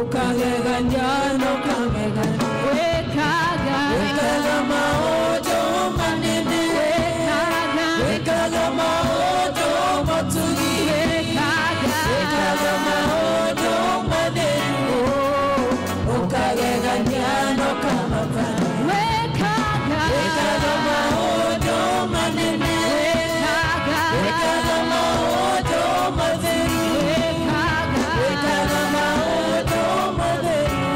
Ũkagegania na ũkamegania. Wĩkaga. Wĩkaga maũndũ manene. Wĩkaga. Wĩkaga maũndũ matugi. Wĩkaga. Wĩkaga maũndũ matheru. Ũkagegania na ũkamakania. Wĩkaga. Wĩkaga maũndũ manene. Wĩkaga. Wĩkaga maũndũ matheru. Wĩkaga. Wĩkaga maũndũ matheru.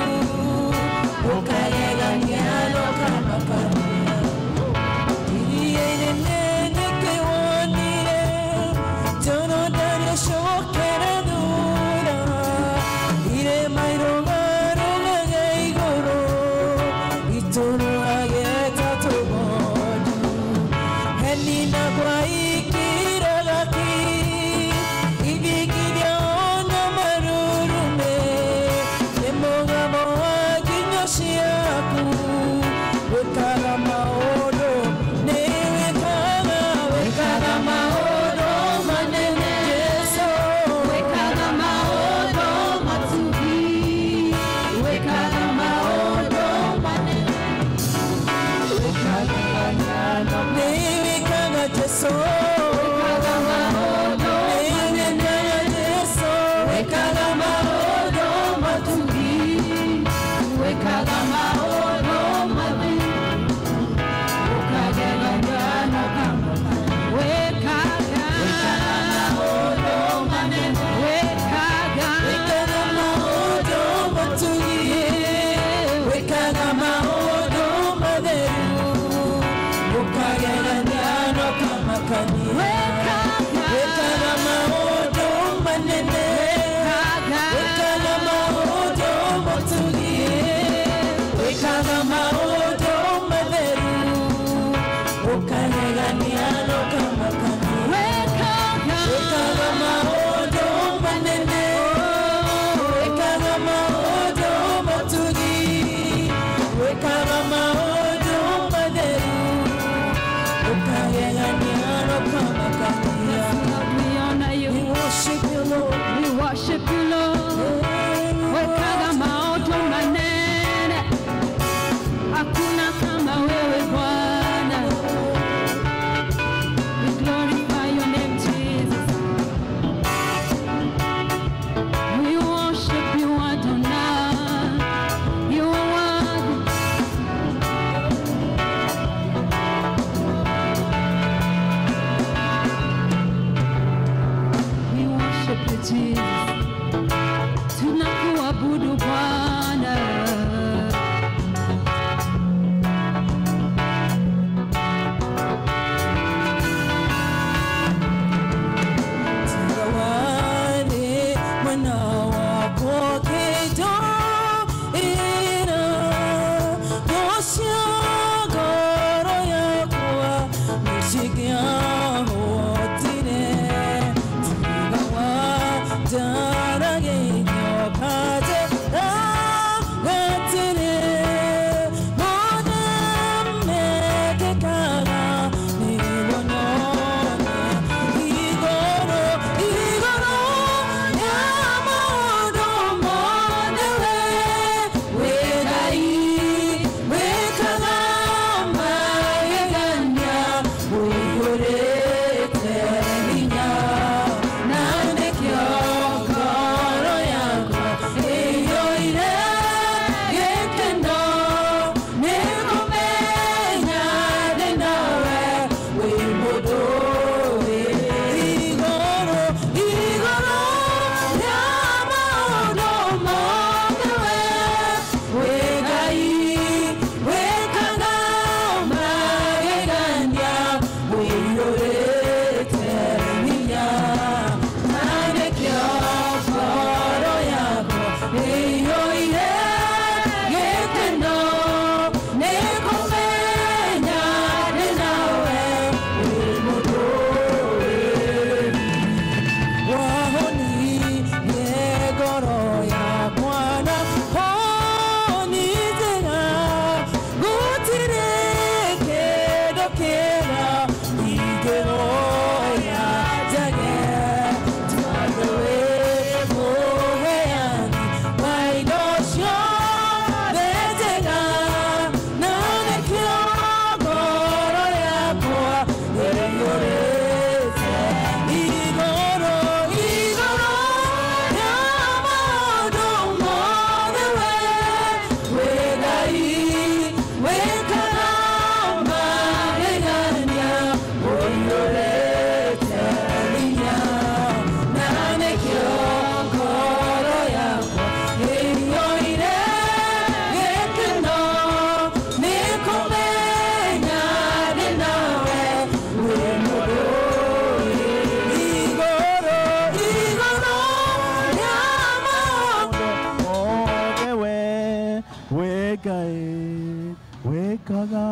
Ngai wĩkaga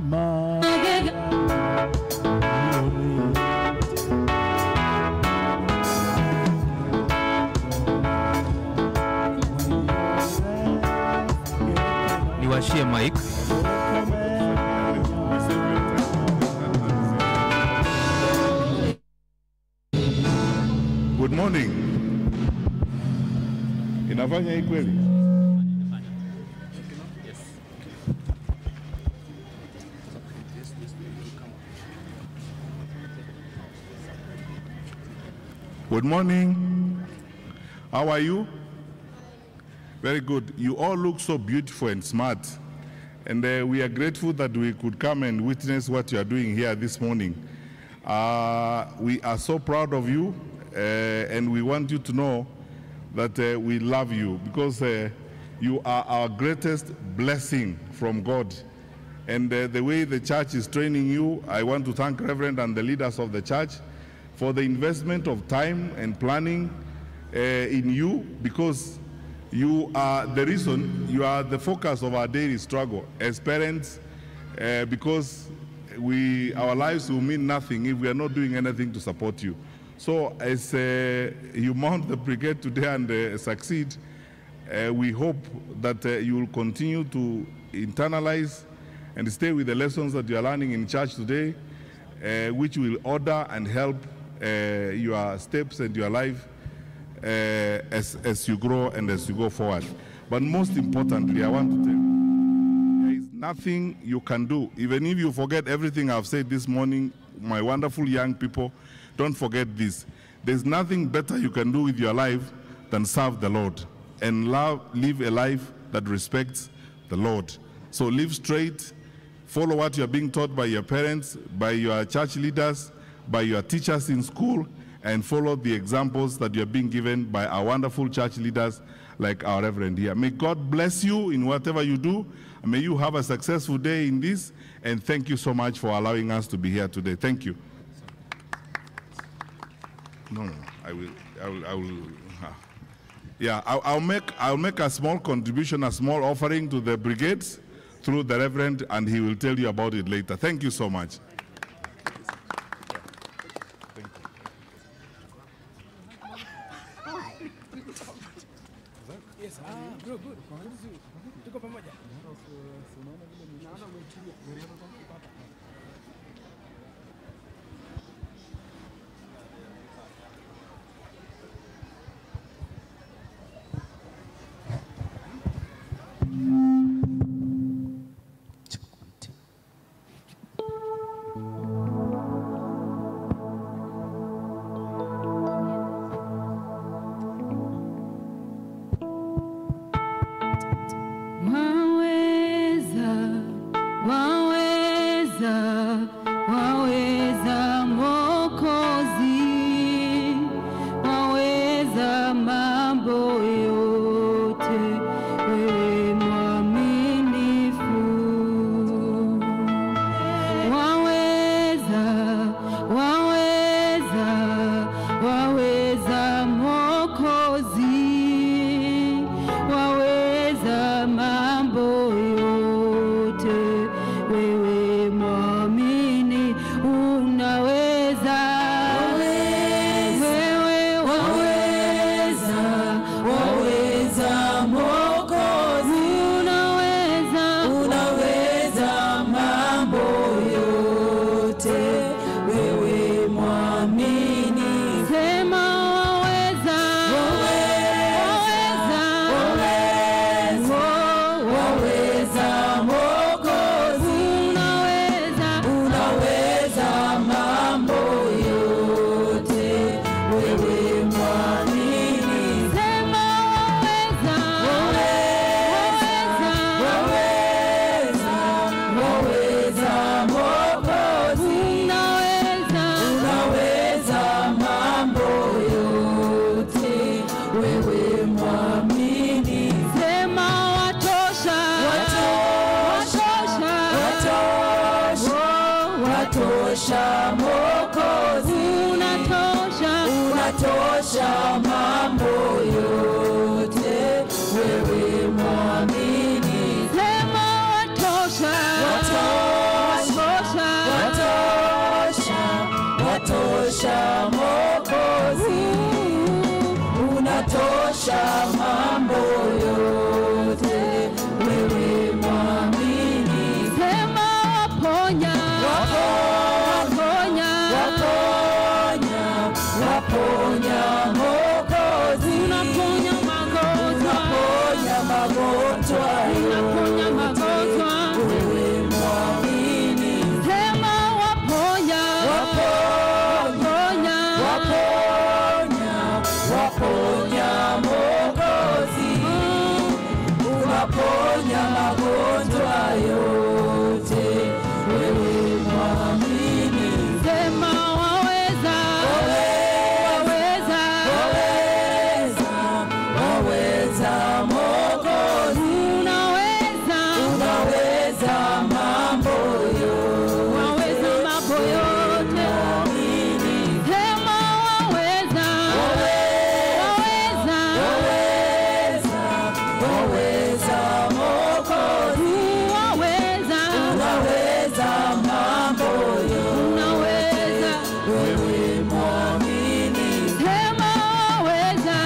marĩa Niwashie mic. Good morning. Inafanya hii kweli? Good morning. How are you? Very good. You all look so beautiful and smart. And we are grateful that we could come and witness what you are doing here this morning. We are so proud of you, and we want you to know that we love you because you are our greatest blessing from God. And the way the church is training you, I want to thank Reverend and the leaders of the church for the investment of time and planning in you, because you are the reason, you are the focus of our daily struggle as parents, because our lives will mean nothing if we are not doing anything to support you. So as you mount the brigade today and succeed, we hope that you will continue to internalize and stay with the lessons that you are learning in church today, which will order and help your steps and your life as you grow and as you go forward. But most importantly, I want to tell you, there is nothing you can do. Even if you forget everything I've said this morning, my wonderful young people, don't forget this. There's nothing better you can do with your life than serve the Lord and live a life that respects the Lord. So live straight, follow what you're being taught by your parents, by your church leaders, by your teachers in school, and follow the examples that you're being given by our wonderful church leaders like our Reverend here. May God bless you in whatever you do. May you have a successful day in this, and thank you so much for allowing us to be here today. Thank you. No, no, I will. Yeah, I'll make a small contribution, a small offering to the brigades through the Reverend, and he will tell you about it later. Thank you so much. Thank you. Yes, good, good. Tuko pamoja. Waweza, waweza, waweza Mwokozi, waweza mambo yote, wewe mwaminifu. Waweza, waweza, waweza Mwokozi, waweza mambo yote, wewe mwamini, unaweza. Wewe Waweza, waweza Mwokozi, unaweza, unaweza mambo yote, wewe mwamini. Sema waweza, waweza, Waweza, waweza Mwokozi, unaweza, unaweza mambo yote, wewe mwamini. Sema waweza, waweza, Waweza, waweza Mwokozi, unaweza, unaweza mambo yote, wewe mwamini. Sema watosha, Watosha, watosha, watosha, watosha Mwokozi, unatosha, unatosha mambo yote, wewe mwamini. Waweza Mwokozi, Waweza, unaweza mambo yote, unaweza, wewe mwaminifu. Sema waweza,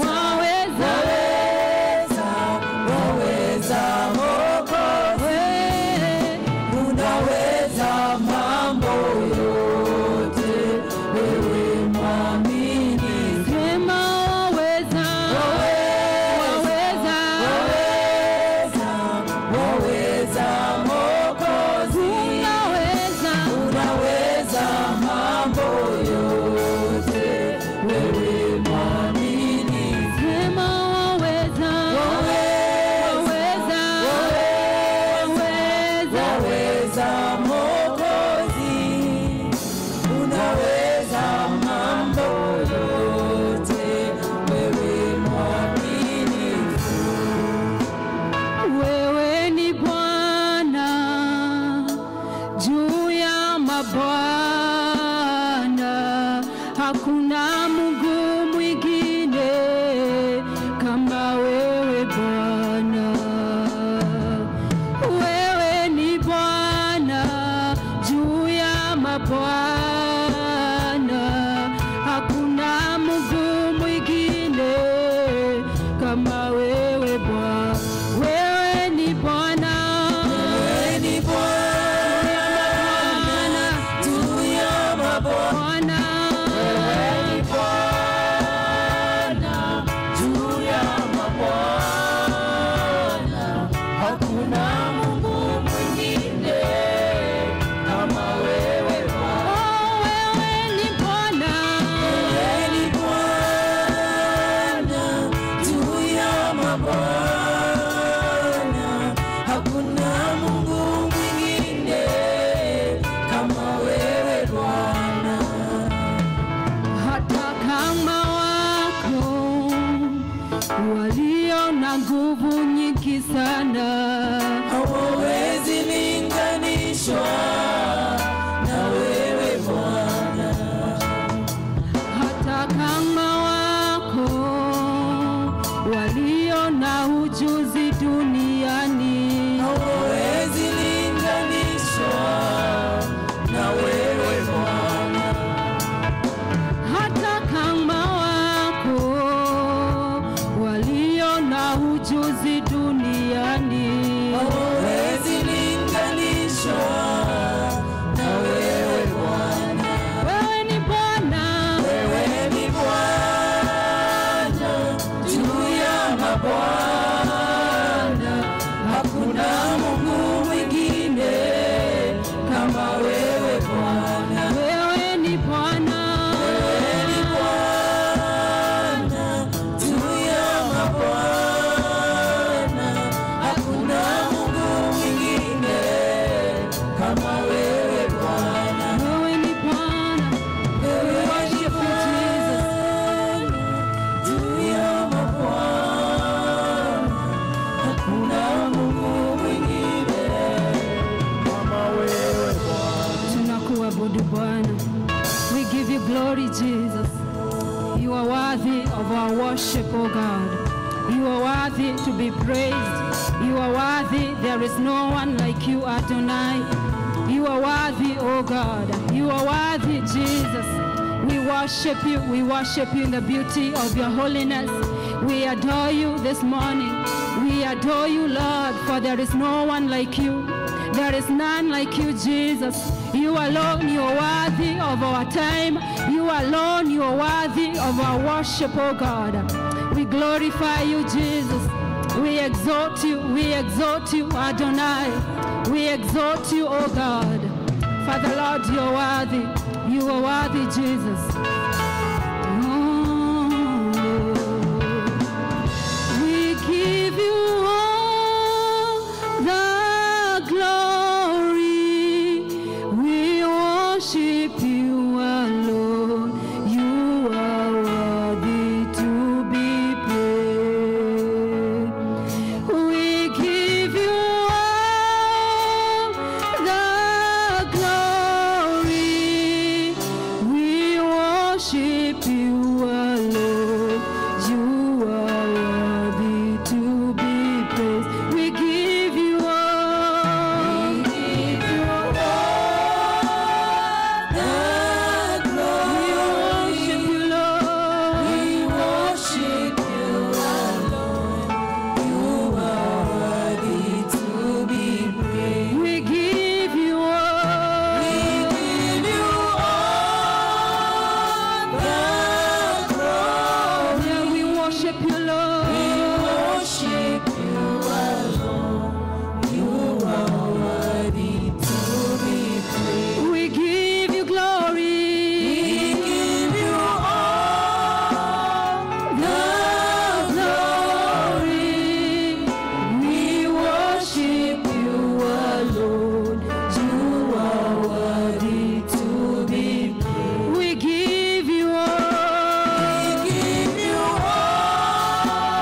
waweza, Waweza, waweza Mwokozi, wewe. Unaweza mambo yote, wewe mwaminifu. Sema waweza, waweza, Waweza, waweza Mwokozi, unaweza, unaweza mambo yote, wewe mwaminifu. Sema waweza, waweza, waweza, Waweza Mwokozi, unaweza mambo yote, wewe mwaminifu. Wewe ni Bwana juu ya mabwana, hakuna Mungu mwingine kama wewe Bwana. Wewe ni Bwana juu ya mabwana, hakuna Mungu mwingine kama wewe Bwana. Wewe ni Bwana, Wewe ni Bwana juu ya mabwana, Bwana, wewe ni Bwana juu ya mabwana, hakuna Mungu mwingine kama wewe Bwana. oh, wewe ni Bwana, Wewe ni Bwana juu ya mabwana, hakuna Mungu mwingine kama wewe Bwana. Hata kama wako walio na nguvu nyingi sana, Hawawezi linganishwa na wewe Bwana. Hata kama wako walio na ujuzi duniani, Hawawezi linganishwa na wewe Bwana. Hata kama wako walio na ujuzi duniani, Hawawezi linganishwa na wewe Bwana. Wewe ni Bwana, Wewe ni Bwana juu ya mabwana, hakuna Mungu mwingine kama wewe Bwana. Wewe ni Bwana, Wewe ni Bwana juu ya mabwana, hakuna Mungu mwingine kama wewe Bwana. Wewe ni Bwana, Wewe ni worship you, Jesus. Bwana juu ya mabwana, hakuna Mungu mwingine kama wewe Bwana. Tunakuabudu Bwana. We give you glory, Jesus. You are worthy of our worship, O God. You are worthy to be praised. You are worthy. There is no one like you, Adonai. You are worthy, O God. You are worthy, Jesus. We worship you. We worship you in the beauty of your holiness. We adore you this morning. We adore you, Lord, for there is no one like you. There is none like you, Jesus. You alone, you are worthy of our time. You alone, you are worthy of our worship, O God. We glorify you, Jesus. We exalt you. We exalt you, Adonai. We exalt you, O God. Father, Lord, you are worthy. You are worthy, Jesus. Oh. We give you all the glory. We worship you alone. You are worthy to be praised. We give you all the glory. We worship you, Lord. We worship you alone. You are worthy to be praised. We give you glory. We give you all the glory. We worship you alone. You are worthy to be praised. We give you all. We give you all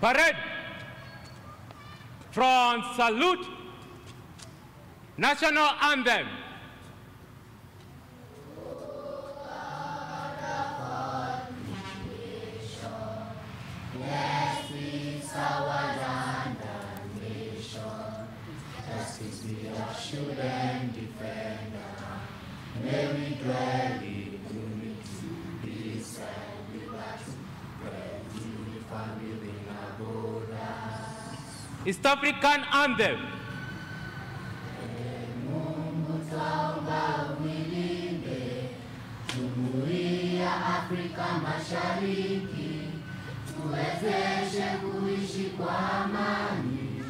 Parade. Front salute. National anthem. Blessed is our land and nation. Justice be our shield and defender. May we dwell in unity, peace and liberty, unified within our borders. East African anthem. Mungu twaomba uilinde Jumuiya Afrika Mashariki, tuwezeshe kuishi kwa amani,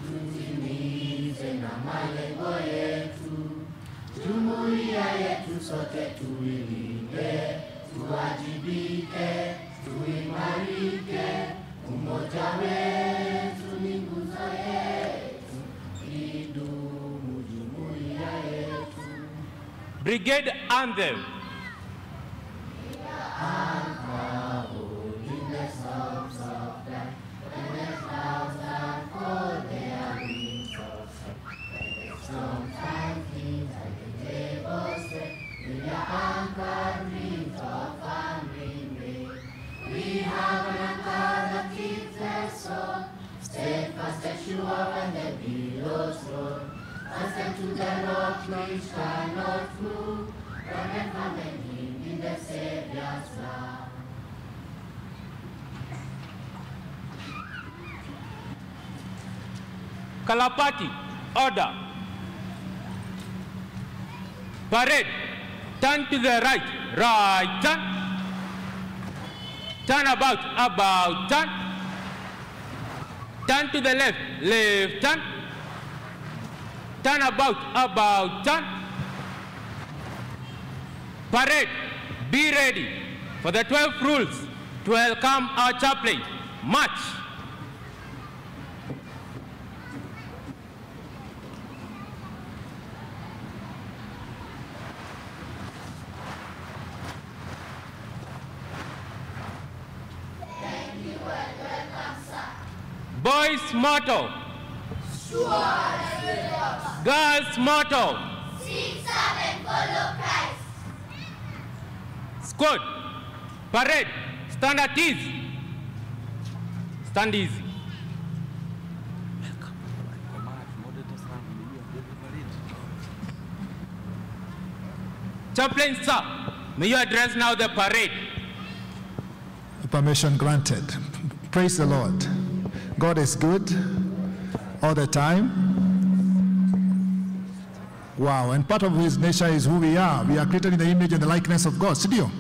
tutimize na malengo yetu. Jumuiya yetu sote tuilinde, tuwajibike, tuimarike. Umoja wetu ni nguzo yetu, idumu jumuiya yetu. Brigade anthem. Kalapati, order. Parade, turn to the right, right turn. Turn about, about turn. Turn to the left, left turn. Turn about, about turn. Parade, be ready for the 12 rules to welcome our chaplain. March. Boys' motto. Girls' motto. Seek, serve, and follow Christ. Squad. Parade. Stand at ease. Stand easy. Chaplain, sir, may you address now the parade. Permission granted. Praise the Lord. God is good all the time. Wow, and part of his nature is who we are. We are created in the image and the likeness of God. Sidio.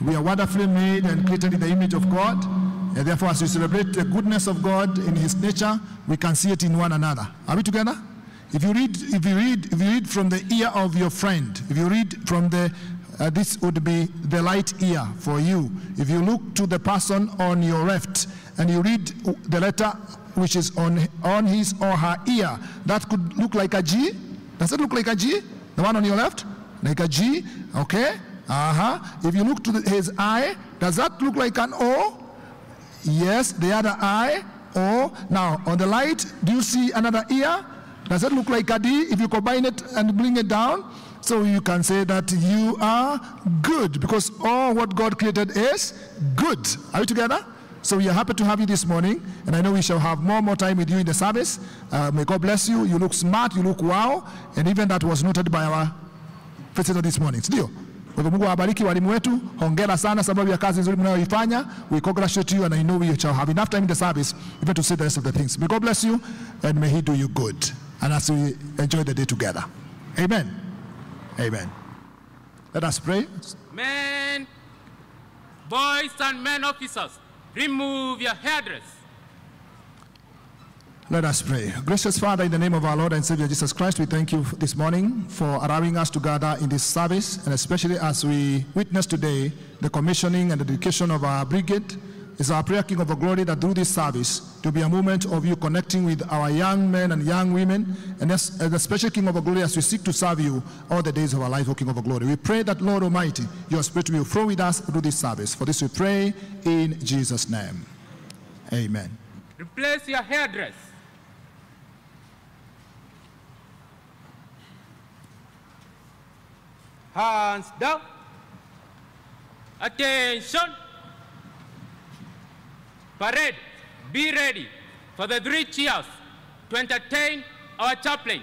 We are wonderfully made and created in the image of God. And therefore, as we celebrate the goodness of God in his nature, we can see it in one another. Are we together? If you read from the ear of your friend, if you read from the, this would be the light ear for you. If you look to the person on your left and you read the letter which is on his or her ear, that could look like a G. Does it look like a G? The one on your left? Like a G, okay. Uh-huh. If you look to his eye, does that look like an O? Yes, the other eye, O. Now, on the light, do you see another ear? Does it look like a D if you combine it and bring it down? So you can say that you are good, because all what God created is good. Are we together? So we are happy to have you this morning, and I know we shall have more time with you in the service. May God bless you. You look smart, you look wow, and even that was noted by our visitor this morning. Sindio? Kwa hivyo Mungu awabariki walimu wetu. Hongera sana sababu ya kazi nzuri mnayoifanya. We congratulate you, and I know we shall have enough time in the service even to say the rest of the things. May God bless you, and may he do you good. And as we enjoy the day together. Amen. Amen. Let us pray. Men, boys and men officers, remove your hairdress. Let us pray. Gracious Father, in the name of our Lord and Savior Jesus Christ, we thank you this morning for allowing us to gather in this service, and especially as we witness today the commissioning and the dedication of our brigade. It's our prayer, King of Glory, that through this service to be a moment of you connecting with our young men and young women, and especially, King of Glory, as we seek to serve you all the days of our life, O King of Glory. We pray that, Lord Almighty, your Spirit will flow with us through this service. For this we pray in Jesus' name. Amen. Replace your hairdress. Hands down. Attention. Parade, be ready for the 3 cheers to entertain our chaplain.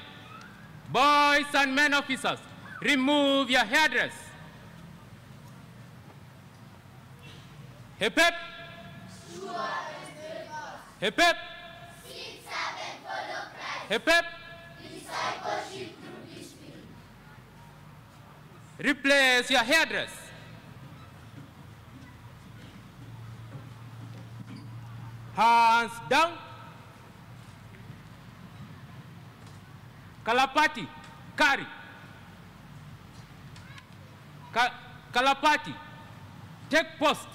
Boys and men officers, remove your hairdress. Hip hip. Hip hip. 6, 7, follow Christ. Hip hip. Discipleship through discipline. Replace your hairdress. Hands down. Kalapati, carry. Kalapati, take post.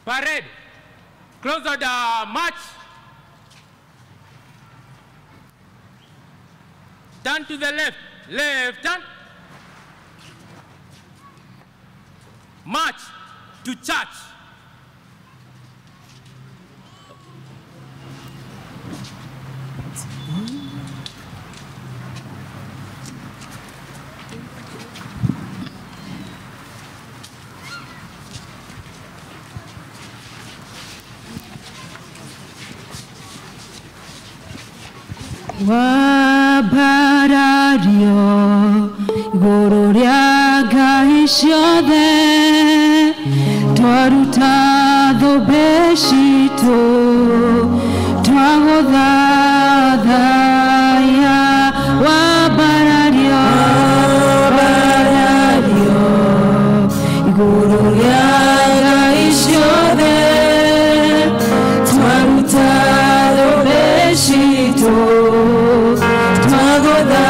Parade, close the march. Turn to the left, left turn. March to church. Wabarario igũrũ rĩa ngai ciothe twaruta thũmbĩ citũ twagũthathaiya. Wabarario igũrũ rĩa ngai ciothe twaruta thũmbĩ citũ. Twaruta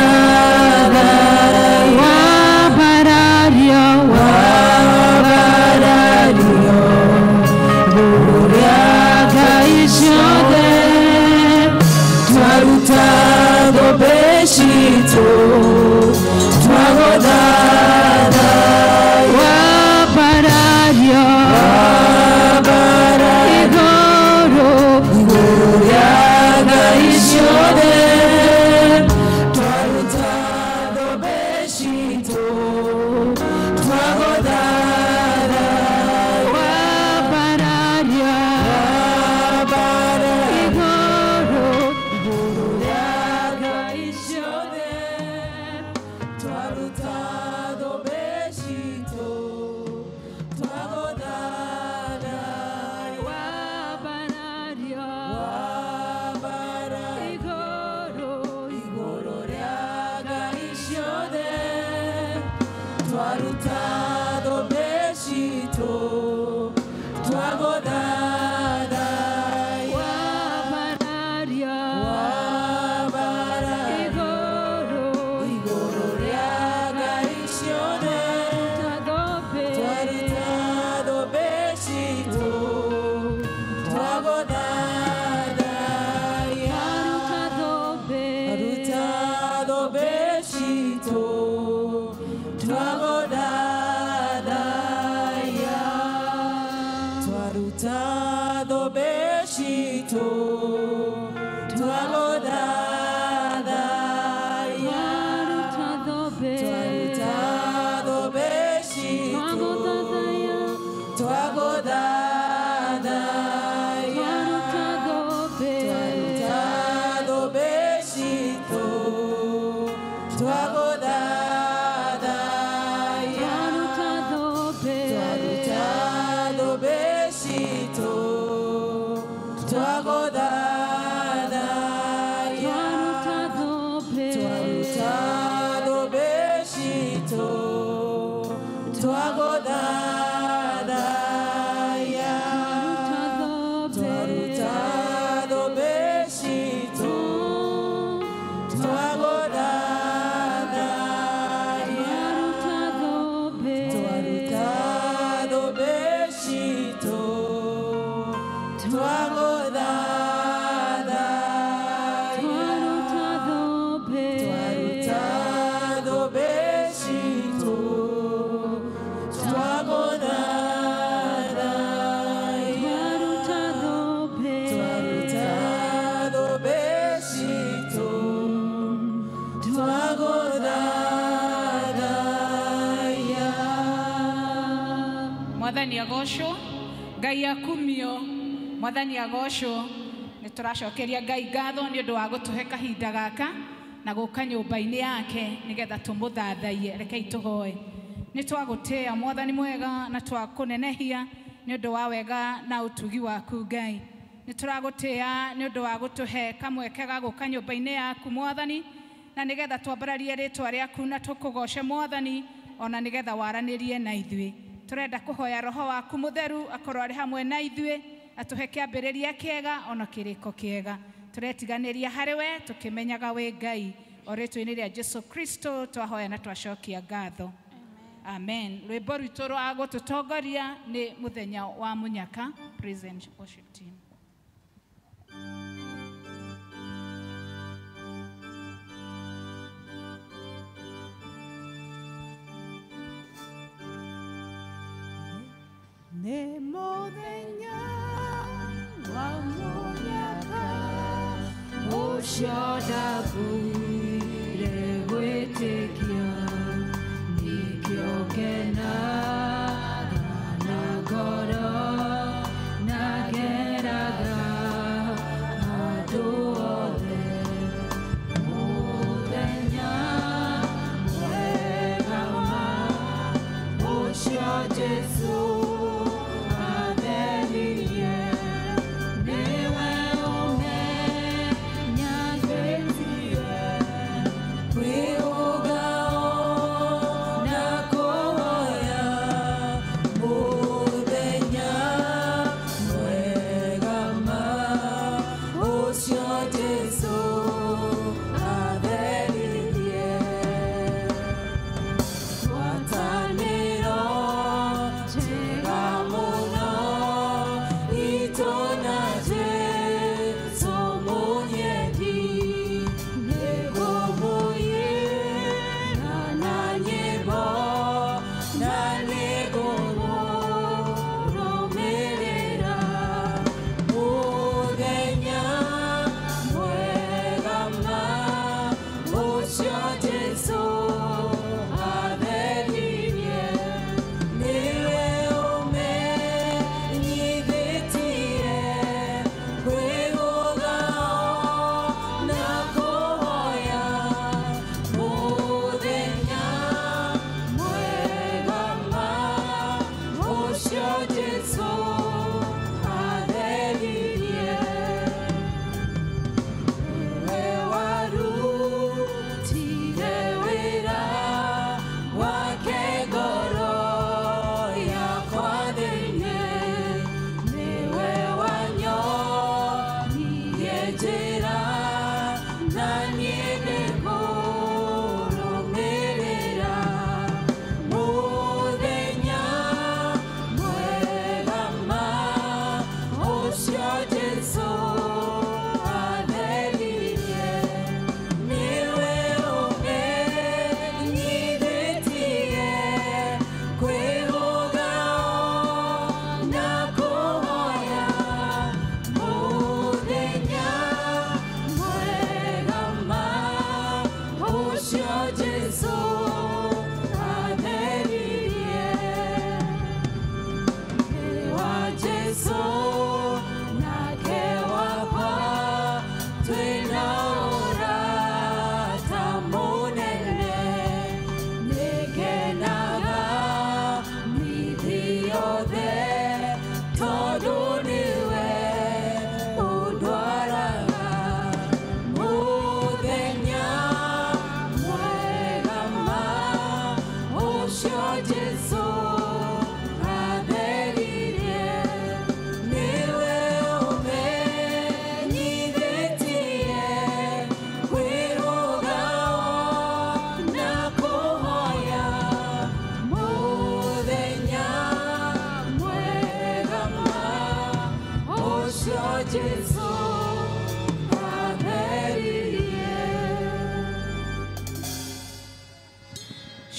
Mwathani agocwo, Ngai akumio, Mwathani agocwo. Nĩ tũracokeria Ngai ngatho nĩ ũndũ wa gũtũhe kahinda gaka na gũka nyũmba-inĩ yake nĩgetha tũmũthathaiye. Rekei tũhoe. Nĩ twagũtĩĩa Mwathani mwega na twakũnenehia nĩ ũndũ wa wega na ũtugi waku Ngai. Nĩ tũragũtĩĩa nĩ ũndũ wa gũtũhe kamweke ga gũka nyũmba-inĩ yaku Mwathani, na nĩgetha twambararie rĩtwa rĩaku na tũkũgoce Mwathani, ona nĩgetha waranĩrie na ithuĩ. Tũrenda kũhoya roho waku mũtheru akorwo arĩ hamwe na ithuĩ, atũhe kĩambĩrĩria kĩega ona kĩrĩko kĩega. Tũretiganĩria harĩ we tũkĩmenyaga wĩ Ngai. O rĩtwa-inĩ rĩa Jesu Kristo twahoya na twacokia ngatho. Amen. Rwĩmbo rwitũ rwa gũtũtongoria nĩ mũthenya wa mũnyaka. Praise and worship team. Nĩ mũthenya wa mũnyaka ũcio ndakuire gwĩtĩkia, nĩkĩo ngenaga na ngoro na ngeraga handũ hothe. Mũthenya mwega ma ũcio Jesũ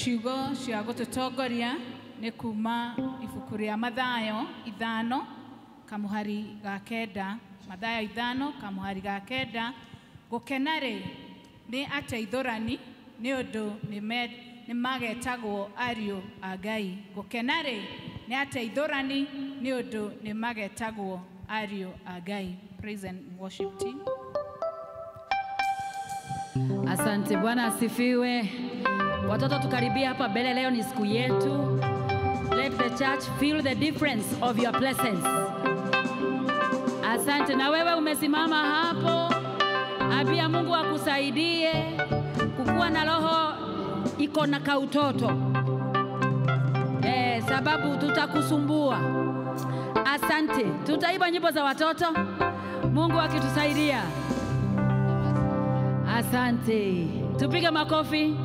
Ciugo cia gũtũtongoria nĩ kuma ibuku rĩa Mathayo 5:9. Mathayo 5:9. Gũkena rĩ nĩ ateithũrani nĩ ũndũ nĩ magetagwo ariũ a Ngai. Gũkena rĩ nĩ Nĩ ateithũrani nĩ ũndũ nĩ magetagwo ariũ a Ngai. Praise and worship team. Asante, Bwana asifiwe. Watoto tukaribia hapa mbele, leo ni siku yetu. Let the church feel the difference of your presence. Asante, na wewe umesimama hapo, ambia Mungu akusaidie kukuwa na roho iko na kautoto. Sababu tutakusumbua. Asante, tutaiba nyimbo za watoto, Mungu akitusaidia. Asante, tupige makofi.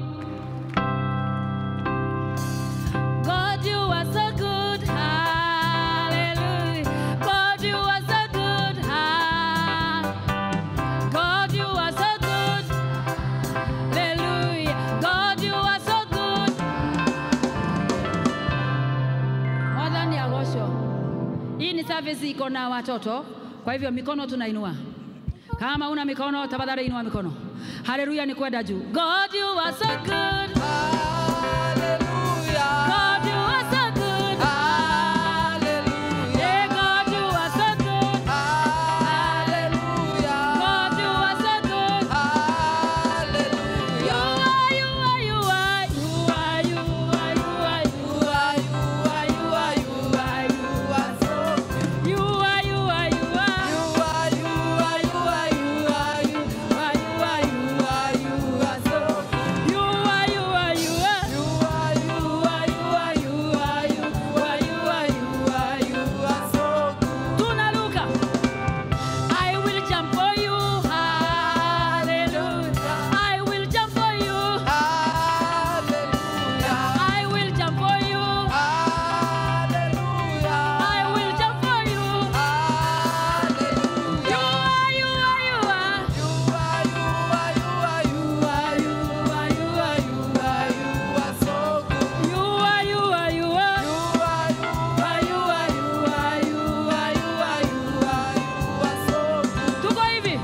God, you are so good, hallelujah. God, you are so good, God, you are so good, hallelujah. God, you are so good. Mwathani agocwo. Hii ni service iko na watoto, kwa hivyo mikono tunainua. Kama una mikono, tafadhali inua mikono. Hallelujah ni kwenda juu. God, you are so good. Hallelujah. God, you are so good. Hallelujah. Yeah, God, you are so good. Hallelujah. God, you are so good. Hallelujah. You are, you are, you are, you are, you are, you are, you are, you are, you are, you are, you are so good. You are, you are, you are. You are, you are, you are, you are, you are, you are, you are, you are so good. You are, you are, you are. You are, you are, you are, you are, you are, you are, you are, you are so good. Tunaruka. I will jump for you, hallelujah. I will jump for you, hallelujah. I will jump for you, hallelujah. I will jump for you, hallelujah. You are, you are, you are. You are, you are, you are, you are, you are, you are, you are, you are so good. You are, you are, you are. You are, you are, you are, you are, you are, you are, you are, you are so good. Tuko hivi.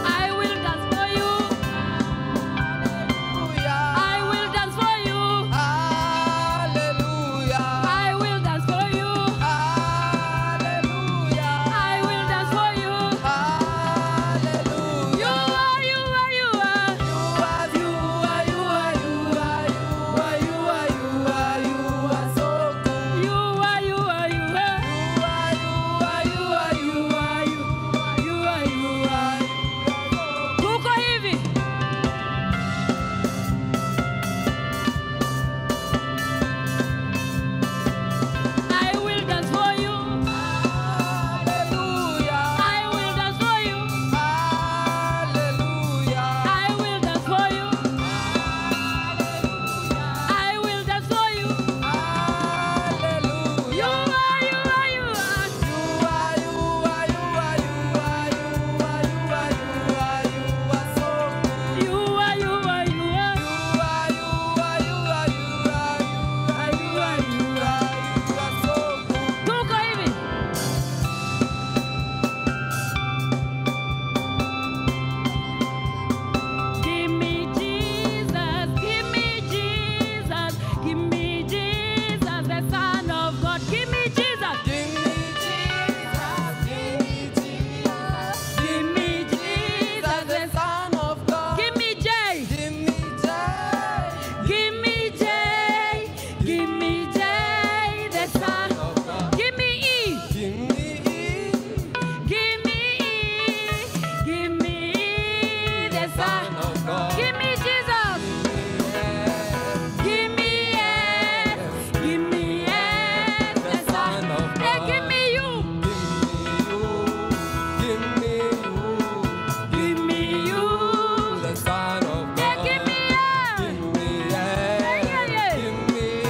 I will dance for you. I will dance for you. Hallelujah. I will dance for you. Hallelujah. I will dance for you. Hallelujah. You are, you are, you are. You are, you are, you are, you are, you are, you are, you are, you are so good. You are, you are, you are. You are, you are, you are, you are, you are, you are, you are. Tuko hivi. I will dance for you. Hallelujah. I will dance for you. Hallelujah. I will dance for you. Hallelujah. I will dance for you. Hallelujah. You are, you are, you are. You are, you are, you are, you are, you are, you are, you are, you are so good. You are, you are, you are. You are, you are, you are, you are, you are, you are, you are, you are so good. Tuko hivi. Give me Jesus, give me Jesus, give me Jesus, the Son of God. Give me Jesus. Give me Jesus, give me Jesus, give me Jesus, the Son of God. Give me J. Give me J. Give me J. Give me J, the Son of God. Give me E. Give me E. Give me E. Give me E, the Son of God. Give me Jesus. Give me S. Give me S, the Son of God. Hey, give me you. Give me you. Give me you. The Son of God. Hey, give me S. Give me S. Hey, yeah, yeah. Give me S.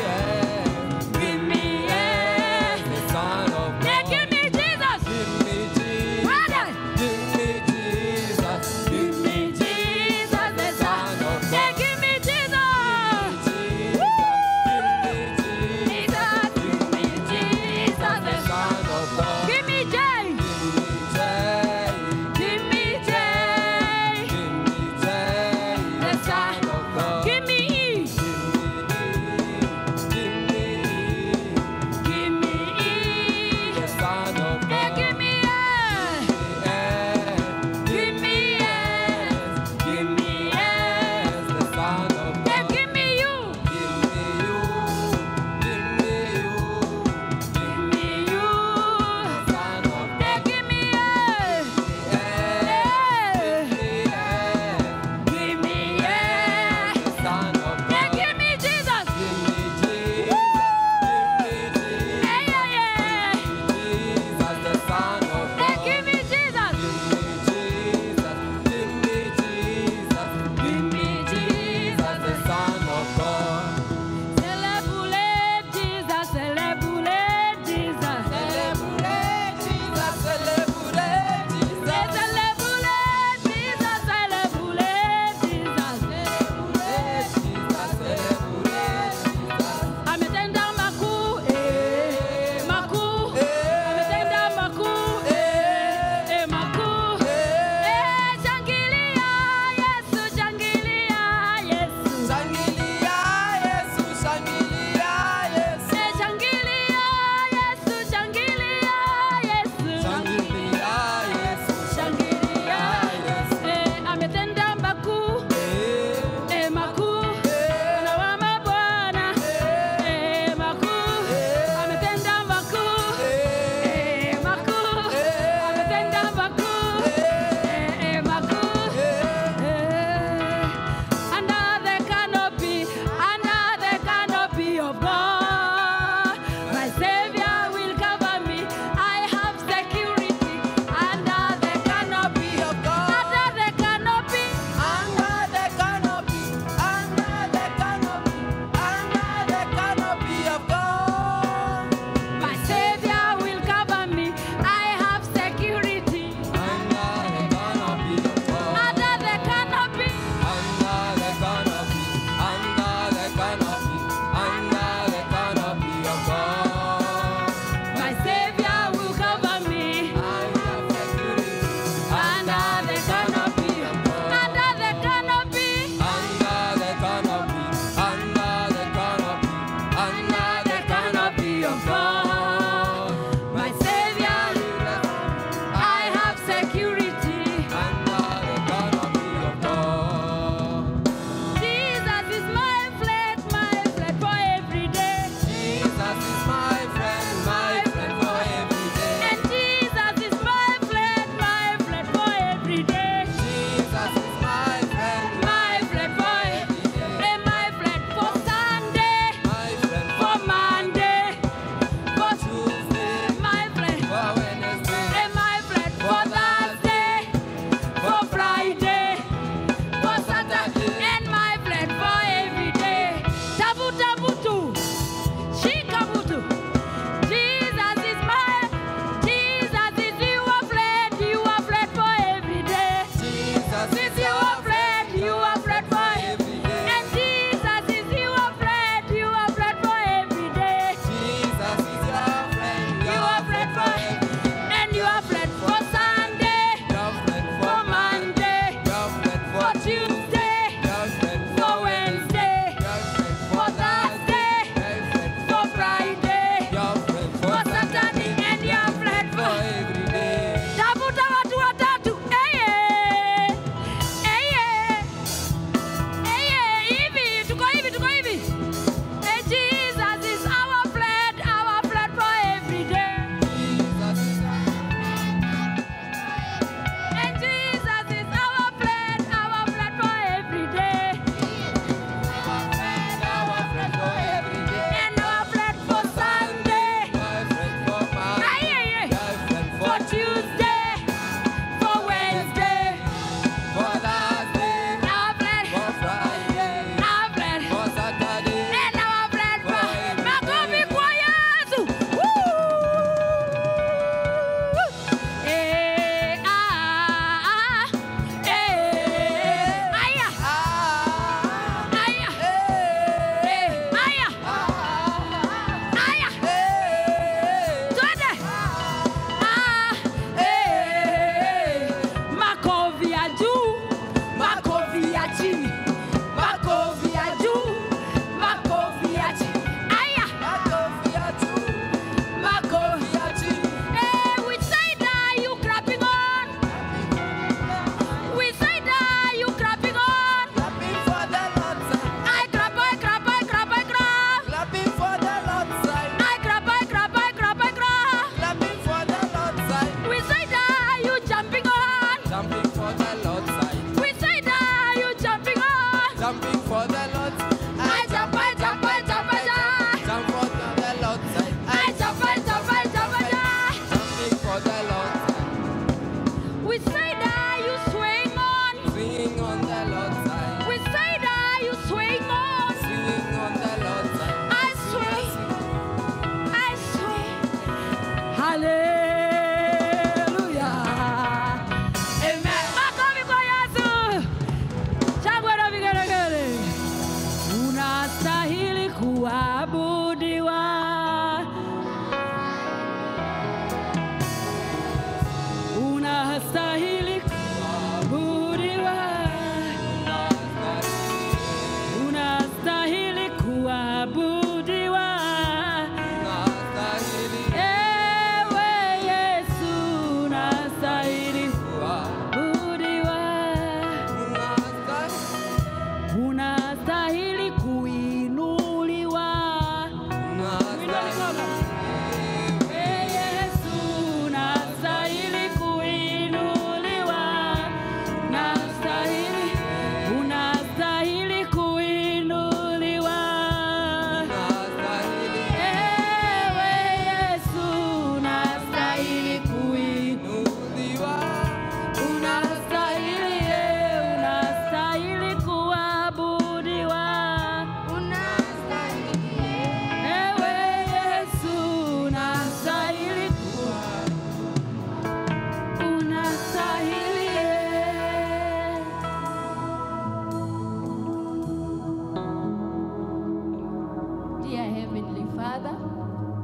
Father,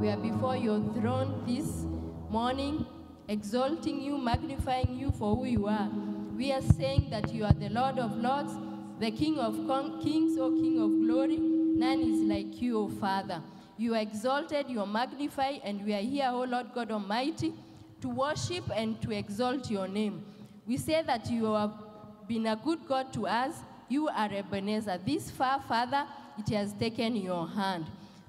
we are before your throne this morning, exalting you, magnifying you for who you are. We are saying that you are the Lord of Lords, the King of Kings, O King of Glory. None is like you, O Father. You are exalted, you are magnified, and we are here, O Lord God Almighty, to worship and to exalt your name. We say that you have been a good God to us. You are Ebenezer. This far, Father, it has taken your hand.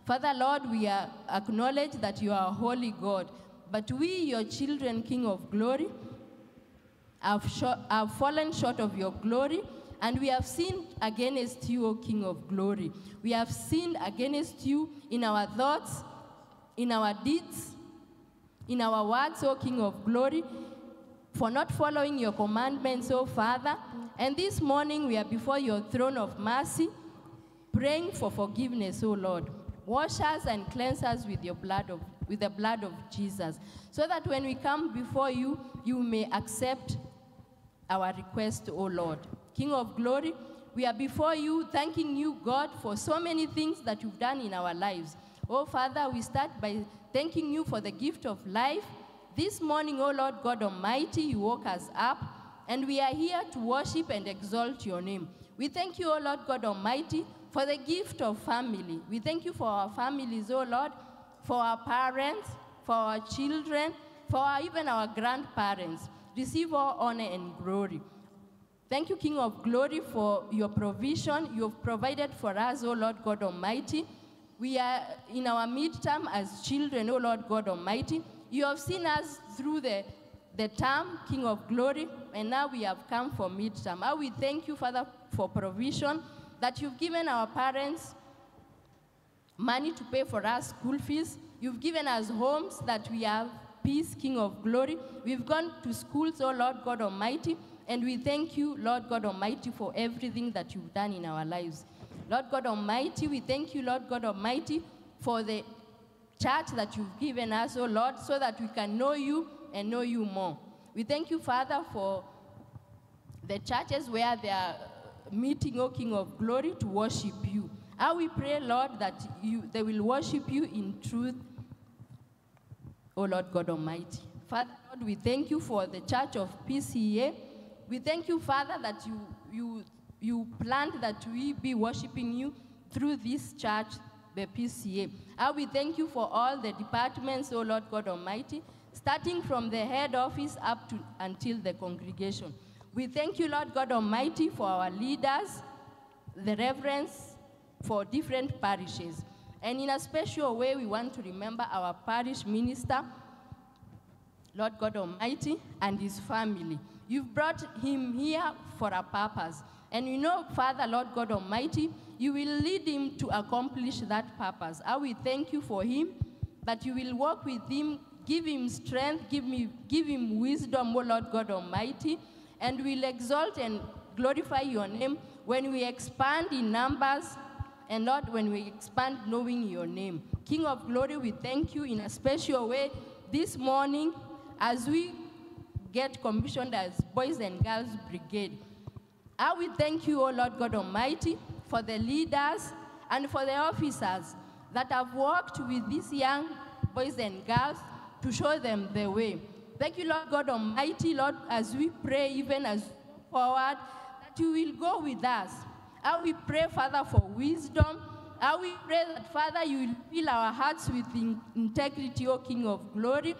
Father, Lord, we acknowledge that you are a holy God, but we, your children, King of Glory, have fallen short of your glory, and we have sinned against you, O King of Glory. We have sinned against you in our thoughts, in our deeds, in our words, O King of Glory, for not following your commandments, O Father. And this morning we are before your throne of mercy, praying for forgiveness, O Lord. Wash us and cleanse us with your blood with the blood of Jesus, so that when we come before you, you may accept our request, O Lord. King of Glory, we are before you, thanking you, God, for so many things that you've done in our lives. Oh, Father, we start by thanking you for the gift of life. This morning, O Lord God Almighty, you woke us up, and we are here to worship and exalt your name. We thank you, O Lord God Almighty, for the gift of family. We thank you for our families, O Lord, for our parents, for our children, for even our grandparents. Receive all honor and glory. Thank you, King of Glory, for your provision. You have provided for us, O Lord God Almighty. We are in our midterm as children, O Lord God Almighty. You have seen us through the term, King of Glory, and now we have come for midterm. How we thank you, Father, for provision, that you've given our parents money to pay for us school fees. You've given us homes that we have peace, King of Glory. We've gone to schools, O Lord God Almighty, and we thank you, Lord God Almighty, for everything that you've done in our lives. Lord God Almighty, we thank you, Lord God Almighty, for the church that you've given us, O Lord, so that we can know you and know you more. We thank you, Father, for the churches where they are meeting, O King of Glory, to worship you. How we pray, Lord, that they will worship you in truth, O Lord God Almighty. Father, Lord, we thank you for the church of PCA. We thank you, Father, that you planned that we be worshiping you through this church, the PCA. And we thank you for all the departments, O Lord God Almighty, starting from the head office up to until the congregation. We thank you, Lord God Almighty, for our leaders, the reverends, for different parishes. And in a special way, we want to remember our parish minister, Lord God Almighty, and his family. You've brought him here for a purpose. And you know, Father, Lord God Almighty, you will lead him to accomplish that purpose. I will thank you for him, that you will walk with him, give him strength, give him wisdom, O Lord God Almighty, and we'll exalt and glorify your name when we expand in numbers, and Lord, when we expand knowing your name. King of Glory, we thank you in a special way this morning as we get commissioned as Boys and Girls Brigade. I will thank you, O Lord God Almighty, for the leaders and for the officers that have worked with these young boys and girls to show them the way. Thank you, Lord God Almighty, Lord, as we pray even as forward, that you will go with us. I will pray, Father, for wisdom. I will pray that, Father, you will fill our hearts with integrity, O King of Glory.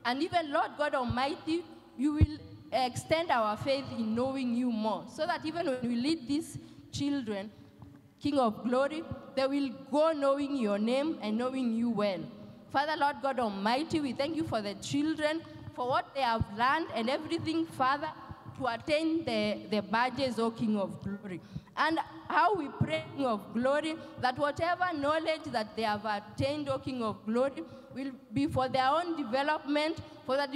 And even, Lord God Almighty, you will extend our faith in knowing you more, so that even when we lead these children, King of Glory, they will go knowing your name and knowing you well. Father, Lord God Almighty, we thank you for the children, for what they have learned and everything, Father, to attain the badges, O King of Glory. And how we pray, King of Glory, that whatever knowledge that they have attained, O King of Glory, will be for their own development, for the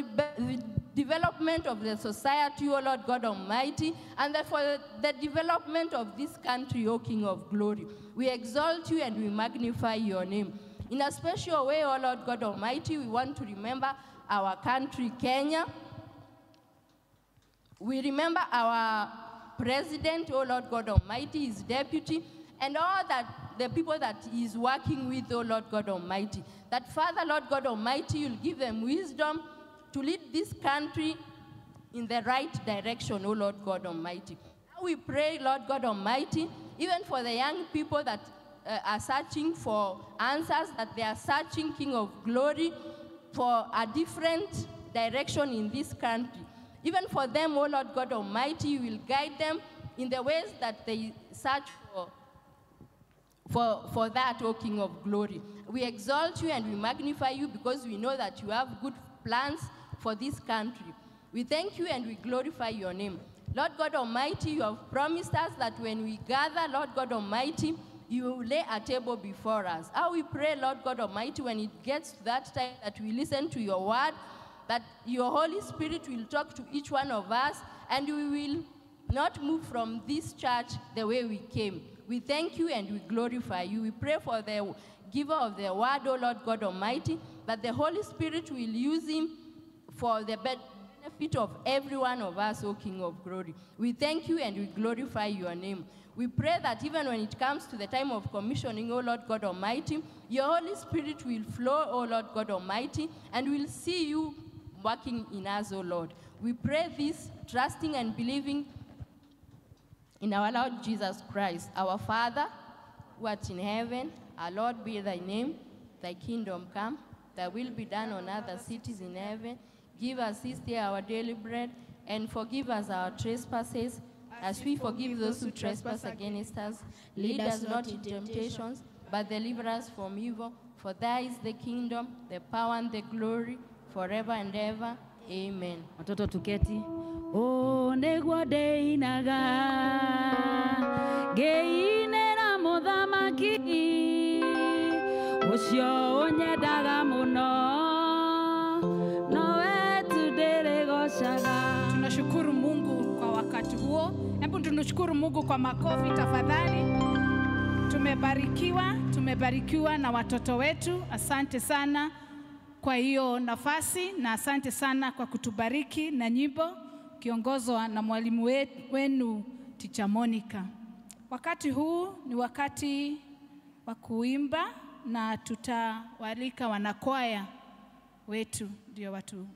development of the society, O Lord God Almighty, and for the development of this country, O King of Glory. We exalt you and we magnify your name. In a special way, O Lord God Almighty, we want to remember our country, Kenya. We remember our president, O Lord God Almighty, his deputy, and all that the people that he is working with, O Lord God Almighty. That Father, Lord God Almighty, you'll give them wisdom to lead this country in the right direction, O Lord God Almighty. Now we pray, Lord God Almighty, even for the young people that are searching for answers, that they are searching, King of Glory, for a different direction in this country. Even for them, O Lord God Almighty, you will guide them in the ways that they search for that, O King of Glory. We exalt you and we magnify you because we know that you have good plans for this country. We thank you and we glorify your name. Lord God Almighty, you have promised us that when we gather, Lord God Almighty, you will lay a table before us. How we pray, Lord God Almighty, when it gets to that time that we listen to your word, that your Holy Spirit will talk to each one of us, and we will not move from this church the way we came. We thank you and we glorify you. We pray for the giver of the word, O Lord God Almighty, that the Holy Spirit will use him for the benefit of every one of us, O King of Glory. We thank you and we glorify your name. We pray that even when it comes to the time of commissioning, O Lord God Almighty, your Holy Spirit will flow, O Lord God Almighty, and we'll see you working in us, O Lord. We pray this, trusting and believing in our Lord Jesus Christ, our Father, who art in heaven, our Lord be thy name, thy kingdom come, thy will be done on earth as it is in heaven. Give us this day our daily bread, and forgive us our trespasses, as we forgive those who trespass against us. Lead us not into temptations, but deliver us from evil. For thy is the kingdom, the power, and the glory, forever and ever. Amen. Watoto tuketi. Oh, negwa deinaga geinera muthamaki ucio unyendaga muno nowe tu ndirigocaga. Tunashukuru Mungu kwa wakati huo. Hebu tunashukuru Mungu kwa makofi tafadhali. Tumebarikiwa, tumebarikiwa na watoto wetu. Asante sana kwa hiyo nafasi na asante sana kwa kutubariki na nyimbo kiongozwa na mwalimu wenu Teacher Monica. Wakati huu ni wakati wa kuimba na tutawalika wanakwaya wetu ndio watu.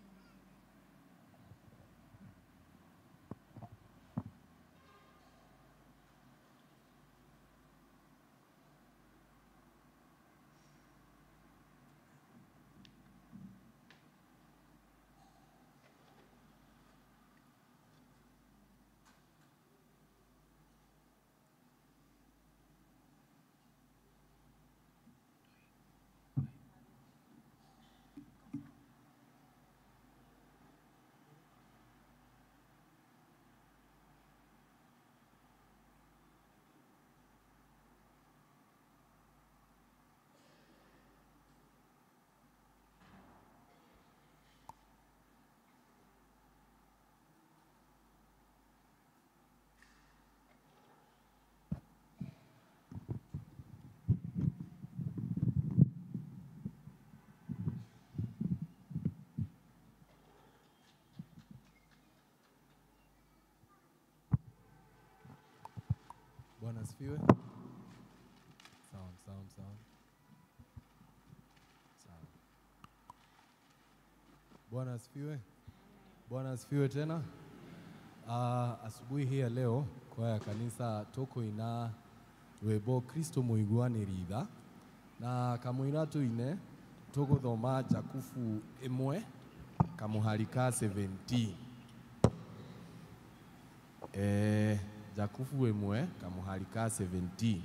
Bwana asifiwe. Sound, sound, sound. Sound. Bwana asifiwe. Bwana asifiwe tena. Asubuhi hii ya leo kwa kanisa toko ina rwĩmbo Kristo mũiguanĩri na kamũira tuine tũgũthoma Jakubu 1 kamũhari ka 17. Jakubu 1 kamuhari ka 17.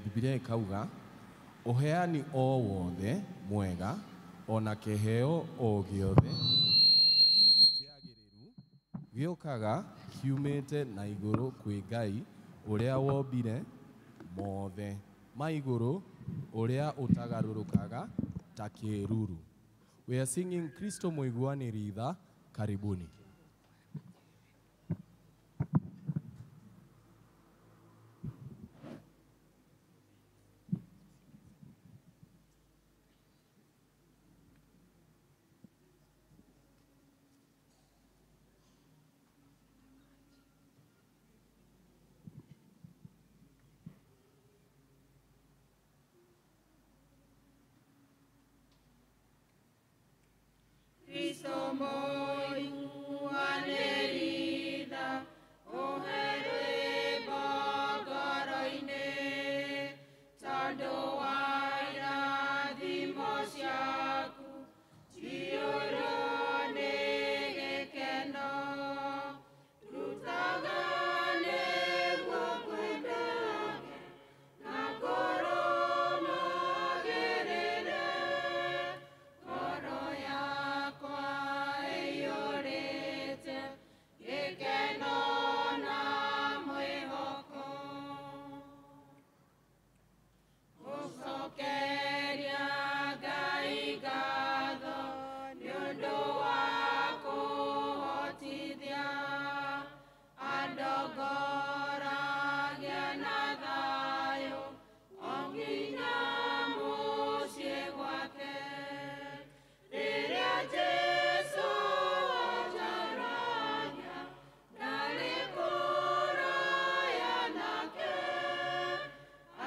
Biblia ikauga uheani o wothe mwega ona kĩheo o gĩothe kĩagĩrĩru gĩũkaga kiumĩte na igũrũ kwĩ Ngai ũrĩa wombire mothe ma igũrũ ũrĩa ũtagarũrũkaga ta kĩruru. We are singing Kristo mũiguanĩri tha. Karibuni. Kũmũiguanĩri tha, ũhe rwĩmbo ngoro-inĩ, tondũ wa irathimo ciaku njiyũrwo nĩ gĩkeno. Ndutaga nĩguo ngwendage na kũrũmagĩrĩre, ngoro yakwa ĩiyũrĩte gĩkeno na mwĩhoko. Gũcokeria Ngai ngatho nĩ ũndũ wa kũhotithia, andongoragia na thayũ o nginya mũciĩ gwake. Rĩrĩa Jesũ anjaragia, ndarĩ kũraya nake,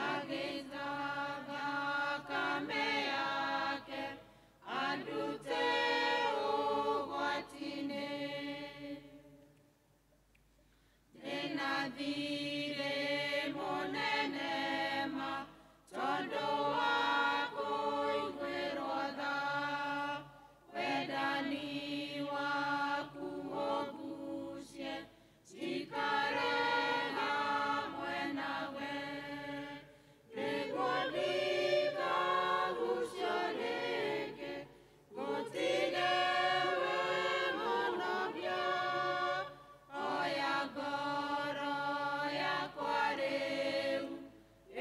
agĩita thakame yake andute ũgwati-inĩ. Ndĩna thiirĩ mũnene ma tondũ wa kũiguĩrwo tha, wendani waku ũngucie njikare hamwe nawe, nĩguo ndikagucio rĩngĩ ngũtige wĩ mũnobia. Oya ngoro yakwa rĩu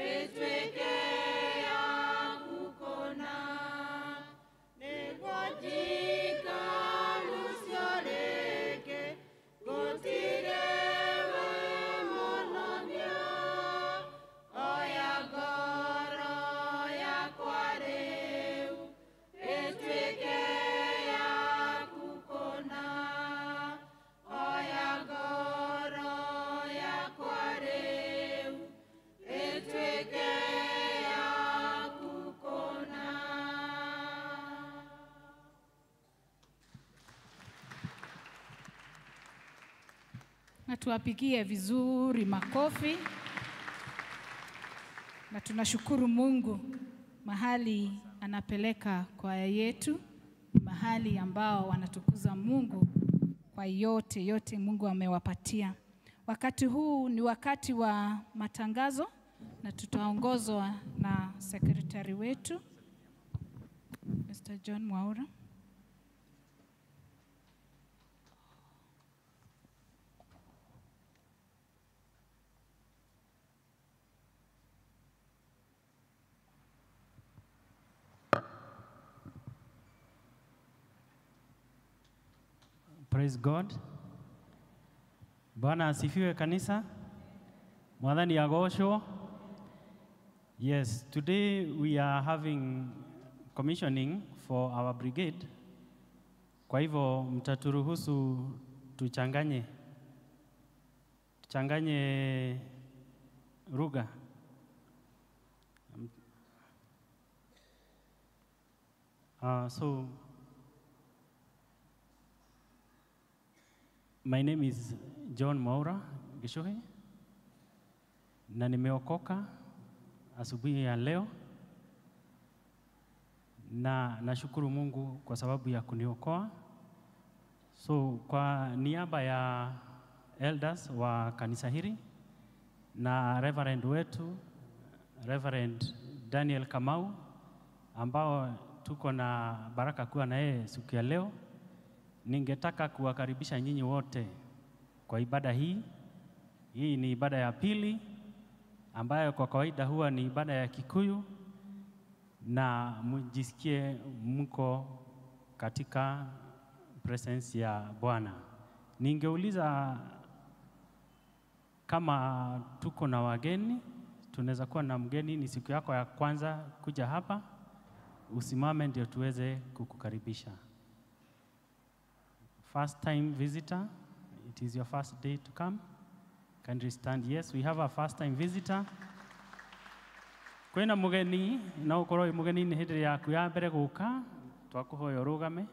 ĩtuĩke yaku kũna, nĩguo ndikagucio rĩngĩ ngũtige wĩ mũnobia. Oya ngoro yakwa rĩu ĩtuĩke yaku kũna, oya ngoro yakwa rĩu ĩtuĩke yaku kũna. Na tuwapigie vizuri makofi, na tunashukuru Mungu mahali anapeleka kwaya yetu, mahali ambao wanatukuza Mungu kwa yote yote Mungu amewapatia. Wakati huu ni wakati wa matangazo, na tutaongozwa na sekretari wetu Mr. John Mwaura. Praise God. Bwana asifiwe kanisa. Mwathani agocwo. Yes, today we are having commissioning for our brigade. Kwa hivyo mtaturuhusu tuchanganye lugha. So my name is John Mwaura Gichuhi, na nimeokoka asubuhi ya leo, na nashukuru Mungu kwa sababu ya kuniokoa. So kwa niaba ya elders wa kanisa hili na Reverend wetu Reverend Daniel Kamau, ambao tuko na baraka kuwa na yeye siku ya leo, ningetaka kuwakaribisha nyinyi wote kwa ibada hii. Hii ni ibada ya pili ambayo kwa kawaida huwa ni ibada ya Kikuyu, na mjisikie mko katika presence ya Bwana. Ningeuliza kama tuko na wageni, tunaweza kuwa na mgeni, ni siku yako ya kwanza kuja hapa, usimame ndio tuweze kukukaribisha. First time visitor, it is your first day to come. Kindly stand. Yes, we have a first time visitor. Kwina mugeni na ukorwo wi mugeni ni hindi yaku ya mbere guka, twakuhoya urugame.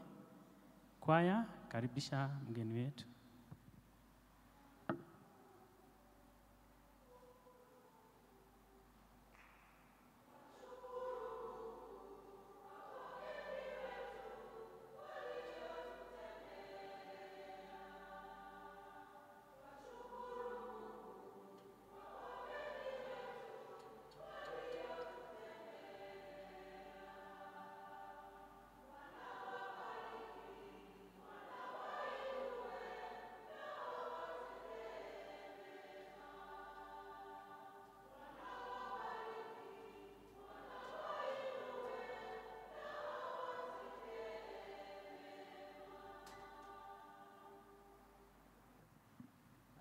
Kwaya, karibisha mgeni wetu.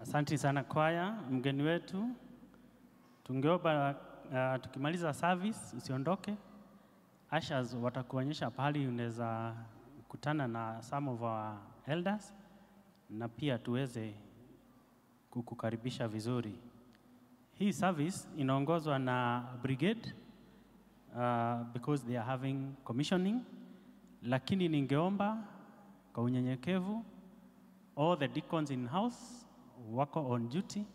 Asante sana kwaya, mgeni wetu. Tungeomba tukimaliza service usiondoke. Ushers watakuonyesha pahali unaweza kutana na some of our elders na pia tuweze kukukaribisha vizuri. Hii service inaongozwa na brigade because they are having commissioning, lakini ningeomba kwa unyenyekevu all the deacons in house wako on duty.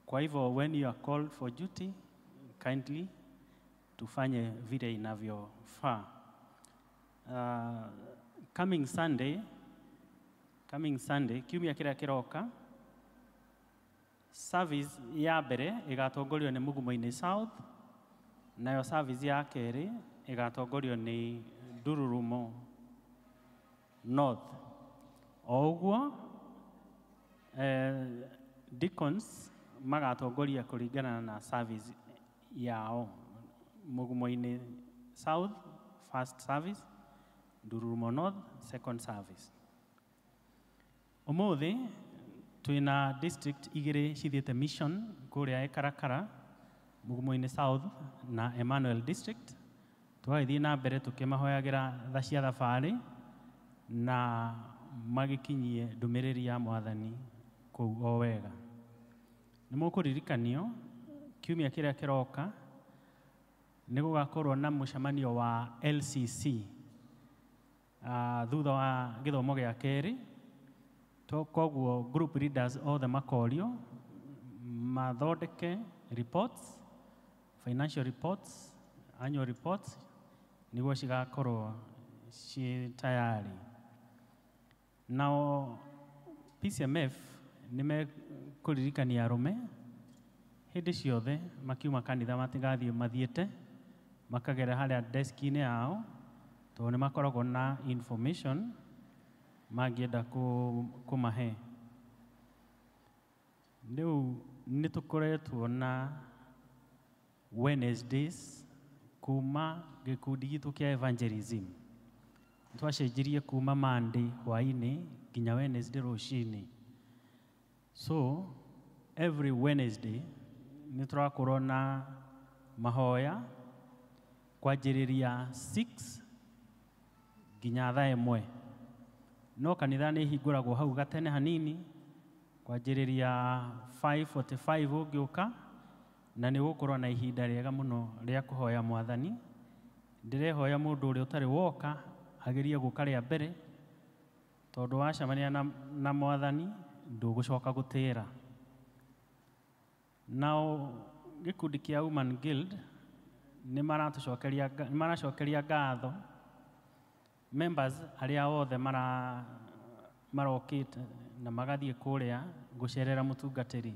Kwa hivyo when you are called for duty, kindly tufanye vile inavyofaa. Coming Sunday, kiumia kĩrĩa kĩroka, service ya mbere ĩgatongorio nĩ Mugumo-inĩ South, nayo service ya kerĩ ĩgatongorio nĩ Ndururumo North. O ũguo deacons magatongoria kũringana na service yao. Mugumo-inĩ South first service, Ndururumo North second service. Ũmũthĩ twĩna district igĩrĩ cithiĩte mission kũrĩa Ekarakara, Mugumo-inĩ South na Emmanuel District. Tũgagĩthiĩ na mbere tũkĩmahoyagĩra tha cia thabarĩ na magĩkinyie ndũmĩrĩri ya Mwathani kũu o wega. Nĩ mũkũririkanio kiumia kĩrĩa kĩroka nĩ gũgakorwo na mũcemanio wa LCC thutha wa gĩthomo gĩa kerĩ. Koguo group leaders othe makorio mathondeke reports, financial reports, annual reports, nĩguo cigakorwo ciĩ tayari. Nao PCMF nĩ mekũririkania arũme hĩndĩ ciothe makiuma kanitha matigathiĩ mathiĩte makagera harĩa deski-inĩ yao, tondũ nĩ makoragwo na information mangĩenda kũmahe. Rĩu nĩ tũkoretwo na Wednesdays kuma gĩkundi gitũ kĩa evangelism. Twacenjirie kuma Monday hwaĩ-inĩ nginya Wednesday rũcinĩ. So every Wednesday nĩ tũrakorwo na mahoya kwanjĩrĩria 6 nginya thaa 1. No kanitha nĩ ihingũragwo hau gatene hanini kwanjĩrĩria 5:45 ũngĩũka, na nĩ gũkorwo na ihinda rĩega mũno rĩa kũhoya Mwathani. Ndĩrehoya mũndũ ũrĩa ũtarĩ woka agerie gũka rĩa mbere, tondũ wacemania na Mwathani ndũgũcoka gũtĩra. Nao gĩkundi kĩa Women Guild nĩ maracokeria ngatho members arĩa othe marokĩte na magathiĩ kũrĩa gũcerera mũtungatĩri.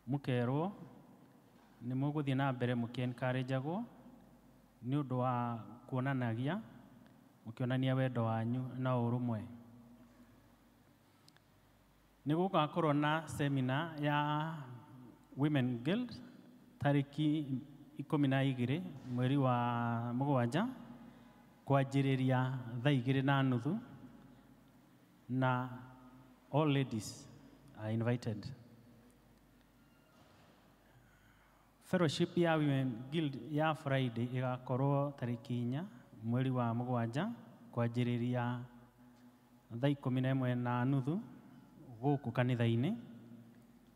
Mũkerwo nĩ mũgũthiĩ na mbere mũkĩ-encourage-agwo nĩ ũndũ wa kuonanagia mũkĩonania wendo wanyu na ũrũmwe. Nĩ gũgakorwo na seminar ya Women Guild tarĩki 12 mweri wa 7 kwanjĩrĩria thaa 2:30, na all ladies are invited. Fellowship ya Women Guild ya Friday ĩgakorwo tarĩki 4 mweri wa 7 kwanjĩrĩria thaa 11:30 gũkũ kanitha-inĩ.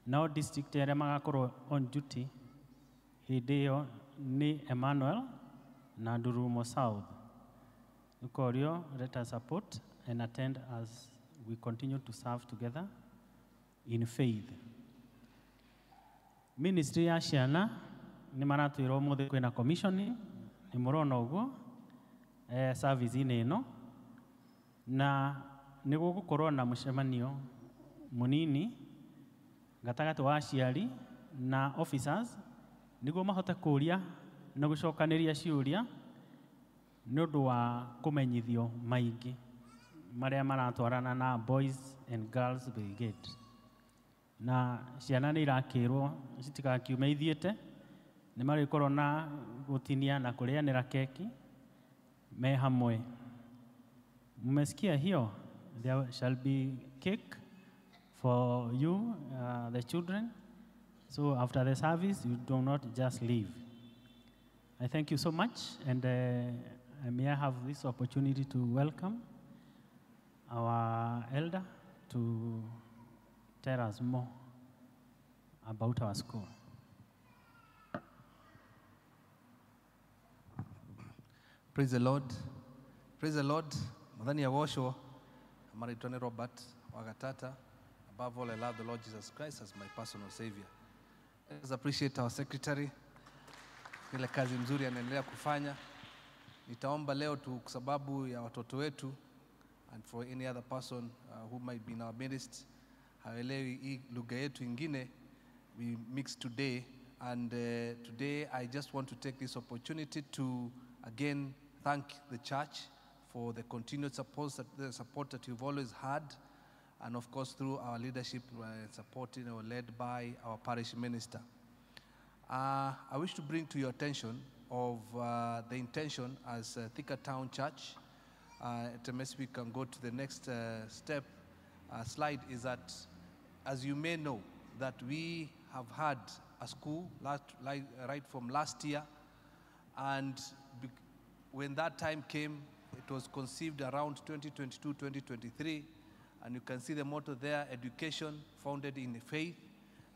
Nao district arĩa magakorwo on duty hĩndĩ ĩyo nĩ Emmanuel na Ndururumo South. Nĩkorio let us support and attend as we continue to serve together in faith. Ministry ya ciana nĩ maratwĩra ũmũthĩ kwĩna commission nĩ mũrona ũguo service-inĩ ĩno na nĩ gũgũkorwo na mũcemanio mũnini gatagatĩ wa aciari na officers nĩguo mahote kũũria na gũcokanĩria ciũria nĩ ũndũ wa kũmenyithio maingĩ marĩa maratwarana na Boys and Girls Brigade. Na ciana nĩ irakĩrwo citigakiume ithiĩte nĩ marĩkorwo na gũtinia na kũrĩanĩra keki me hamwe. Mmesikia hiyo? There shall be cake for you, the children. So after the service, you do not just leave. I thank you so much, and may I have this opportunity to welcome our elder to tell us more about our school. Praise the Lord. Praise the Lord. Mwathani agocwo. Marĩtwa nĩ Robert Wagatata. Above all, I love the Lord Jesus Christ as my personal savior. Let us appreciate our secretary. Ile kazi mzuri anaendelea kufanya. Nitaomba leo tu kwa sababu ya watoto wetu and for any other person who might be in our midst haelewi hii lugha yetu ingine we mix today, and today I just want to take this opportunity to again thank the church for the continued support that you've always had, and of course through our leadership supporting or led by our parish minister. I wish to bring to your attention of the intention as Thika Town Church. At MS we can go to the next step slide, is that, as you may know, that we have had a school right from last year, and when that time came, it was conceived around 2022, 2023, and you can see the motto there, education founded in faith.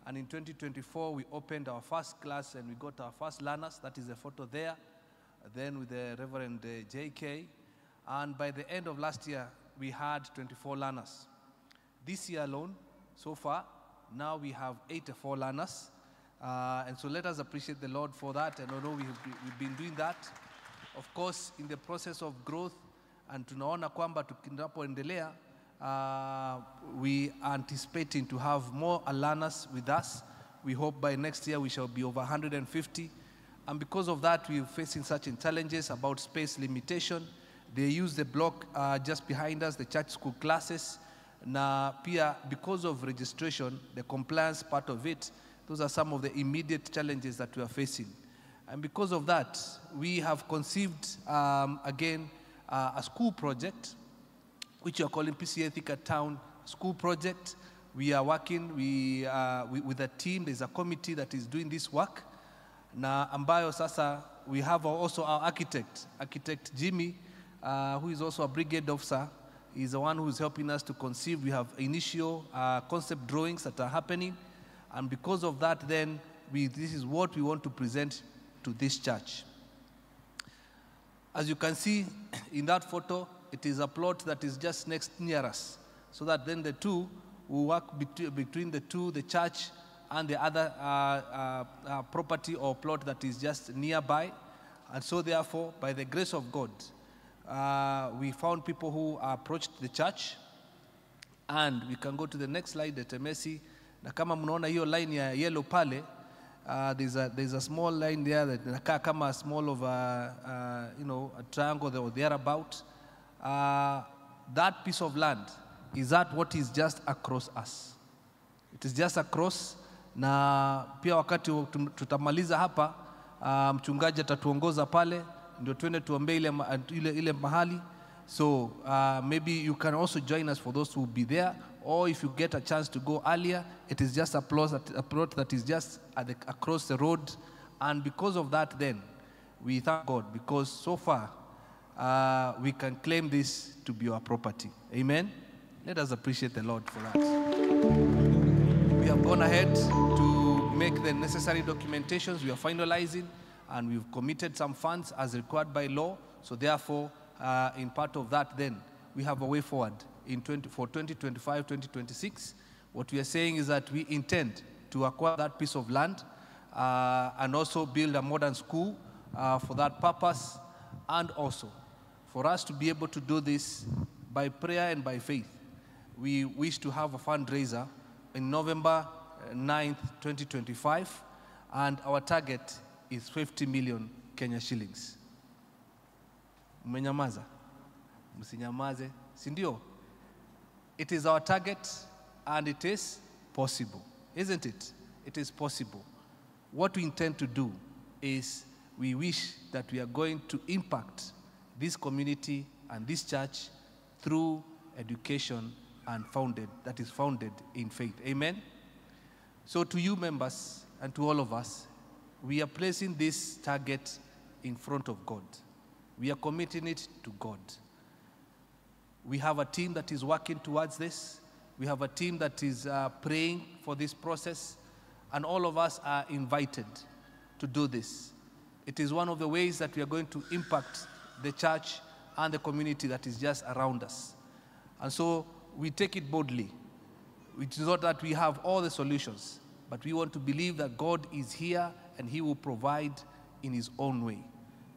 And in 2024, we opened our first class and we got our first learners. That is the photo there, then with the Reverend JK. And by the end of last year, we had 24 learners. This year alone, so far, now we have 84 learners. And so let us appreciate the Lord for that. And although we've been doing that, of course, in the process of growth, and tunaona kwamba tunapoendelea, we are anticipating to have more learners with us. We hope by next year we shall be over 150. And because of that, we're facing certain challenges about space limitation. They use the block just behind us, the church school classes. Na pia, because of registration, the compliance part of it, those are some of the immediate challenges that we are facing. And because of that, we have conceived, again, a school project, which we are calling PCEA Thika Town School Project. We are working with a team. There's a committee that is doing this work. Na ambayo sasa, we have also our architect, Architect Jimmy, who is also a brigade officer. He's the one who is helping us to conceive. We have initial concept drawings that are happening. And because of that, then, this is what we want to present to this church. As you can see in that photo, it is a plot that is just next near us, so that then the two will work between the two, the church and the other property or plot that is just nearby. And so therefore, by the grace of God, we found people who approached the church. And we can go to the next slide, the Temesi. Na kama mnaona hiyo line ya yellow pale, there's a small line there that inakaa kama small of a, you know, a triangle or thereabout. That piece of land is that what is just across us. It is just across. Na pia wakati tutamaliza hapa, mchungaji atatuongoza pale ndio twende tuombe ile mahali. So maybe you can also join us for those who will be there, or if you get a chance to go earlier, it is just a plot that is just at across the road. And because of that, then we thank God, because so far we can claim this to be our property. Amen. Let us appreciate the Lord for that. We have gone ahead to make the necessary documentations. We are finalizing, and we've committed some funds as required by law. So therefore, in part of that, then, we have a way forward for 2025, 2026. What we are saying is that we intend to acquire that piece of land and also build a modern school for that purpose, and also for us to be able to do this by prayer and by faith. We wish to have a fundraiser in November 9th, 2025, and our target is 50 million Kenya shillings. Mmenyamaza? Msinyamaze, si ndio? It is our target and it is possible, isn't it? It is possible. What we intend to do is we wish that we are going to impact this community and this church through education and that is founded in faith. Amen? So to you members and to all of us, we are placing this target in front of God. We are committing it to God. We have a team that is working towards this. We have a team that is praying for this process. And all of us are invited to do this. It is one of the ways that we are going to impact the church and the community that is just around us. And so we take it boldly. It is not that we have all the solutions, but we want to believe that God is here and he will provide in his own way.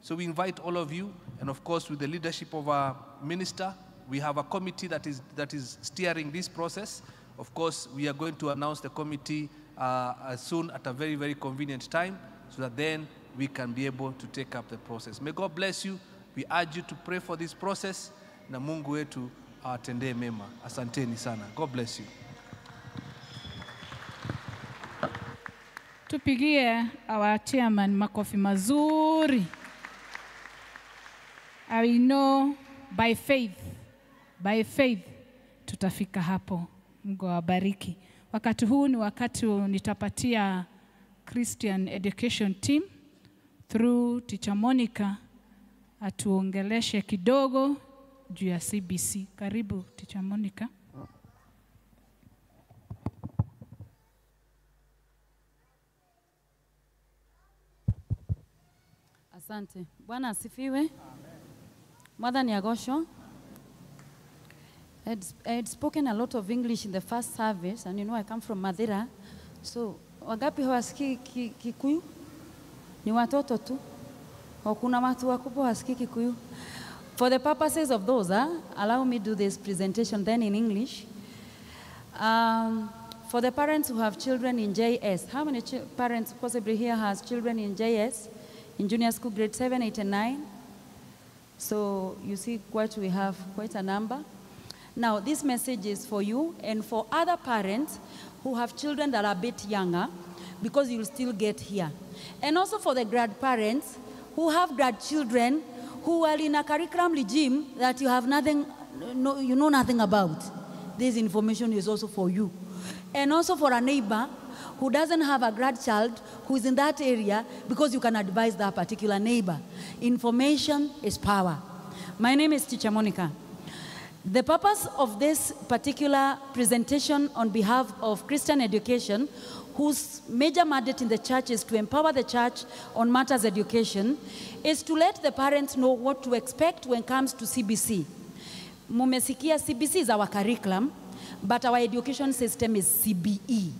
So we invite all of you, and of course with the leadership of our minister, we have a committee that is steering this process. Of course, we are going to announce the committee soon at a very, very convenient time, so that then we can be able to take up the process. May God bless you. We urge you to pray for this process. Na Mungu wetu awatendee mema. Asanteni sana. God bless you. Tupigie our chairman makofi mazuri. I know by faith tutafika hapo. Mungu awabariki. Wakati huu ni wakati nitapatia Christian Education Team through Teacher Monica atuongeleshe kidogo juu ya CBC. Karibu Teacher Monica. Asante. Bwana asifiwe. Mwathani agocwo. I had spoken a lot of English in the first service, and you know I come from Mathira. So, wangapi hawasikii Kikuyu? Ni watoto tu. Kuna watu wakubwa hawasikii Kikuyu. For the purposes of those, allow me do this presentation then in English. For the parents who have children in JS, how many parents possibly here has children in JS, in junior school grade 7, 8, and 9? So you see we have quite a number. Now, this message is for you and for other parents who have children that are a bit younger, because you'll still get here. And also for the grandparents who have grandchildren who are in a curriculum regime that you have nothing, no, you know nothing about. This information is also for you. And also for a neighbor who doesn't have a grandchild who is in that area, because you can advise that particular neighbor. Information is power. My name is Teacher Monica. The purpose of this particular presentation on behalf of Christian Education, whose major mandate in the church is to empower the church on matters education, is to let the parents know what to expect when it comes to CBC. Mumesikia, CBC is our curriculum, but our education system is CBE.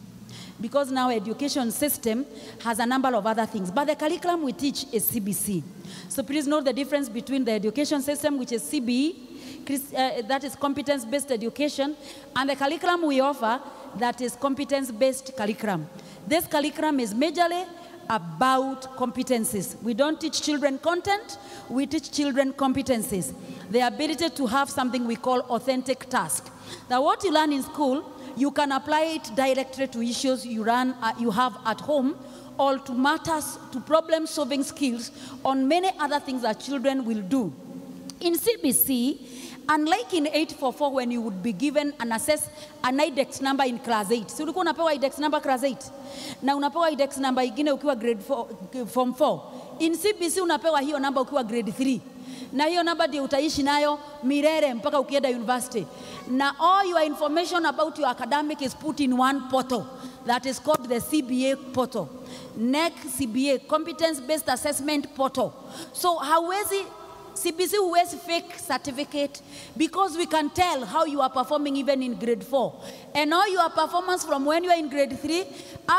Because now education system has a number of other things, but the curriculum we teach is CBC. So please note the difference between the education system, which is CBE, that is competence-based education, and the curriculum we offer, that is competence-based curriculum. This curriculum is majorly about competencies. We don't teach children content, we teach children competencies. The ability to have something we call authentic task. Now what you learn in school, you can apply it directly to issues you have at home, or to matters, to problem-solving skills, on many other things that children will do. In CBC, unlike in 844 when you would be given an index number in class 8. So ulikuwa unapewa index number class 8. Na unapewa index number ingine ukiwa grade 4, form 4. In CBC unapewa hiyo number ukiwa grade 3. Na hiyo namba ndio utaishi nayo milele mpaka ukienda university. Na all your information about your academic is put in one portal that is called the CBA portal. NEC CBA, Competence Based Assessment Portal. So hauwezi CBC huwezi fake certificate because we can tell how you are performing even in grade 4. And all your performance from when you are in grade 3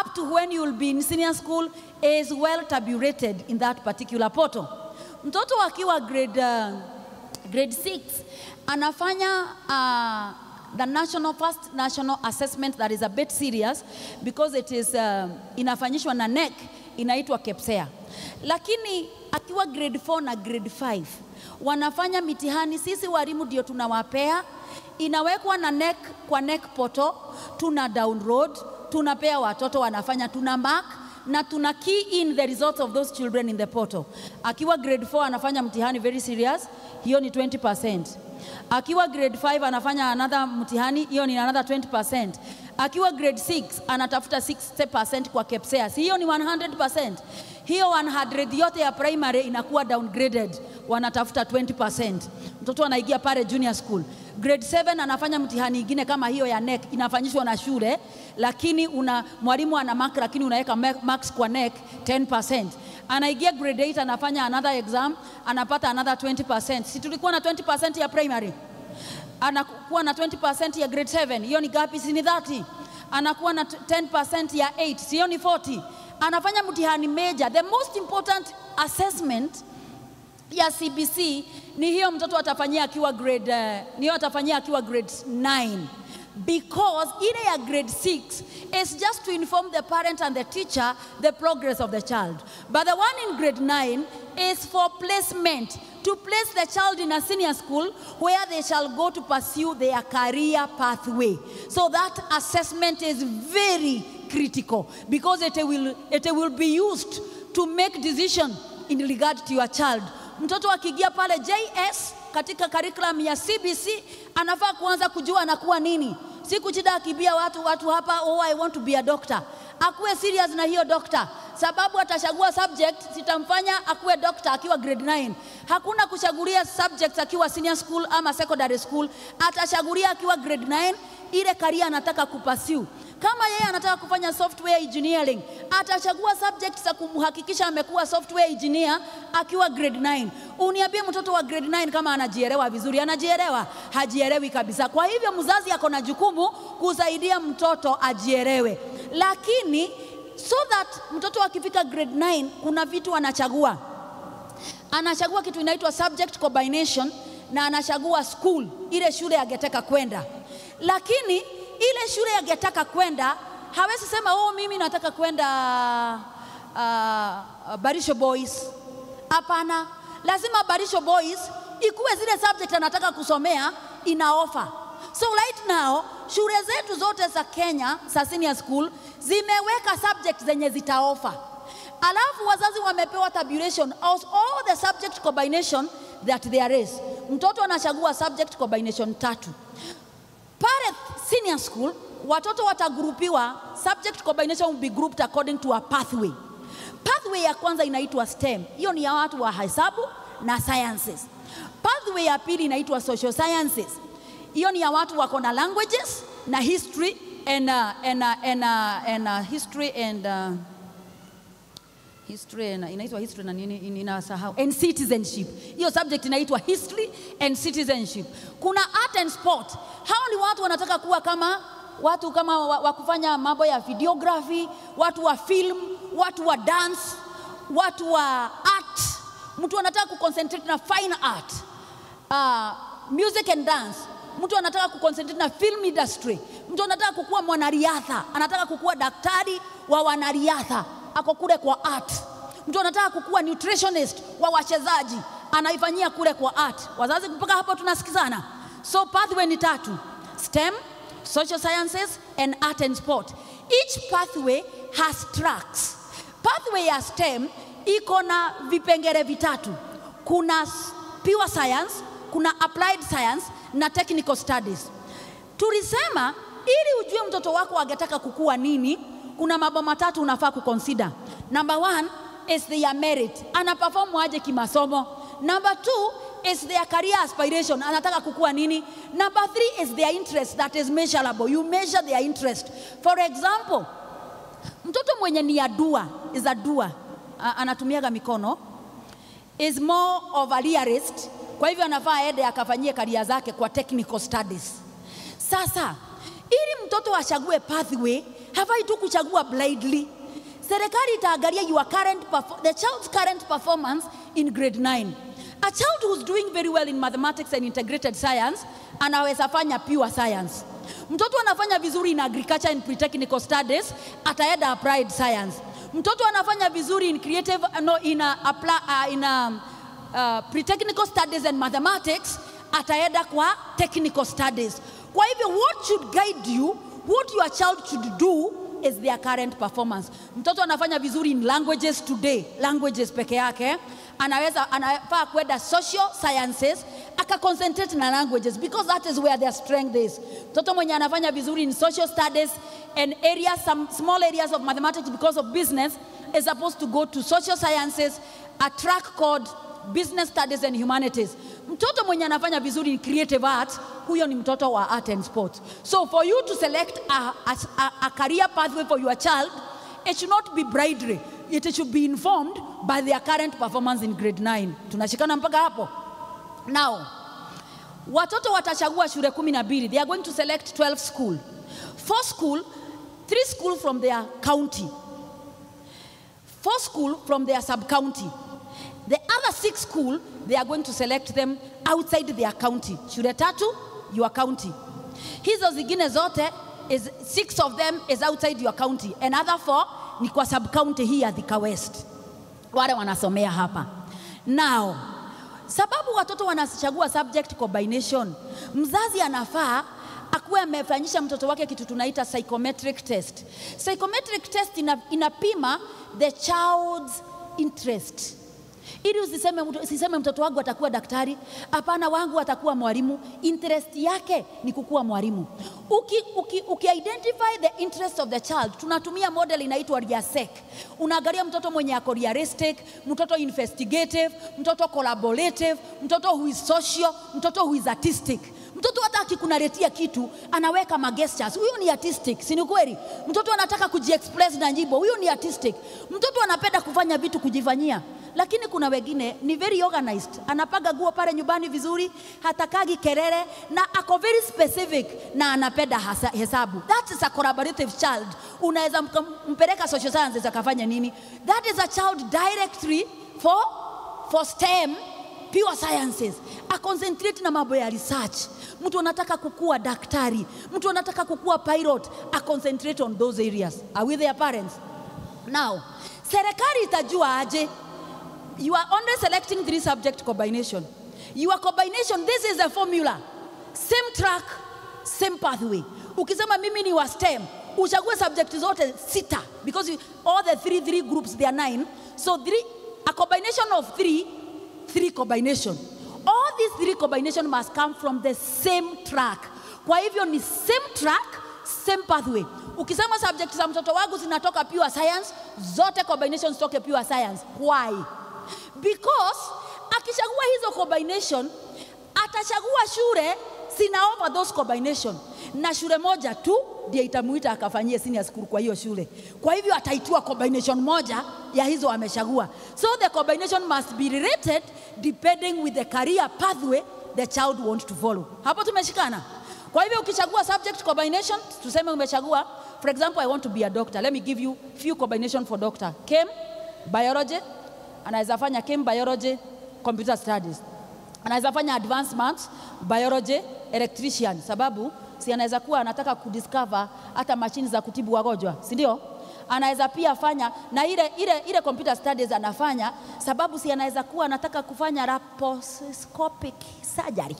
up to when you will be in senior school is well tabulated in that particular portal. Mtoto akiwa grade 6 anafanya the first national assessment that is a bit serious because it is inafanyishwa na NEC, inaitwa KPSEA. Lakini akiwa grade 4 na grade 5 wanafanya mitihani, sisi walimu ndio tunawapea, inawekwa na NEC kwa NEC portal, tuna download, tunapea watoto wanafanya, tuna mark na tuna key in the results of those children in the portal. Akiwa grade 4 anafanya mtihani very serious, hiyo ni 20%. Akiwa grade 5 anafanya another mtihani, hiyo ni another 20%. Akiwa grade 6 anatafuta 60% kwa KPSEA, si hiyo ni 100%. Hiyo 100 yote ya primary inakuwa downgraded, wanatafuta 20%. Mtoto anaingia pale junior school. Grade 7 anafanya mtihani ingine kama hiyo ya NEC, inafanyishwa na shule, lakini mwalimu ana mark, lakini unaweka marks kwa NEC 10%. Anaingia grade 8 anafanya another exam, anapata another 20%. Si tulikuwa na 20% ya primary? Anakuwa na 20% ya grade 7, hiyo ni gapi? Si ni 30. Anakuwa na 10% ya 8, si hiyo ni 40. Anafanya mtihani major. The most important assessment ya CBC ni hiyo mtoto atafanyia akiwa grade ni atafanyia akiwa grade 9, because ile ya grade 6 is just to inform the parent and the teacher the progress of the child, but the one in grade 9 is for placement, to place the child in a senior school where they shall go to pursue their career pathway. So that assessment is very critical because it will be used to make decision in regard to your child. Mtoto akiingia pale JS katika curriculum ya CBC anafaa kuanza kujua anakuwa nini. Si kuchida akibia watu hapa, oh, I want to be a doctor. Akuwe serious na hiyo doctor, sababu atachagua subject sitamfanya akuwe doctor akiwa grade 9. Hakuna kuchagulia subjects akiwa senior school ama secondary school. Atachagulia akiwa grade 9 ile career anataka kupursue. Kama yeye anataka kufanya software engineering, atachagua subjects za kumhakikisha amekuwa software engineer akiwa grade 9. Uniambie mtoto wa grade 9 kama anajielewa vizuri? Anajielewa? Hajielewi kabisa. Kwa hivyo mzazi ako na jukumu kusaidia mtoto ajielewe. Lakini so that mtoto akifika grade 9 kuna vitu anachagua. Anachagua kitu inaitwa subject combination na anachagua school, ile shule angetaka kwenda. Lakini ile shule angetaka kwenda hawezi sema, oh, mimi nataka kwenda Barisho Boys. Hapana, lazima Barisho Boys ikuwe zile subject anataka kusomea ina offer. So right now shule zetu zote za Kenya za senior school zimeweka subject zenye zitaofa. Alafu wazazi wamepewa tabulation of all the subject combination that there is. Mtoto anachagua subject combination 3. Pale senior school watoto watagrupiwa, subject combination will be grouped according to a pathway. Pathway ya kwanza inaitwa STEM. Hiyo ni ya watu wa hesabu na sciences. Pathway ya pili inaitwa social sciences. Hiyo ni ya watu wako na languages na history and history and history and inaitwa history na nini ninasahau, and citizenship. Hiyo subject inaitwa history and citizenship. Kuna art and sport. Hao ni watu wanataka kuwa kama watu kama wa kufanya mambo ya videography, watu wa film, watu wa dance, watu wa art. Mtu anataka kuconcentrate na fine art, music and dance. Mtu anataka kuconcentrate na film industry. Mtu anataka kukua mwanariadha, anataka kukua daktari wa wanariadha, ako kule kwa art. Mtu anataka kukua nutritionist wa wachezaji, anaifanyia kule kwa art. Wazazi, mpaka hapo tunasikizana? So pathway ni 3: STEM, social sciences and art and sport. Each pathway has tracks. Pathway ya STEM iko na vipengele vitatu. Kuna pure science, kuna applied science na technical studies. Tulisema ili ujue mtoto wako angetaka kukua nini, kuna mambo matatu unafaa kuconsider. Number 1 is their merit. Ana perform aje kimasomo. Number 2 is their career aspiration. Anataka kukua nini? Number 3 is their interest that is measurable. You measure their interest. For example, mtoto mwenye ni adua, is adua, anatumiaga mikono. is more of a realist, kwa hivyo anafaa aende akafanyie career zake kwa technical studies. Sasa ili mtoto achague pathway, hafai tu kuchagua blindly. Serikali itaangalia your current the child's current performance in grade 9. A child who's doing very well in mathematics and integrated science anaweza fanya pure science. Mtoto anafanya vizuri in agriculture and pre-technical studies ataenda applied science. Mtoto anafanya vizuri in creative no in a, pre-technical studies and mathematics ataenda kwa technical studies. Kwa hivyo what should guide you, what your child should do is their current performance. Mtoto anafanya vizuri in languages today, languages peke yake, anaweza anafaa kwenda social sciences aka concentrate na languages because that is where their strength is. Mtoto mwenye anafanya vizuri in social studies and areas, some small areas of mathematics because of business, is supposed to go to social sciences, a track called business studies and humanities. Mtoto mwenye anafanya vizuri in creative arts, huyo ni mtoto wa art and sports. So for you to select a career pathway for your child, it should not be bribery. It should be informed by their current performance in grade 9. Tunashikana mpaka hapo? Now, watoto watachagua shule 12. They are going to select 12 school. 4 school, 3 school from their county. 4 school from their sub-county. The other 6 school, they are going to select them outside their county. Shule tatu, your county. Hizo zingine zote, is 6 of them is outside your county. And other 4 ni kwa sub-county hii ya Thika West. Wale wanasomea hapa. Now, sababu watoto wanachagua subject combination, mzazi anafaa akuwe amefanyisha mtoto wake kitu tunaita psychometric test. Psychometric test inapima the child's interest. Ili usiseme mtoto wangu atakuwa daktari, hapana, wangu atakuwa mwalimu. Interest yake ni kukuwa mwalimu. Uki identify the interest of the child, tunatumia model inaitwa RIASEC. Unaangalia mtoto mwenye ako realistic, mtoto investigative, mtoto collaborative, mtoto who is social, mtoto who is artistic. Mtoto hata akikunaretia kitu anaweka ma gestures, huyo ni artistic, si ni kweli? Mtoto anataka kujiexpress na nyimbo, huyo ni artistic. Mtoto anapenda kufanya vitu kujifanyia. Lakini kuna wengine ni very organized, anapaga guo pale nyumbani vizuri, hatakagi kelele na ako very specific na anapenda hesabu. That is a collaborative child. Unaweza mpeleka social sciences akafanya nini? That is a child directly for STEM, pure sciences. A concentrate na mambo ya research. Mtu anataka kukua daktari, mtu anataka kukua pilot, a concentrate on those areas. Are we their parents? Now, serikali itajua aje? You are only selecting 3 subject combination. Your combination, this is a formula. Same track, same pathway. Ukisema mimi ni wa STEM, uchague subject zote 6 because all the three groups, they are 9. So a combination of 3 combination. All these 3 combination must come from the same track. Kwa hivyo ni same track, same pathway. Ukisema subject za mtoto wangu zinatoka pure science, zote combinations toke pure science. Why? Because akichagua hizo combination, atachagua shule zina offer those combination. Na shule moja tu ndiye itamuita akafanyie senior school kwa hiyo shule. Kwa hivyo ataitua combination moja ya hizo amechagua. So the combination must be related depending with the career pathway the child wants to follow. Hapo tumeshikana? Kwa hivyo ukichagua subject combination, tuseme umechagua, for example, I want to be a doctor. Let me give you few combination for doctor. Chem, biology, anaweza fanya chem, biology, computer studies. Anaweza fanya advanced maths, biology, electrician, sababu si anaweza kuwa anataka kudiscover hata machine za kutibu wagonjwa, si ndio? Anaweza pia fanya na ile computer studies anafanya sababu si anaweza kuwa anataka kufanya laparoscopic surgery.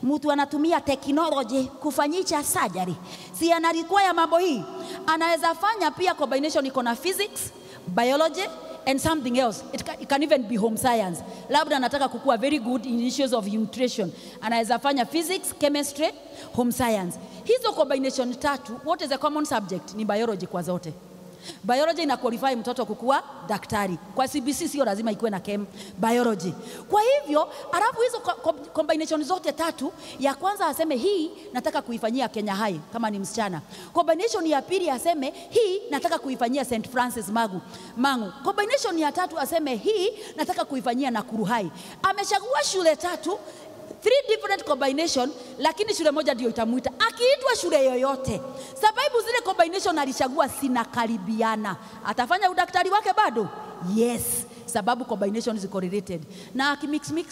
Mtu anatumia technology kufanyisha surgery. Si ana require mambo hii. Anaweza fanya pia combination iko na physics, biology and something else. It can even be home science. Labda anataka kukua very good in issues of nutrition. Anaweza fanya physics, chemistry, home science. Hizo combination tatu, what is a common subject? Ni biology kwa zote. Biology ina qualify mtoto kukua daktari. Kwa CBC sio lazima ikuwe na chem, biology. Kwa hivyo, alafu hizo combination zote tatu, ya kwanza aseme hii nataka kuifanyia Kenya High kama ni msichana. Combination ya pili aseme hii nataka kuifanyia St. Francis Mangu. Combination ya tatu aseme hii nataka kuifanyia Nakuru High. Amechagua shule tatu, 3 different combination, lakini shule moja ndio itamuita. Akiitwa shule yoyote, sababu zile combination alichagua sinakaribiana, atafanya udaktari wake bado? Yes, sababu combination ziko related. Na akimix mix,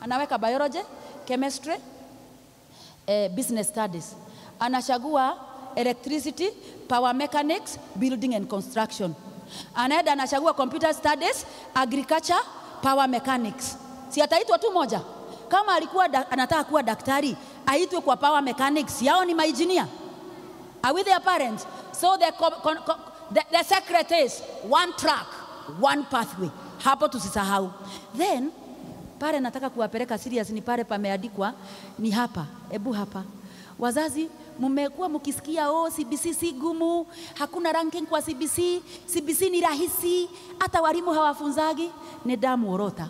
anaweka biology, chemistry, business studies. Anachagua electricity, power mechanics, building and construction. Anaenda anachagua computer studies, agriculture, power mechanics. Si ataitwa tu moja? Kama alikuwa anataka kuwa daktari, aitwe kwa power mechanics. Yao ni maengineer. Are we their parents? So the secret is one track, one pathway. Hapo tusisahau. Then, pale nataka kuwapeleka serious ni pale pameandikwa ni hapa. Ebu hapa. Wazazi, mmekuwa mkisikia oh, CBC si gumu, hakuna ranking kwa CBC, CBC ni rahisi, hata walimu hawafunzagi, ni damu orota.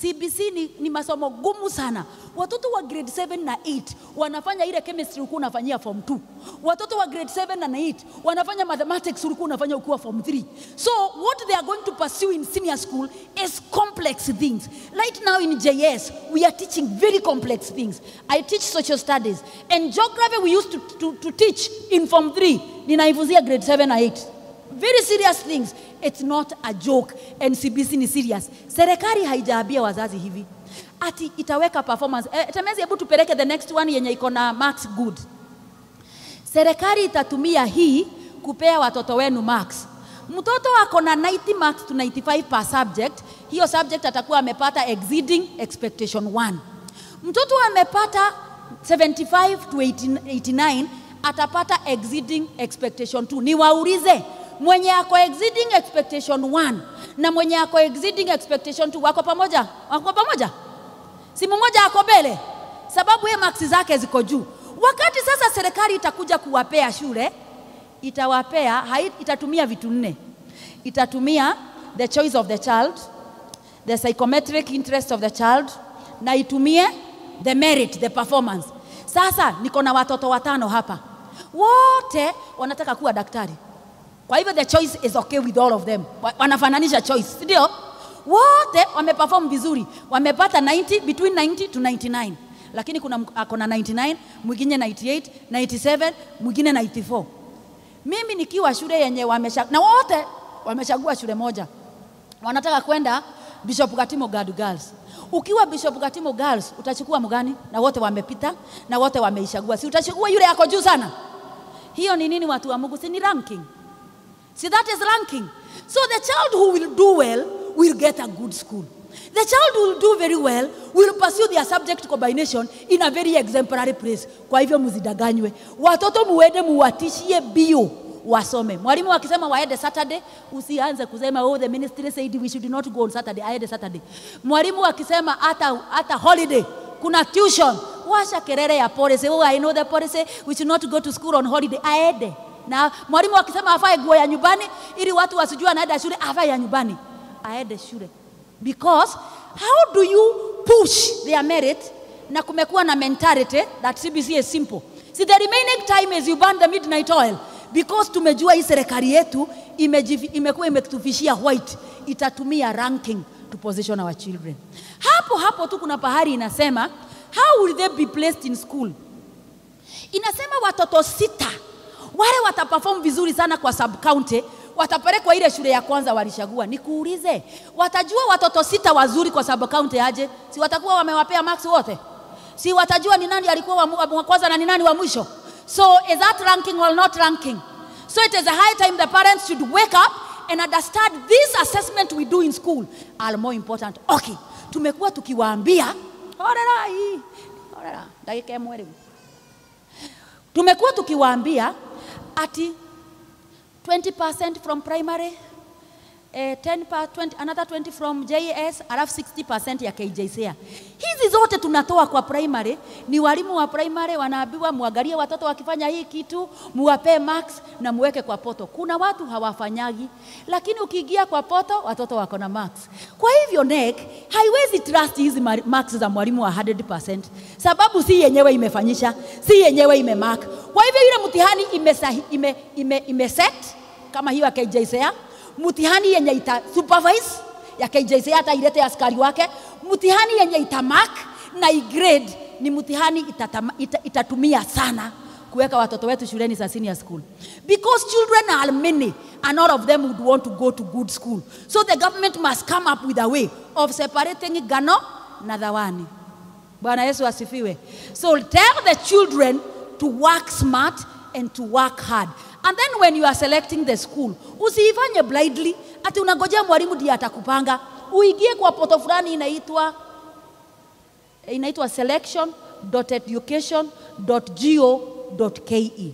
CBC ni masomo gumu sana. Watoto wa grade 7 na 8 wanafanya ile chemistry ulikuwa unafanyia form 2. Watoto wa grade 7 na 8 wanafanya mathematics ulikuwa unafanya ukiwa form 3. So what they are going to pursue in senior school is complex things. Right now in JS, we are teaching very complex things. I teach social studies. And geography we used to teach in form 3. Ninaifuzia grade 7 na 8. Very serious things. It's not a joke. And CBC ni serious. Serikali haijaambia wazazi hivi ati itaweka performance. Temezi, hebu tupeleke the next one yenye iko na marks good. Serikali itatumia hii kupea watoto wenu marks. Mtoto ako na 90 marks to 95 per subject, hiyo subject atakuwa amepata exceeding expectation 1. Mtoto amepata 75 to 89 atapata exceeding expectation 2. Niwaulize, mwenye ako exceeding expectation 1 na mwenye ako exceeding expectation 2 wako pamoja? Wako pamoja? Si mmoja ako mbele, sababu yeye marks zake ziko juu. Wakati sasa serikali itakuja kuwapea shule, itawapea, itatumia vitu nne. Itatumia the choice of the child, the psychometric interest of the child, na itumie the merit, the performance. Sasa niko na watoto watano hapa, wote wanataka kuwa daktari. Kwa hivyo the choice is okay with all of them. Wanafananisha choice, ndio? Wote wameperform vizuri, wamepata 90, between 90 to 99. Lakini kuna akona 99, mwingine 98, 97, mwingine 94. Mimi nikiwa shule yenye na wote wamechagua shule moja. Wanataka kwenda Bishop Gatimo Gadu Girls. Ukiwa Bishop Gatimo Girls utachukua mgani? Na wote wamepita, na wote wameishagua. Si utachukua yule yako juu sana? Hiyo ni nini watu wa Mungu? Si ni ranking? See, that is ranking. So the child who will do well will get a good school. The child who will do very well will pursue their subject combination in a very exemplary place. Kwa hivyo msidanganywe. Watoto muende muwatishie bio wasome. Mwalimu akisema waende Saturday, usianze kusema oh, the ministry said we should not go on Saturday, aende Saturday. Mwalimu akisema hata holiday kuna tuition, washa kelele ya policy, oh, I know the policy, we should not go to school on holiday, aende. Na mwalimu akisema afae nguo ya nyumbani ili watu wasijue anaenda shule, afae ya nyumbani, aende shule. Because how do you push their merit? Na kumekuwa na mentality that CBC is simple. See, the remaining time is you burn the midnight oil. Because tumejua hii serikali yetu imekuwa imetufishia white, itatumia ranking to position our children. Hapo hapo tu kuna pahali inasema how will they be placed in school? Inasema watoto 6 wale wataperform vizuri sana kwa sub county watapelekwa ile shule ya kwanza walichagua. Nikuulize, watajua watoto 6 wazuri kwa sub county aje? Si watakuwa wamewapea marks wote? Si watajua ni nani alikuwa wa kwanza na ni nani wa mwisho? So is that ranking or not ranking? So it is a high time the parents should wake up and understand this assessment we do in school are more important. Okay, tumekuwa tukiwaambia horera hii, horera dakika imwe. Tumekuwa tukiwaambia ati 20% from primary, 10 pa, 20, another 20 from JS, alafu 60% ya KJSEA. Hizi zote tunatoa kwa primary. Ni walimu wa primary wanaambiwa muangalie watoto wakifanya hii kitu, muwape marks na muweke kwa poto. Kuna watu hawafanyagi, lakini ukiingia kwa poto watoto wako na marks. Kwa hivyo NEC haiwezi trust hizi marks za mwalimu wa 100%, sababu si yenyewe imefanyisha, si yenyewe imemark. Kwa hivyo ile mtihani imeset kama hiyo ya KJSEA, mtihani yenye ita supervise ya KJSEA hata ilete askari wake, mtihani yenye ita mark na i-grade ni mtihani itatumia sana kuweka watoto wetu shuleni za senior school, because children are many and all of them would want to go to good school. So the government must come up with a way of separating Gano na Dhawani. Bwana Yesu asifiwe. So tell the children to work smart and to work hard. And then when you are selecting the school, usiifanye blindly ati unangojea mwalimu ndiye atakupanga. Uingie kwa poto fulani inaitwa selection.education.go.ke.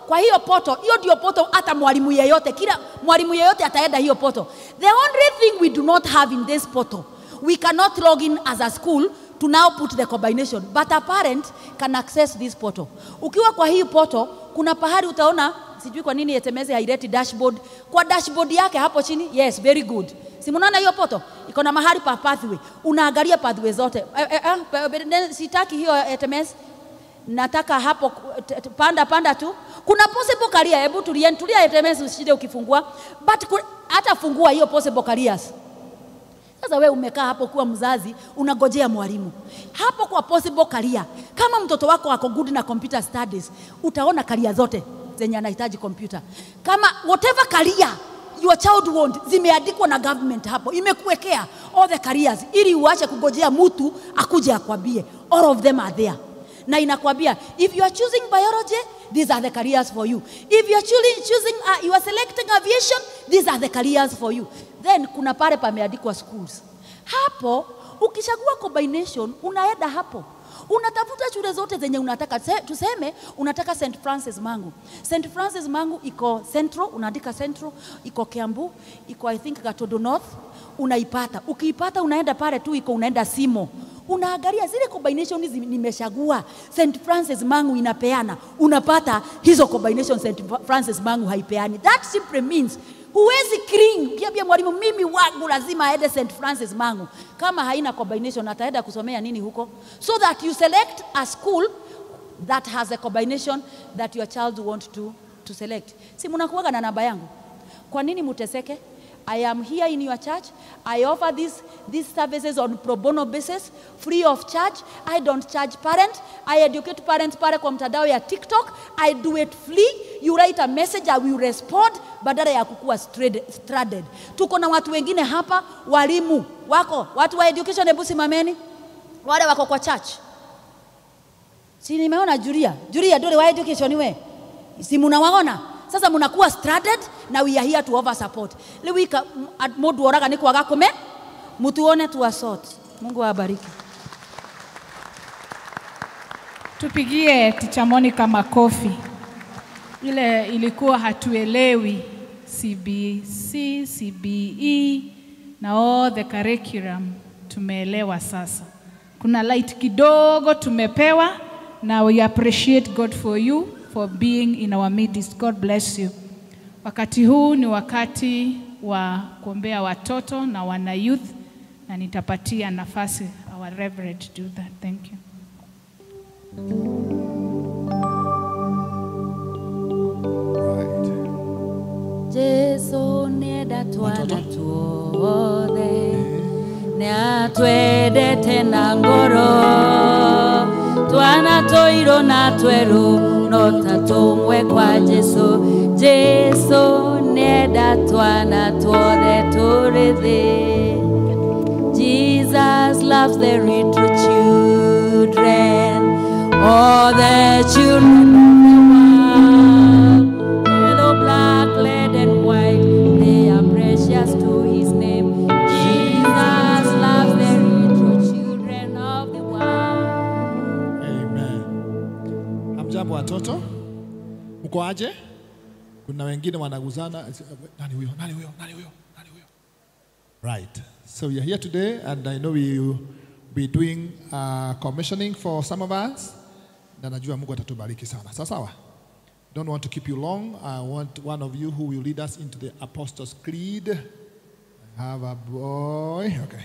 Kwa hiyo poto, hiyo ndio poto hata mwalimu yeyote, kila mwalimu yeyote ataenda hiyo poto. The only thing we do not have in this portal, we cannot log in as a school to now put the combination, but a parent can access this portal. Ukiwa kwa hii portal, kuna pahali utaona, sijui kwa nini Etemeze haileti dashboard. Kwa dashboard yake hapo chini, yes, very good. Si mnaona hiyo portal? Iko na mahali pa pathway. Unaangalia pathway zote. Sitaki hiyo Etemeze. Nataka hapo panda tu. Kuna possible career, hebu tulia Etemeze usije ukifungua. But hata fungua hiyo possible careers. Sasa wewe umekaa hapo kuwa mzazi, unagojea mwalimu. Hapo kwa possible career, kama mtoto wako ako good na computer studies, utaona career zote zenye anahitaji computer. Kama whatever career your child want, zimeandikwa na government hapo, imekuwekea all the careers ili uache kugojea mtu akuje akwambie. All of them are there. Na inakwambia if you are choosing biology, these are the careers for you. If you are choosing you are selecting aviation, these are the careers for you. Then kuna pale pameandikwa schools. Hapo ukichagua combination unaenda hapo. Unatafuta shule zote zenye unataka. Tuseme unataka St. Francis Mangu. St. Francis Mangu iko Central, unaandika Central, iko Kiambu, iko I think Gatodo North, unaipata. Ukiipata unaenda pale tu iko unaenda Simo. Unaangalia zile combination hizi nimechagua. St. Francis Mangu inapeana. Unapata hizo combination St. Francis Mangu haipeani. That simply means huwezi cling, ukiambia mwalimu mimi wangu lazima aende St. Francis Mangu. Kama haina combination ataenda kusomea nini huko? So that you select a school that has a combination that your child want to select. Si mnakuwaga na namba yangu. Kwa nini muteseke? I am here in your church. I offer these services on pro bono basis, free of charge. I don't charge parents. I educate parents pale kwa mtandao ya TikTok. I do it free. You write a message, I will respond. Badala ya kukua stranded. Tuko na watu wengine hapa, walimu wako, watu wa education, hebu simameni. Wale wako kwa church. Si nimeona Julia. Julia dole wa education we. Si mnawaona? Sasa mnakuwa stranded na we are here to offer support. Liwika mundu oraga ni kwaga kume mutuone tuwasort. Mungu awabariki. Tupigie Teacher Monica makofi. Ile ilikuwa hatuelewi CBC, CBE na all the curriculum tumeelewa sasa. Kuna light kidogo tumepewa na we appreciate God for you for being in our midst. God bless you. Wakati huu ni wakati wa kuombea watoto na wana youth, na nitapatia nafasi our reverend to do that. Thank you. Right. Jesu nenda twana tuothe nĩatwendete na ngoro twana tũirũ na twerũ no ta tũmwe kwa Jesu. Jesu nenda twana tuothe tũrĩ thĩ. Jesus loves the little children, all the children of the world, yellow, black, red and white, they are precious to his name. Jesus loves the little children of the world. Amen. Hamjambo watoto? Mko aje? Kuna wengine wanaguzana, nani huyo, nani huyo, nani huyo, nani huyo. Right. So we are here today, and I know we will be doing commissioning for some of us. Na najua Mungu atatubariki sana. Sawa sawa. Don't want to keep you long. I want one of you who will lead us into the Apostles' Creed. I have a boy. Okay.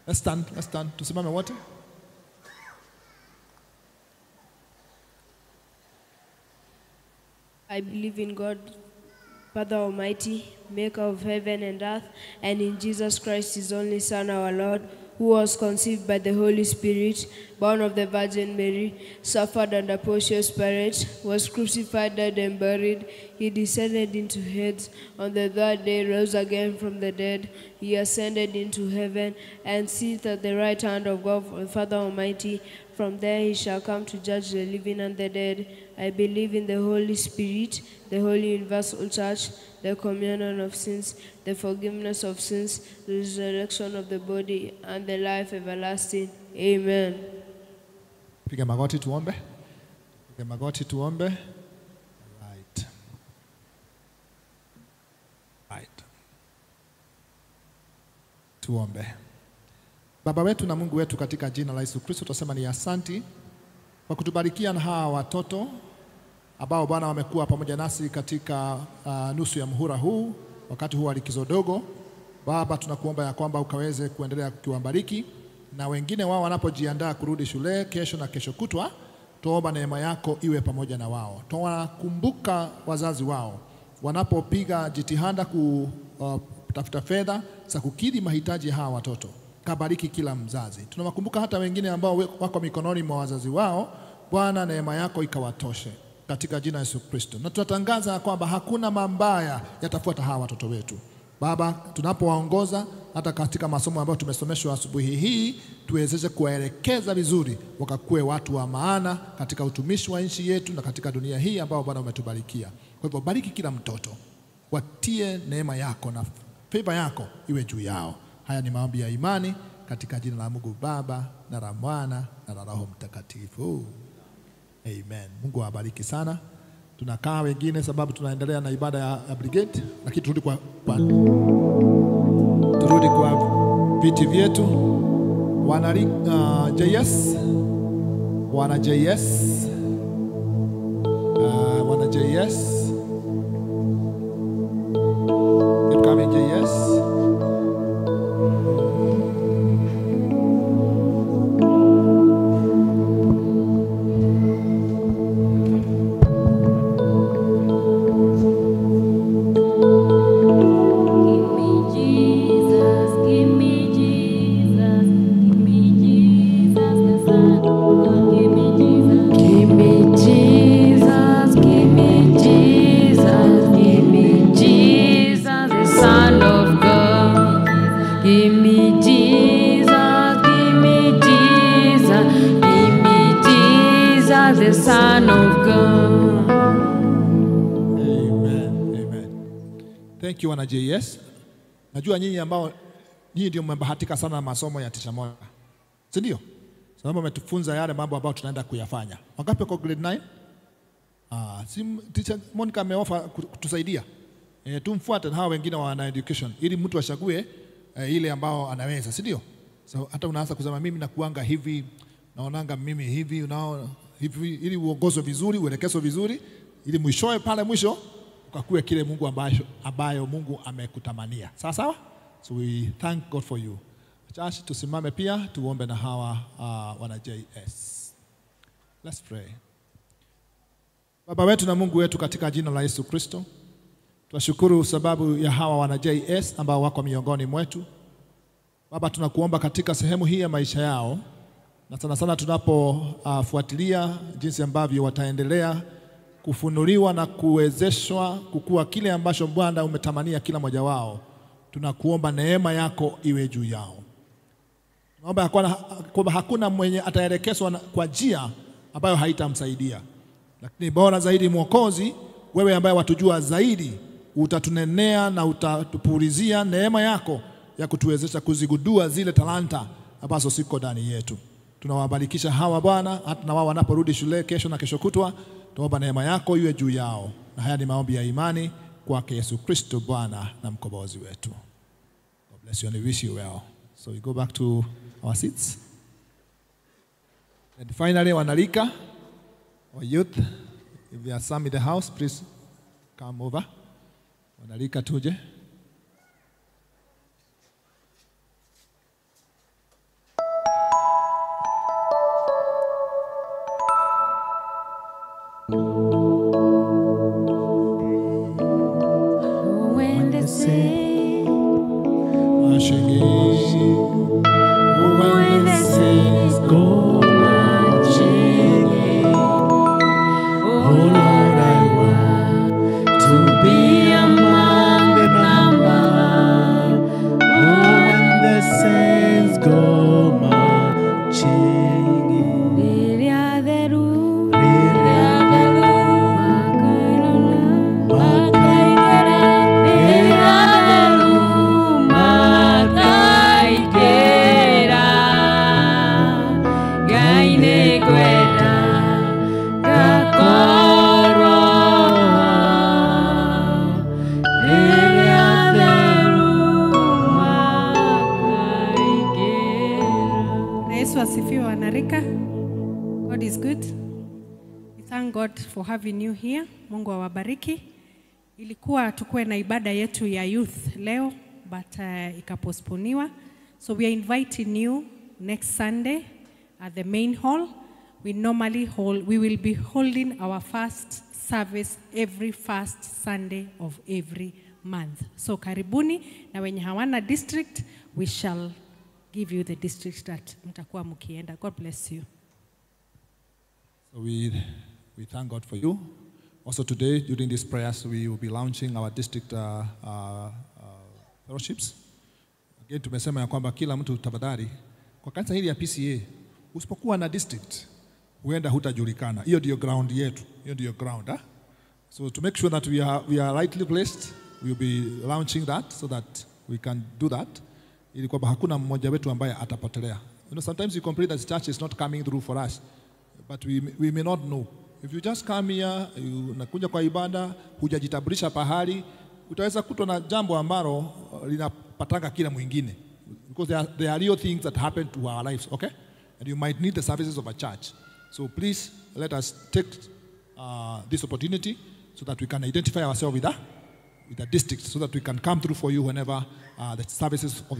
Let's stand. Let's stand. Tusimame wote. I believe in God, Father Almighty, maker of heaven and earth, and in Jesus Christ, his only Son, our Lord, who was conceived by the Holy Spirit, born of the Virgin Mary, suffered under Pontius Pilate, was crucified, died, and buried. He descended into Hades. On the third day rose again from the dead. He ascended into heaven and sits at the right hand of God, the Father Almighty. From there he shall come to judge the living and the dead. I believe in the Holy Spirit, the Holy Universal Church, the communion of sins, the forgiveness of sins, the resurrection of the body, and the life everlasting. Amen. Piga magoti tuombe. Piga magoti tuombe. Right. Right. Tuombe. Baba wetu na Mungu wetu, katika jina la Yesu Kristo tunasema ni asanti kwa kutubarikia na hawa watoto ambao Bwana wamekuwa pamoja nasi katika nusu ya muhula huu, wakati huu wa likizo dogo. Baba, tunakuomba ya kwamba ukaweze kuendelea kukiwabariki, na wengine wao wanapojiandaa kurudi shule kesho na kesho kutwa, tuomba neema yako iwe pamoja na wao. Tunakumbuka wazazi wao wanapopiga jitihada kutafuta fedha za kukidhi mahitaji hawa watoto. Kabariki kila mzazi. Tunawakumbuka hata wengine ambao wako mikononi mwa wazazi wao. Bwana, neema yako ikawatoshe katika jina Yesu Kristo. Na tunatangaza kwamba hakuna mabaya yatafuata hawa watoto wetu. Baba, tunapowaongoza hata katika masomo ambayo tumesomeshwa asubuhi hii, tuwezeshe kuwaelekeza vizuri wakakue watu wa maana katika utumishi wa nchi yetu na katika dunia hii ambao Bwana umetubarikia. Kwa hivyo bariki kila mtoto, watie neema yako na favor yako iwe juu yao. Haya ni maombi ya imani katika jina la Mungu Baba na la Mwana na la Roho Mtakatifu. Amen. Mungu awabariki sana. Tunakaa wengine sababu tunaendelea na ibada ya brigade, lakini turudi kwa viti vyetu. Wana JS, wana JS, wana JS. Keep coming, JS. Thank you, wana JS. Najua nyinyi ambao nyinyi ndio mmebahatika sana na masomo ya Teacher Monica. Si ndio? Sababu ametufunza yale mambo ambayo tunaenda kuyafanya. Wangapi kwa grade 9? Si Teacher Monica ameofa kutusaidia. Tumfuate na hawa wengine wana education ili mtu achague ile ambao anaweza, si ndio? So hata unaanza kusema mimi nakuanga hivi, naonanga mimi hivi, unaona hivi, ili uongozwe vizuri, uelekezwe vizuri, ili mwishowe pale mwisho ukakue kile Mungu ambayo Mungu amekutamania. Sawa sawa? So we thank God for you. Church, tusimame pia tuombe na hawa wana JS. Let's pray. Baba wetu na Mungu wetu, katika jina la Yesu Kristo, tunashukuru sababu ya hawa wana JS ambao wako miongoni mwetu. Baba, tunakuomba katika sehemu hii ya maisha yao, na sana sana tunapofuatilia jinsi ambavyo wataendelea kufunuliwa na kuwezeshwa kukua kile ambacho Bwana umetamania kila mmoja wao, tunakuomba neema yako iwe juu yao. Tunaomba kwamba hakuna mwenye ataelekezwa kwa njia ambayo haitamsaidia, lakini bora zaidi Mwokozi, wewe ambaye watujua zaidi, utatunenea na utatupulizia neema yako ya kutuwezesha kuzigundua zile talanta ambazo siko ndani yetu. Tunawabarikisha hawa Bwana, hata na wao wanaporudi shule kesho na kesho kutwa, Tuomba neema yako iwe juu yao. Na haya ni maombi ya imani kwake Yesu Kristo Bwana na mkombozi wetu. God bless you and we wish you well. So we go back to our seats. And finally, wanarika, our youth, if there are some in the house, please come over. Wanarika tuje. When they say, when they say, go marching in, oh Lord, I want to be among the number. When the saints go marching in, Yesu asifiwe wanarika. God is good. We thank God for having you here. Mungu awabariki. Ilikuwa tukue na ibada yetu ya youth leo, but ikapostponiwa. So we are inviting you next Sunday at the main hall. We normally hold, we will be holding our first service every first Sunday of every month. So karibuni, na wenye hawana district, we shall give you the district that mtakuwa mkienda. God bless you. So we thank God for you. Also today, during these prayers, we will be launching our district fellowships. Again, tumesema ya kwamba kila mtu tafadhali, kwa kanisa hili ya PCA, usipokuwa na district, huenda hutajulikana. Hiyo ndio ground yetu. Hiyo ndio ground. So to make sure that we are rightly placed, we will be launching that so that we can do that. Ili kwamba hakuna mmoja wetu ambaye atapotelea. You know, sometimes you complain that the church is not coming through for us, but we may not know. If you just come here, unakuja kwa ibada, hujajitambulisha pahali, utaweza kutwa na jambo ambalo linapatanga kila mwingine. Because there are real things that happen to our lives, okay? And you might need the services of a church. So please let us take this opportunity so that we can identify ourselves with the district, so that we can come through for you whenever the services of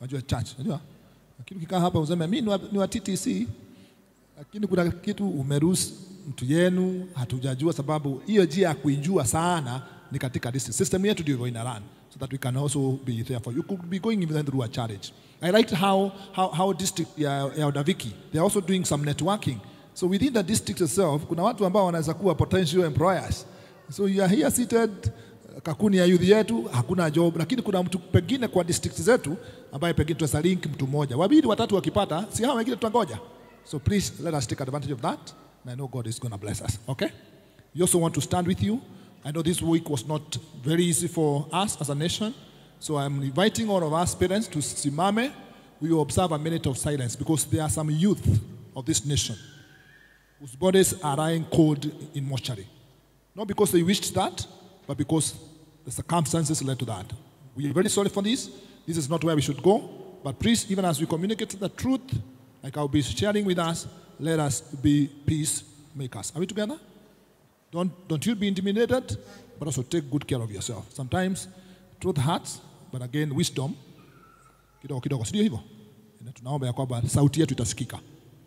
the church. Unajua? Lakini ukikaa hapa useme mimi ni wa TTC, lakini kuna kitu umeruhusu mtu yenu hatujajua, sababu hiyo njia ya kuijua sana ni katika district. System yetu ndio ina run, so that we can also be there for you. You could be going even through a challenge. I liked how district ya Odaviki, they are also doing some networking. So within the district itself, kuna watu ambao wanaweza kuwa potential employers. So you are here seated, kakuni ya youth yetu hakuna job, lakini kuna mtu pengine kwa district zetu ambaye pengine tuweza link mtu mmoja, wawili, watatu wakipata, si hao wengine tutangoja. So please let us take advantage of that. And I know God is going to bless us. Okay? We also want to stand with you. I know this week was not very easy for us as a nation. So I'm inviting all of us parents to simame. We will observe a minute of silence because there are some youth of this nation whose bodies are lying cold in mortuary. Not because they wished that, but because the circumstances led to that. We are very sorry for this. This is not where we should go. But please, even as we communicate the truth, like I'll be sharing with us, let us be peacemakers. Are we together? Don't you be intimidated, but also take good care of yourself. Sometimes truth hurts, but again, wisdom. Kidogo kidogo, sio hivyo? Na tunaomba ya kwamba sauti yetu itasikika.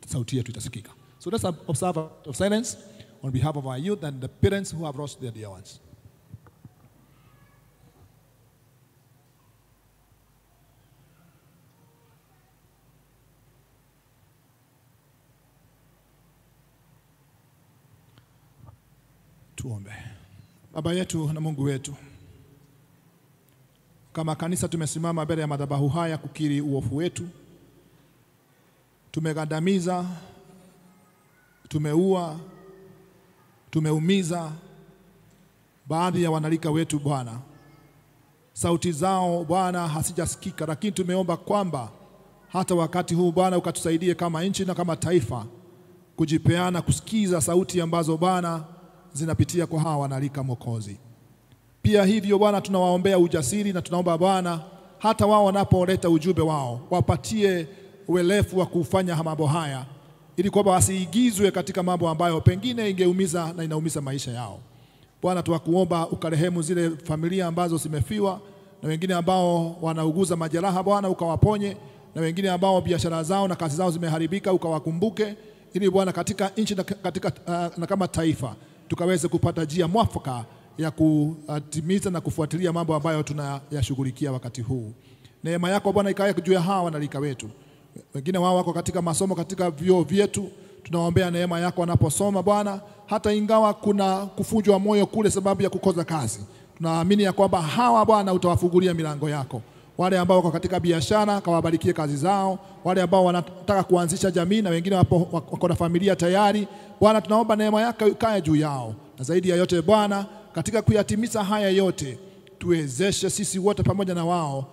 Sauti yetu itasikika. So let's observe of silence on behalf of our youth and the parents who have lost their dear ones. Tuombe. Baba yetu na Mungu wetu, kama kanisa tumesimama mbele ya madhabahu haya kukiri uovu wetu. Tumegandamiza, tumeua, tumeumiza baadhi ya wanarika wetu Bwana. Sauti zao Bwana hazijasikika, lakini tumeomba kwamba hata wakati huu Bwana ukatusaidie kama nchi na kama taifa kujipeana kusikiza sauti ambazo Bwana zinapitia kwa hawa wanarika Mwokozi. Pia hivyo Bwana, tunawaombea ujasiri na tunaomba Bwana hata wao wanapoleta ujumbe wao wapatie uelefu wa kufanya mambo haya, ili kwamba wasiigizwe katika mambo ambayo pengine ingeumiza na inaumiza maisha yao. Bwana, tunakuomba ukarehemu zile familia ambazo zimefiwa na wengine ambao wanauguza majeraha, Bwana ukawaponye, na wengine ambao biashara zao na kazi zao zimeharibika ukawakumbuke, ili Bwana katika nchi na, katika, na kama taifa tukaweze kupata njia mwafaka ya kutimiza na kufuatilia mambo ambayo tunayashughulikia wakati huu. Neema yako Bwana ikae juu ya hawa wanarika wetu. Wengine wao wako katika masomo katika vyuo vyetu, tunaombea neema yako wanaposoma Bwana, hata ingawa kuna kufunjwa moyo kule sababu ya kukosa kazi. Tunaamini ya kwamba hawa Bwana utawafungulia milango yako. Wale ambao wako katika biashara kawabarikie kazi zao, wale ambao wanataka kuanzisha jamii na wengine wako na familia tayari, Bwana tunaomba neema yako ikae juu yao. Na zaidi ya yote Bwana, katika kuyatimiza haya yote, tuwezeshe sisi wote pamoja na wao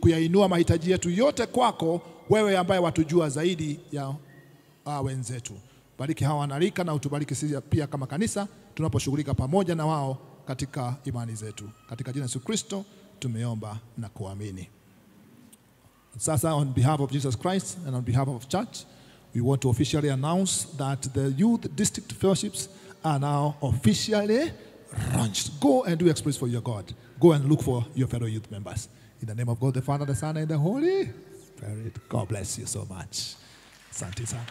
kuyainua mahitaji yetu yote kwako wewe, ambaye watujua zaidi ya wenzetu. Bariki hawa wanarika na utubariki sisi pia kama kanisa tunaposhughulika pamoja na wao katika imani zetu. Katika jina la Yesu Kristo tumeomba na kuamini. Sasa, on behalf of Jesus Christ and on behalf of church, we want to officially announce that the youth district fellowships are now officially launched. Go and do exploits for your God. Go and look for your fellow youth members. In the name of God, the Father, the Son, and the Holy Spirit. God bless you so much. Asante sana.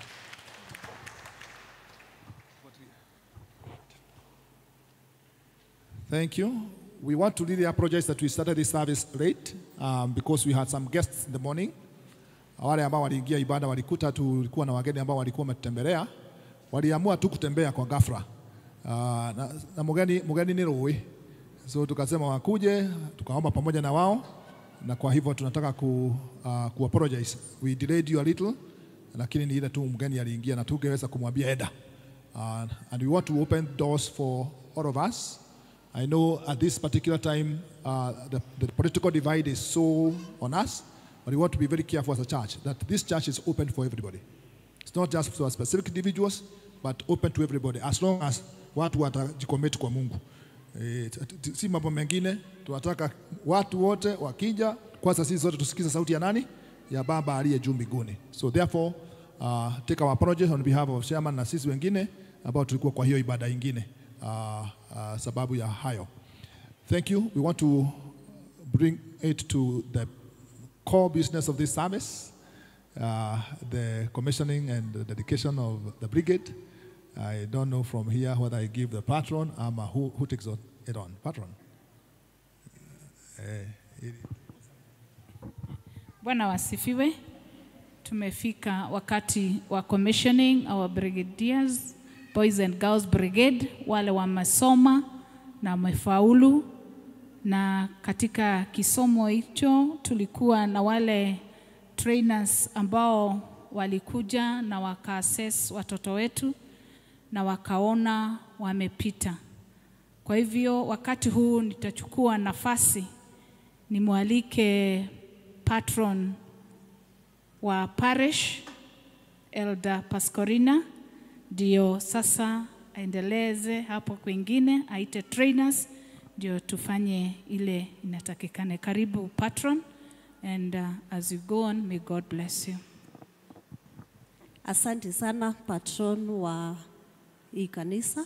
Thank you. We want to really apologize that we started this service late because we had some guests in the morning. Wale ambao waliingia ibada walikuta tulikuwa na wageni ambao walikuwa wametutembelea. Waliamua tu kutembea kwa ghafla. Na mgeni ni Roy. So tukasema wakuje, tukaomba pamoja na wao, na kwa hivyo tunataka ku apologize. We delayed you a little, lakini ni ile tu mgeni aliingia na tungeweza kumwambia eda. And we want to open doors for all of us. I know at this particular time, the political divide is so on us, but we want to be very careful as a church that this church is open for everybody. It's not just for specific individuals, but open to everybody, as long as watu watajicommit kwa Mungu. Si mambo mengine, tunataka watu wote wakija, kwanza sisi sote tusikize sauti ya nani? Ya Baba aliye juu mbinguni. So therefore, take our apologies on behalf of chairman na sisi wengine ambao tulikuwa kwa hiyo ibada ingine. Sababu ya hayo. Thank you. We want to bring it to the core business of this service, the commissioning and the dedication of the brigade. I don't know from here whether I give the patron ama who takes it on. Patron. Bwana wasifiwe. Tumefika wakati wa commissioning our brigadiers, Boys and Girls Brigade, wale wamesoma na wamefaulu. Na katika kisomo hicho tulikuwa na wale trainers ambao walikuja na waka-assess watoto wetu na wakaona wamepita. Kwa hivyo wakati huu nitachukua nafasi nimwalike patron wa parish Elder Pascorina, ndio sasa aendeleze hapo kwingine, aite trainers ndio tufanye ile inatakikane. Karibu patron, and as you go on, may God bless you. Asante sana patron wa hii kanisa.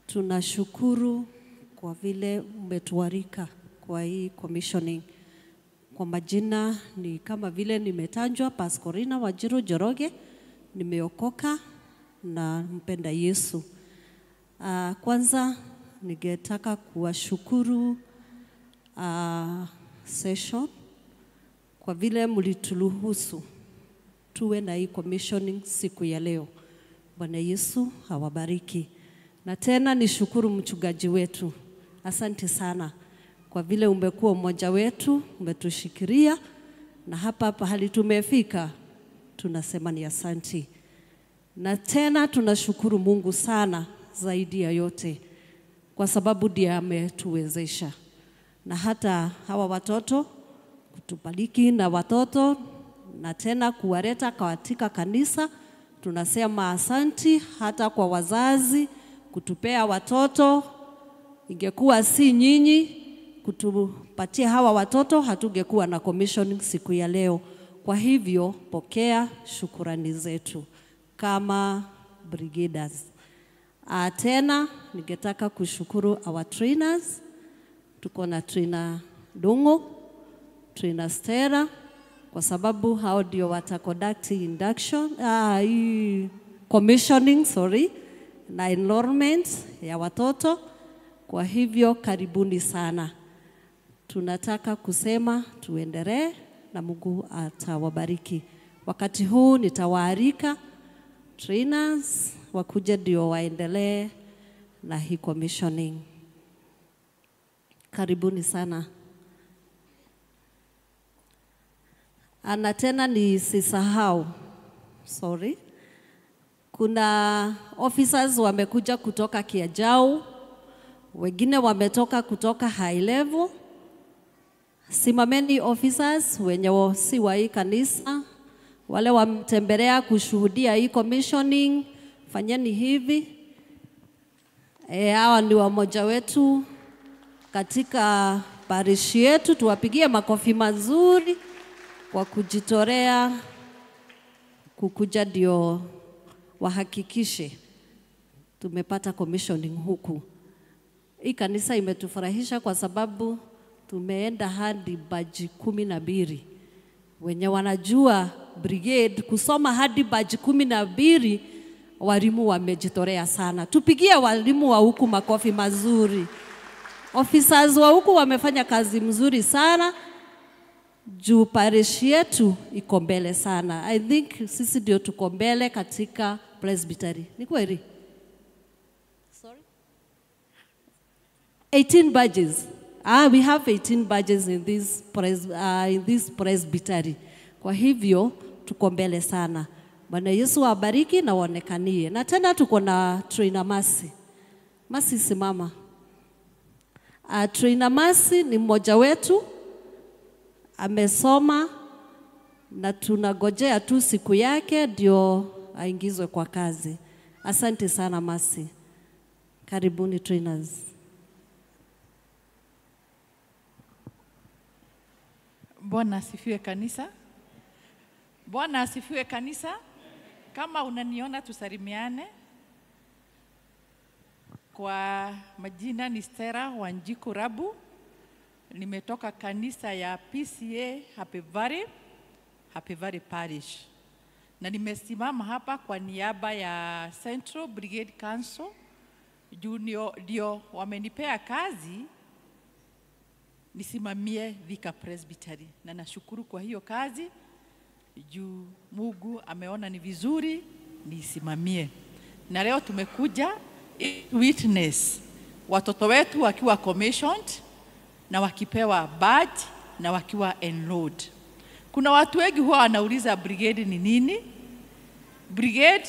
Tunashukuru kwa vile umetuarika kwa hii commissioning. Kwa majina ni kama vile nimetajwa, Pascorina Wanjiru Njoroge, nimeokoka na mpenda Yesu. Kwanza ningetaka kuwashukuru session kwa vile mlituruhusu tuwe na hii commissioning siku ya leo. Bwana Yesu awabariki. Na tena nishukuru mchungaji wetu. Asante sana kwa vile umekuwa mmoja wetu, umetushikiria na hapa pahali tumefika tunasema ni asanti. Na tena tunashukuru Mungu sana zaidi ya yote kwa sababu ndiye ametuwezesha. Na hata hawa watoto kutubariki na watoto na tena kuwaleta katika kanisa, tunasema asanti hata kwa wazazi kutupea watoto. Ingekuwa si nyinyi kutupatia hawa watoto, hatungekuwa na commissioning siku ya leo. Kwa hivyo pokea shukurani zetu kama brigaders. Tena ningetaka kushukuru our trainers. Tuko na trainer Dungo, trainer Stera, kwa sababu hao ndio wataconduct induction, commissioning, sorry, na enrollment ya watoto. Kwa hivyo karibuni sana. Tunataka kusema tuendelee na Mungu atawabariki. Wakati huu nitawaalika trainers wakuje ndio waendelee na hii commissioning. Karibuni sana. Na tena nisisahau, sorry, kuna officers wamekuja kutoka Kiajau, wengine wametoka kutoka high level. Simameni officers wenye si wa hii kanisa, wale wamtembelea kushuhudia hii commissioning, fanyeni hivi. Hawa ni wamoja wetu katika parish yetu, tuwapigie makofi mazuri kwa kujitolea kukuja ndio wahakikishe tumepata commissioning huku. Hii kanisa imetufurahisha kwa sababu tumeenda hadi baji 12. Wenye wanajua brigade kusoma hadi baji 12, walimu wamejitolea sana. Tupigie walimu wa huku makofi mazuri. Officers wa huku wamefanya kazi mzuri sana. Juu parish yetu iko mbele sana. I think sisi ndio tuko mbele katika presbytery. Ni kweli? Sorry? 18 badges. We have 18 badges in this presbytery. Kwa hivyo tuko mbele sana. Bwana Yesu awabariki na waonekanie. Na tena tuko na trainer Masi. Masi simama. Trainer Masi ni mmoja wetu, amesoma na tunagojea tu siku yake ndio aingizwe kwa kazi. Asante sana Masi. Karibuni trainers. Bwana asifiwe kanisa. Bwana asifiwe kanisa. Kama unaniona tusalimiane. Kwa majina ni Stera Wanjiku Rabu. Nimetoka kanisa ya PCA Happy Valley, Happy Valley Parish. Na nimesimama hapa kwa niaba ya Central Brigade Council. Junior ndio wamenipea kazi nisimamie Thika Presbytery. Na nashukuru kwa hiyo kazi juu Mungu ameona ni vizuri nisimamie. Na leo tumekuja witness watoto wetu wakiwa commissioned na wakipewa badge na wakiwa enrolled. Kuna watu wengi huwa wanauliza brigade ni nini? Brigade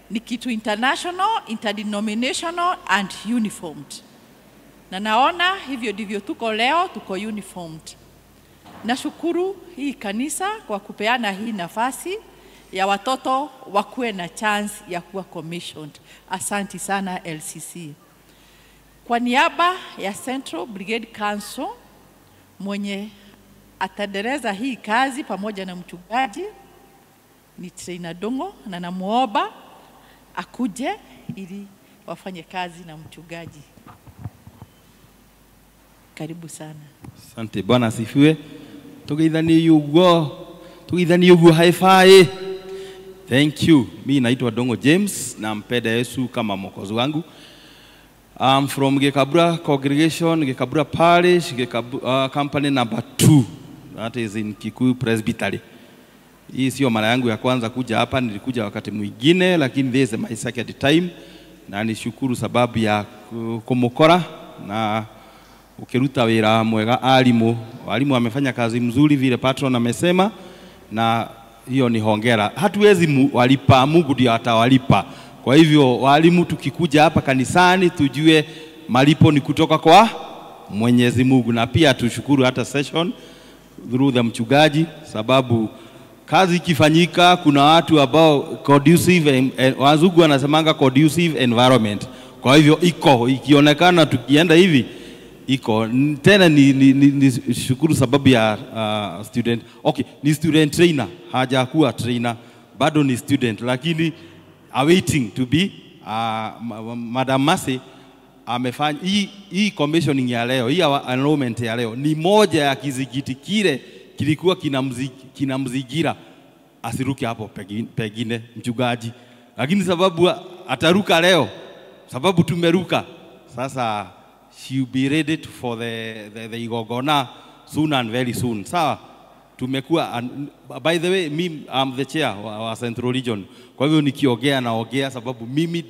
ni kitu international, interdenominational and uniformed. Na naona hivyo ndivyo tuko leo, tuko uniformed. Nashukuru hii kanisa kwa kupeana hii nafasi ya watoto wakuwe na chance ya kuwa commissioned. Asanti sana LCC. Kwa niaba ya Central Brigade Council, mwenye ataendeleza hii kazi pamoja na mchungaji ni Trainer Dongo, na namuomba akuje ili wafanye kazi na mchungaji. Karibu sana. Asante. Bwana asifiwe. Tugeithanie uguo. Tugeithanie uguo hi-fi. Thank you. Mimi naitwa Dongo James na mpenda Yesu kama mwokozi wangu. I'm from Gikabura Congregation, Gikabura Parish, Gikabura, company number 2. That is in Kikuyu Presbytery. Hii sio mara yangu ya kwanza kuja hapa, nilikuja wakati mwingine, lakini this is my second time. Na nishukuru sababu ya kumukora na ukiruta wira mwega alimu. Walimu wamefanya kazi mzuri vile patron amesema, na hiyo ni hongera. Hatuwezi walipa, Mungu ndiye atawalipa. Kwa hivyo walimu tukikuja hapa kanisani tujue malipo ni kutoka kwa Mwenyezi Mungu. Na pia tushukuru hata session through the mchungaji, sababu kazi ikifanyika kuna watu ambao conducive, wazungu wanasemanga conducive environment. Kwa hivyo iko ikionekana tukienda hivi iko tena. Ni shukuru sababu ya student. Okay, ni student trainer, hajakuwa trainer bado, ni student lakini awaiting to be. Madam Mercy amefanya hii commissioning ya leo, hii enrollment ya leo ni moja ya kizigiti kile kilikuwa kinamzingira asiruke hapo pengine mchungaji, lakini sababu ataruka leo, sababu tumeruka sasa, she will be ready for the igongona soon and very soon. Sawa, tumekuwa, by the way, me I'm the chair wa Central Region. Kwa hivyo nikiongea naongea sababu mimi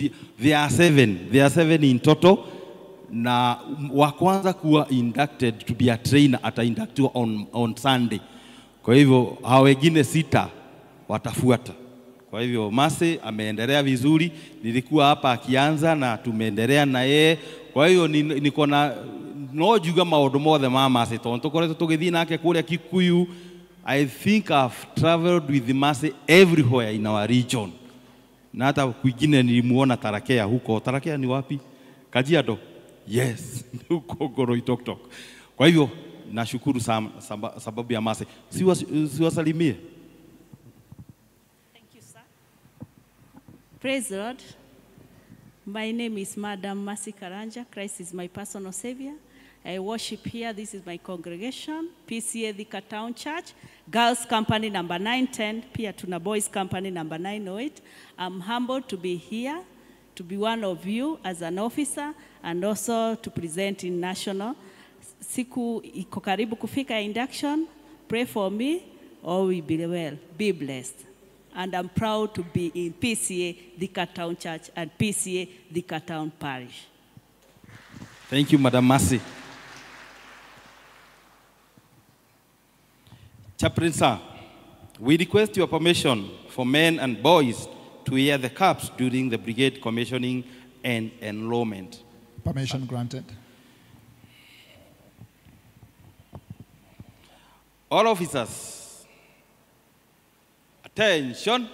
there are seven in total, na wa kwanza kuwa inducted to be a trainer atainductiwa on Sunday. Kwa hivyo hao wengine 6 watafuata. Kwa hivyo Mercy ameendelea vizuri, nilikuwa hapa akianza na tumeendelea na yeye. Kwa hiyo niko na no juga maundu mothe ma Mercy tondu tukoretwo tugithii nake kuria Kikuyu. I think I've traveled with Mercy everywhere in our region. Na hata kwingine nilimuona Tarakea huko. Tarakea ni wapi? Kajiado. Yes, huko Goroitoktok. Kwa hivyo nashukuru sana sababu ya Mercy. Siwasalimie. Thank you, sir. Praise the Lord. My name is Madam Mercy Karanja. Christ is my personal savior. I worship here. This is my congregation, PCA Thika Town Church, Girls Company number 910, pia tuna Boys Company number 908. I'm humbled to be here, to be one of you as an officer, and also to present in national. Siku iko karibu kufika induction. Pray for me, all will be well. Be blessed. And I'm proud to be in PCA Thika Town Church and PCA Thika Town Parish. Thank you, Madam Mercy. Chaplain sir, we request your permission for men and boys to wear the caps during the brigade commissioning and enrollment. Permission granted. All officers, attention.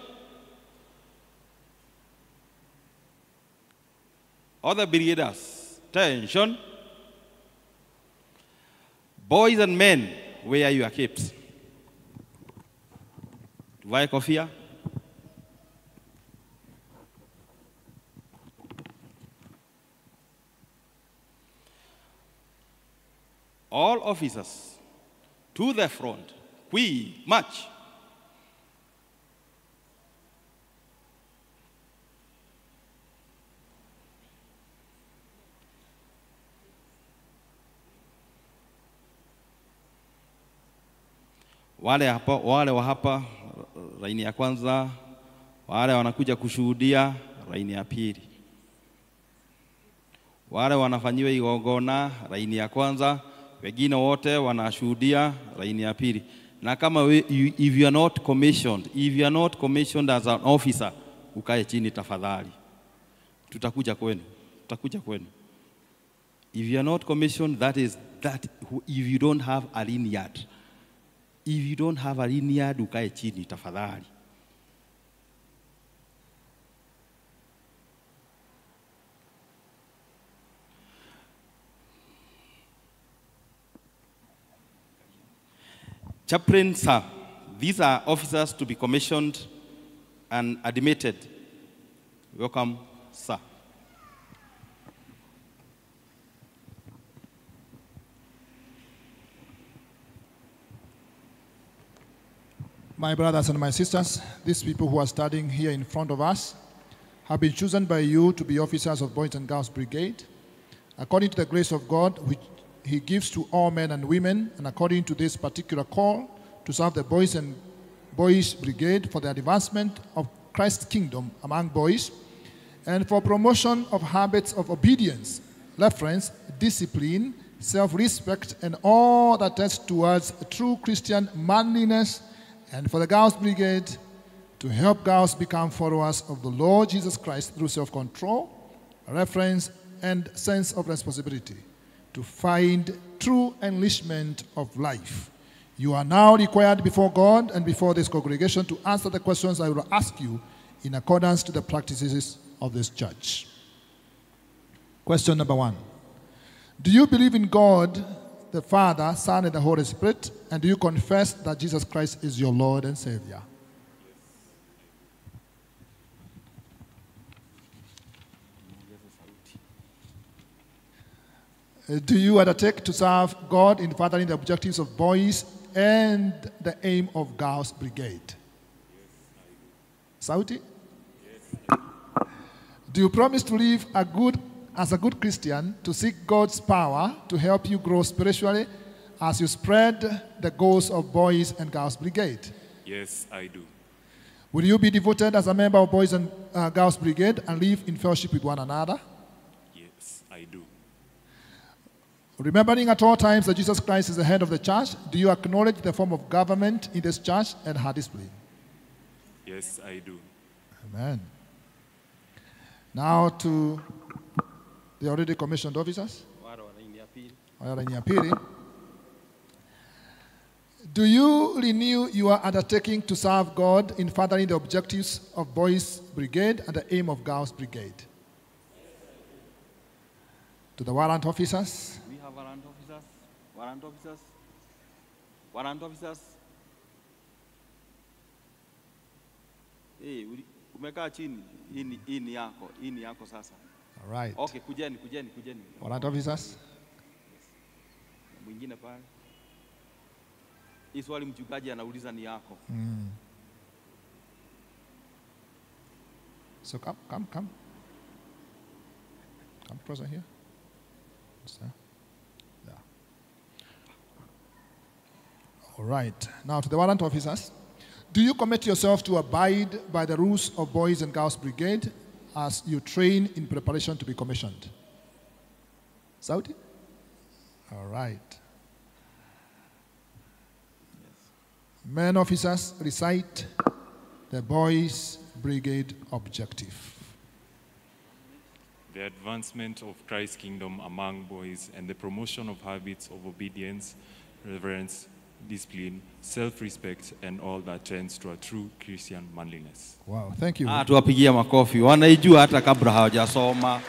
Other brigaders, attention. Boys and men, wear your capes. Tuvae kofia. All officers, to the front, we march. Wale hapa, wale wa hapa laini ya kwanza, wale wanakuja kushuhudia laini ya pili, wale wanafanyiwa igongona laini ya kwanza, wengine wote wanashuhudia laini ya pili. Na kama if you are not commissioned, if you are not commissioned as an officer, ukae chini tafadhali. Tutakuja kwenu, tutakuja kwenu. If you are not commissioned, that is that if you don't have a lanyard. If you don't have a lanyard, ukae chini tafadhali. Chaplain sir, these are officers to be commissioned and admitted. Welcome, sir. My brothers and my sisters, these people who are standing here in front of us have been chosen by you to be officers of Boys and Girls Brigade. According to the grace of God, which He gives to all men and women, and according to this particular call to serve the Boys and Boys Brigade for the advancement of Christ's kingdom among boys, and for promotion of habits of obedience, reverence, discipline, self-respect, and all that tends towards true Christian manliness, and for the Girls Brigade to help girls become followers of the Lord Jesus Christ through self-control, reverence, and sense of responsibility, to find true enrichment of life. You are now required before God and before this congregation to answer the questions I will ask you in accordance to the practices of this church. Question number 1. Do you believe in God, the Father, Son, and the Holy Spirit? And do you confess that Jesus Christ is your Lord and Savior? Do you undertake to serve God in furthering the objectives of boys and the aim of Girls Brigade? Sauti? Yes. Do you promise to live as a good Christian, to seek God's power to help you grow spiritually as you spread the goals of Boys and Girls Brigade? Yes, I do. Will you be devoted as a member of Boys and Girls Brigade and live in fellowship with one another? Yes, I do. Remembering at all times that Jesus Christ is the head of the church, do you acknowledge the form of government in this church and her discipline? Yes, I do. Amen. Now to the already commissioned officers. Do you renew your undertaking to serve God in furthering the objectives of Boys Brigade and the aim of Girls Brigade? To the warrant officers. We have warrant officers. Warrant officers. Warrant officers. Hey, umekaa chini. Hii ni yako. Hii ni yako sasa. All right. Okay, kujeni, kujeni, kujeni. Warrant officers. Yes. Mwingine pale. Hii swali mchungaji anauliza ni yako. So come, come, come. Come closer here. Yeah. All right. Now to the warrant officers. Do you commit yourself to abide by the rules of Boys and Girls Brigade as you train in preparation to be commissioned? Saudi? All right. Yes. Men officers, recite the Boys Brigade objective. The advancement of Christ's kingdom among boys and the promotion of habits of obedience, reverence, discipline, self-respect, and all that tends to a true Christian manliness. Wow, thank you. Tuwapigia makofi. Wanaijua hata kabla hawajasoma.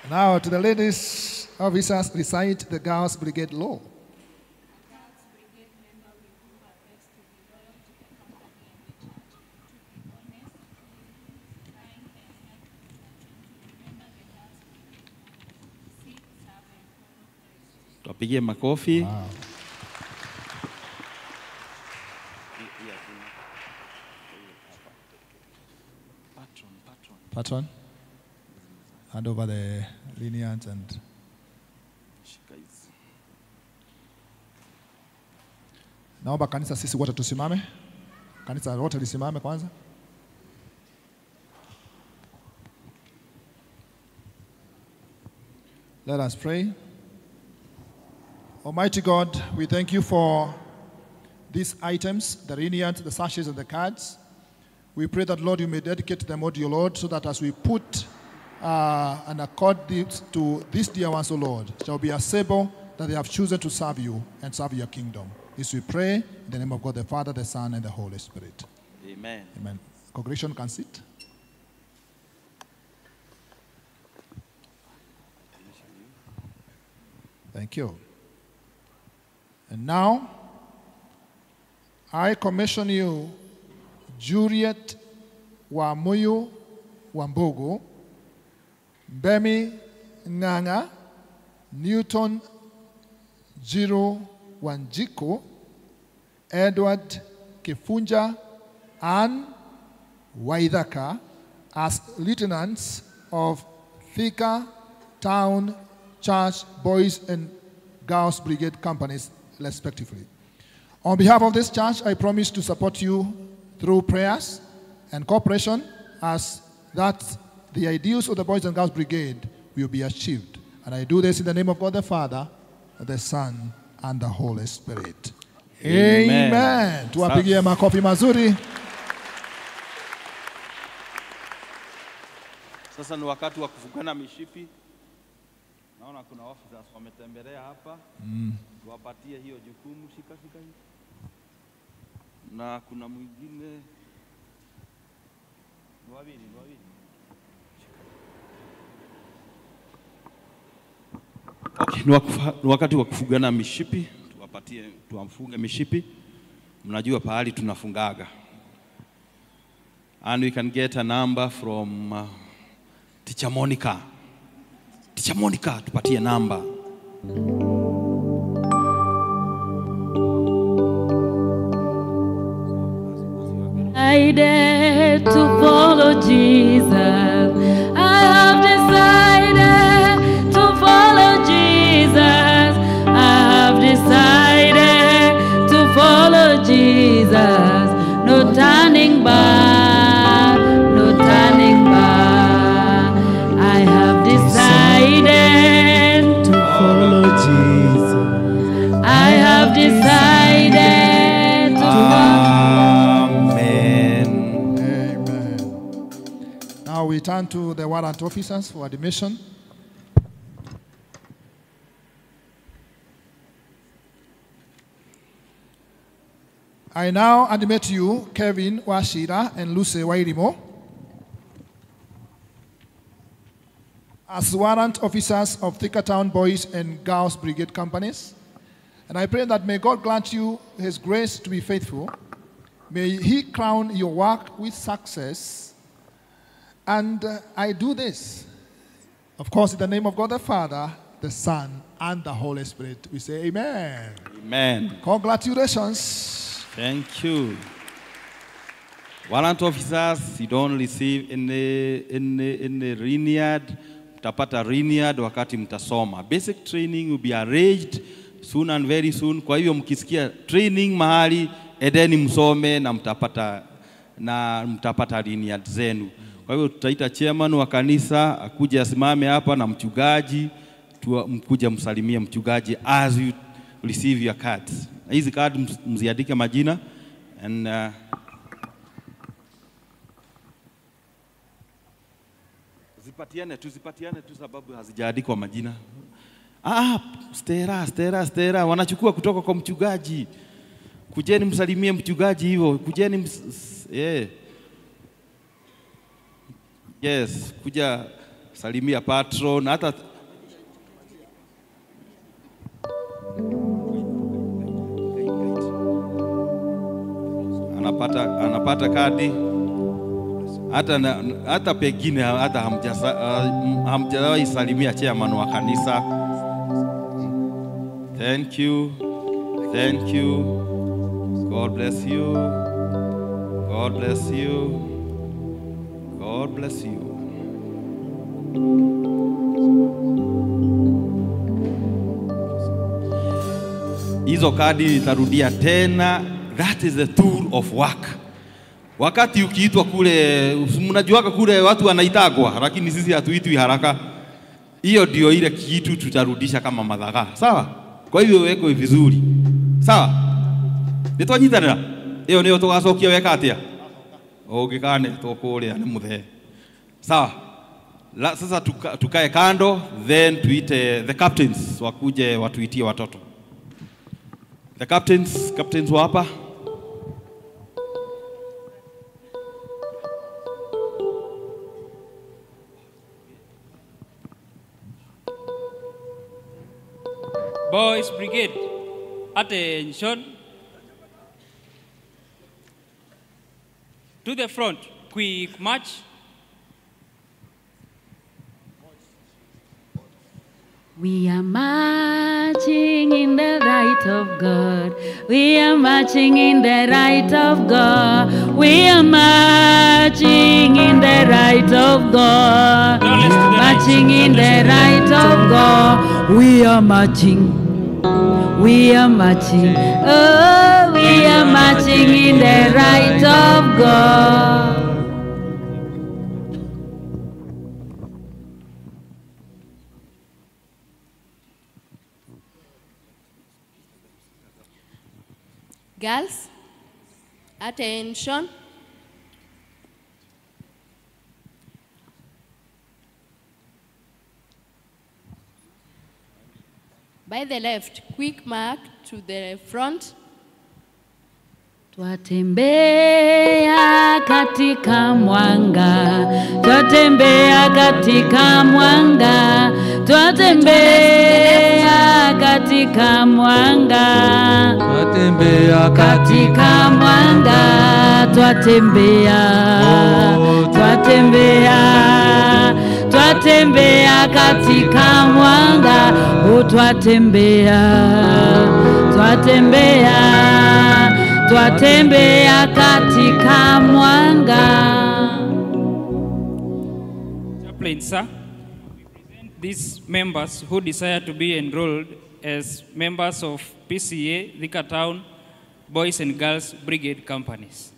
Now to the ladies officers, recite the Girls Brigade law. Tuwapigie makofi. Wow. Patron. Hand over the lanyards and naomba kanisa sisi wote tusimame. Kanisa wote lisimame kwanza. Let us pray. Almighty God, we thank you for these items, the lanyards, the sashes, and the cards. We pray that, Lord, you may dedicate them, O dear Lord, so that as we put and accord this to these dear ones, O Lord, shall be a sable that they have chosen to serve you and serve your kingdom. This we pray in the name of God, the Father, the Son, and the Holy Spirit. Amen. Amen. Congregation can sit. Thank you. And now, I commission you, Juliet Wamuyu Wambugu, Bemi Nganga, Newton Jiro Wanjiku, Edward Kifunja, and Waithaka as lieutenants of Thika Town Church Boys and Girls Brigade companies, respectively. On behalf of this church, I promise to support you through prayers and cooperation as that the ideals of the Boys and Girls Brigade will be achieved. And I do this in the name of God the Father, the Son, and the Holy Spirit. Amen. Amen. Tuwapigie makofi mazuri. Sasa ni wakati wa kufungana mishipi. Naona kuna officers wametembelea hapa. Tuwapatie hiyo jukumu, shika shika hii. Na kuna mwingine. Ni wawili, ni wawili. Okay, ni wakati wa kufungana mishipi, tuwapatie, tuwamfunge mishipi. Mnajua pahali tunafungaga. And we can get a number from Teacher Monica. Teacher Monica, tupatie namba. Decided to follow Jesus. I have decided to follow Jesus. I have decided to follow Jesus. No turning back, no turning back. I have decided to follow Jesus. I have decided to follow. Amen. Amen. Now we turn to the warrant officers for admission. I now admit you, Kevin Wachira and Lucy Wairimo, as warrant officers of Thika Town Boys and Girls Brigade Companies. And I pray that may God grant you his grace to be faithful. May he crown your work with success. And I do this, of course, in the name of God the Father, the Son, and the Holy Spirit. We say amen. Amen. Congratulations. Thank you. Warrant officers, you don't receive any lanyard. Mtapata lanyard wakati mtasoma. Basic training will be arranged soon and very soon. Kwa hivyo mkisikia training mahali, edeni msome na mtapata lanyard zenu. Kwa hivyo tutaita chairman wa kanisa akuje asimame hapa na mchungaji, mkuje msalimie mchungaji as you receive your cards. Hizi card mziandike majina and zipatiane tu sababu hazijaandikwa majina. Stera wanachukua kutoka kwa mchungaji. Kujeni msalimie mchungaji hivyo, kujeni yeah. Yes, kuja salimia patron hata anapata kadi hata pengine hata hamjawahi salimia chairman wa kanisa. Thank you. Thank you. God bless you. God bless you. God bless you. Hizo kadi nitarudia tena. That is the tool of work. Wakati ukiitwa kule, mnajuaga kule watu wanaitagwa, lakini sisi hatuitwi haraka. Hiyo ndio ile kitu tutarudisha kama madhaga. Sawa? Kwa hivyo weko vizuri. Sawa? Nitwanyitanira. Hiyo ndio tugacokia weka atia. Ungikane tukuria ni muthe. Sawa? Sasa tukae kando, then tuite the captains wakuje watuitie watoto. The captains wa hapa. Boys Brigade, attention. To the front, quick march. We are marching in the right of God. We are marching in the right of God. We are marching in the right of God. Marching in the right of God. We are marching. We are marching. Oh, we are marching in the right of God. Girls, attention. By the left, quick mark to the front. Twatembea katika mwanga, twatembea katika mwanga, twatembea katika mwanga, twatembea katika mwanga, twatembea, twatembea, twatembea katika mwanga, oh twatembea, twatembea, twatembea katika mwanga. Chaplain, sir, we present these members who desire to be enrolled as members of PCA Thika Town Boys and Girls Brigade Companies.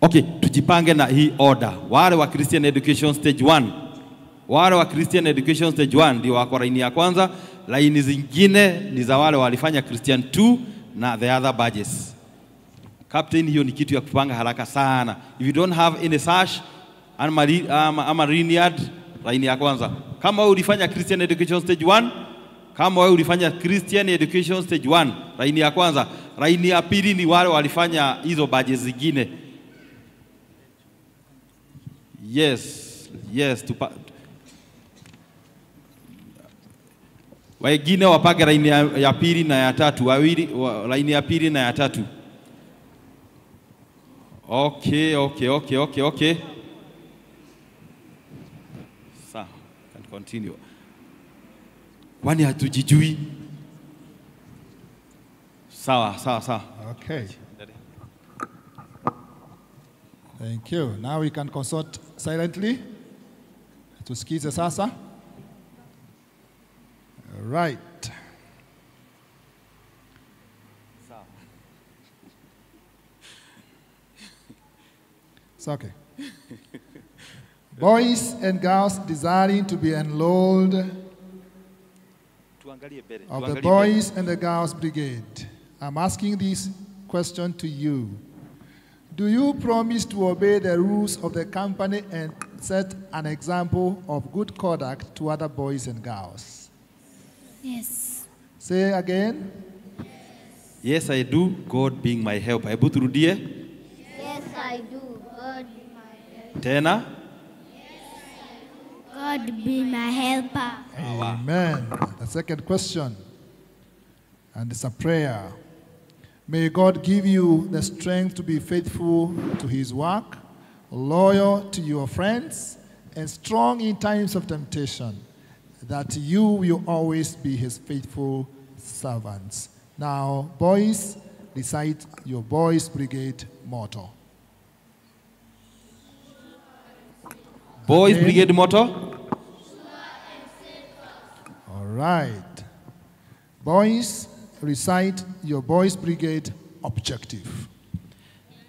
Okay, tujipange na hii order. Wale wa Christian Education Stage 1. Wale wa Christian Education Stage 1 ndio wako laini ya kwanza, laini zingine ni za wale walifanya Christian 2 na the other badges. Captain, hiyo ni kitu ya kupanga haraka sana. If you don't have any sash ama lanyard, laini ya kwanza. Kama wewe ulifanya Christian Education Stage 1, kama wewe ulifanya Christian Education Stage 1, laini ya kwanza. Laini ya pili ni wale walifanya hizo badges zingine. Yes, yes, wengine wapage laini ya pili na ya tatu, wawili laini ya pili na ya tatu. Okay, okay, okay, okay, okay. Sawa, can continue. Kwani hatujijui? Sawa, sawa, sawa. Okay. Thank you. Now we can consult silently. Tusikize sasa. Right. It's okay. Boys and girls desiring to be enrolled of the Boys and the Girls Brigade, I'm asking this question to you. Do you promise to obey the rules of the company and set an example of good conduct to other boys and girls? Yes. Say again. Yes, I do, God being my helper. Hebu turudie. Yes, I do, God be my helper. Tena. Yes, I do, God be my helper. Amen. The second question, and it's a prayer. May God give you the strength to be faithful to his work, loyal to your friends, and strong in times of temptation, that you will always be his faithful servants. Now, boys, recite your Boys Brigade motto. Boys Brigade motto? All right. Boys, recite your Boys Brigade objective.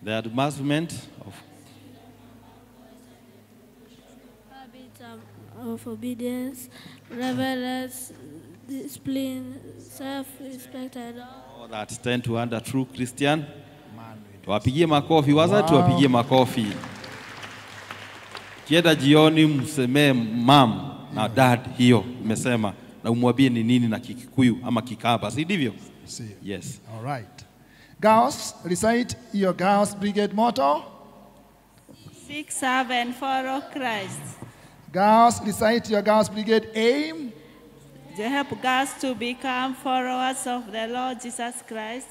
The advancement of habits of obedience, reverence, discipline, self-respect, and all that stand to under true Christian. Tuwapigie makofi waza, tuwapigie makofi. Kienda jioni msemee mam na dad hiyo umesema, na umwambie ni nini na Kikuyu ama Kikamba, si ndivyo? Yes. All right. Girls, recite your Girls Brigade motto. 6, 7, 4, Christ. Girls, recite your Girls Brigade aim. To help girls to become followers of the Lord Jesus Christ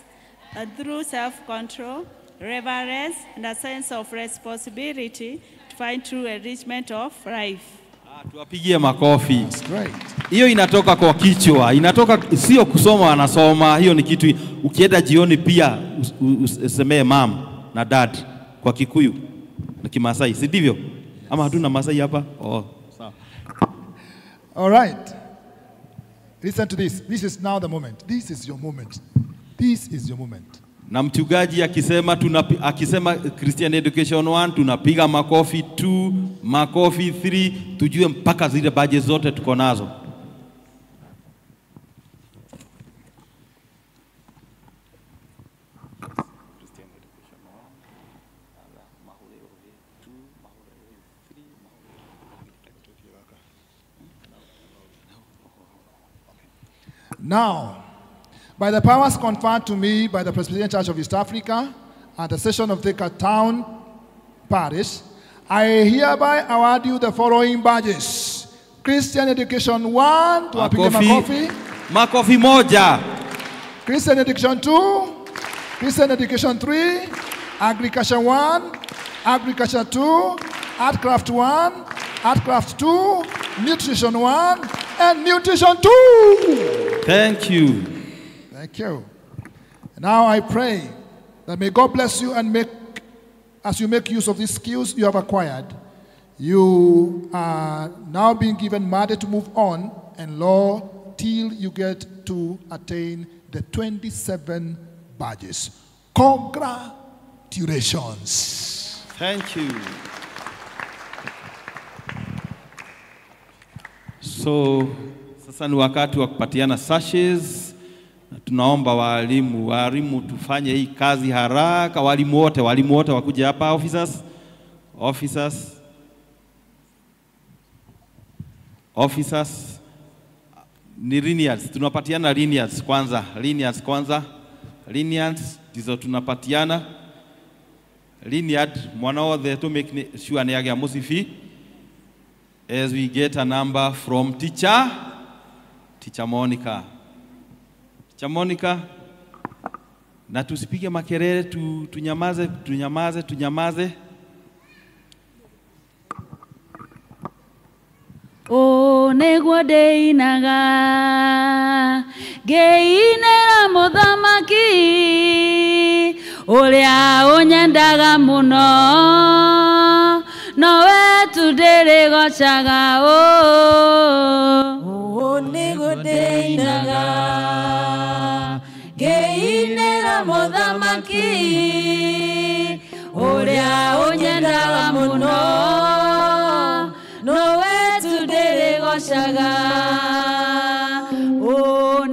through self-control, reverence, and a sense of responsibility to find true enrichment of life. Tuwapigie makofi. Hiyo inatoka kwa kichwa, inatoka sio kusoma anasoma, hiyo ni kitu ukienda jioni pia usemee mam na dad kwa Kikuyu na Kimasai, si ndivyo? Ama hatuna Masai hapa? Oh, sawa. All right. Listen to this. This is now the moment. This is your moment. This is your moment. Na mchungaji akisema akisema Christian Education 1 tunapiga makofi 2, makofi 3, tujue mpaka zile badges zote tuko nazo. Now, by the powers conferred to me by the Presbyterian Church of East Africa and the session of Thika Town Parish, I hereby award you the following badges. Christian Education 1, tuwapige makofi. Makofi moja. Christian Education 2, Christian Education 3, Agriculture 1, Agriculture 2, Art Craft 1, Art Craft 2, Nutrition 1, and Nutrition 2. Thank you. Thank you. Now I pray that may God bless you and make, as you make use of these skills you have acquired, you are now being given mandate to move on and law till you get to attain the 27 badges. Congratulations. Thank you. So, sasa ni wakati wa kupatiana sashes. Na tunaomba walimu tufanye hii kazi haraka. Walimu wote wakuje hapa, officers. Ni linears, tunapatiana linears kwanza, linears ndizo tunapatiana. Linear mwana wothe to make sure ni agĩa mũcibi as we get a number from teacher Monica. Teacher Monica, na tusipige makelele, tunyamaze. O nĩguo ndĩinaga ngĩinĩra mũthamaki ũrĩa ũnyendaga mũno nowe tu ndĩrĩgocaga. O nĩguo ndĩinaga ngĩinĩra mũthamaki ũrĩa ũnyendaga mũno nowe tu ndĩrĩgocaga. O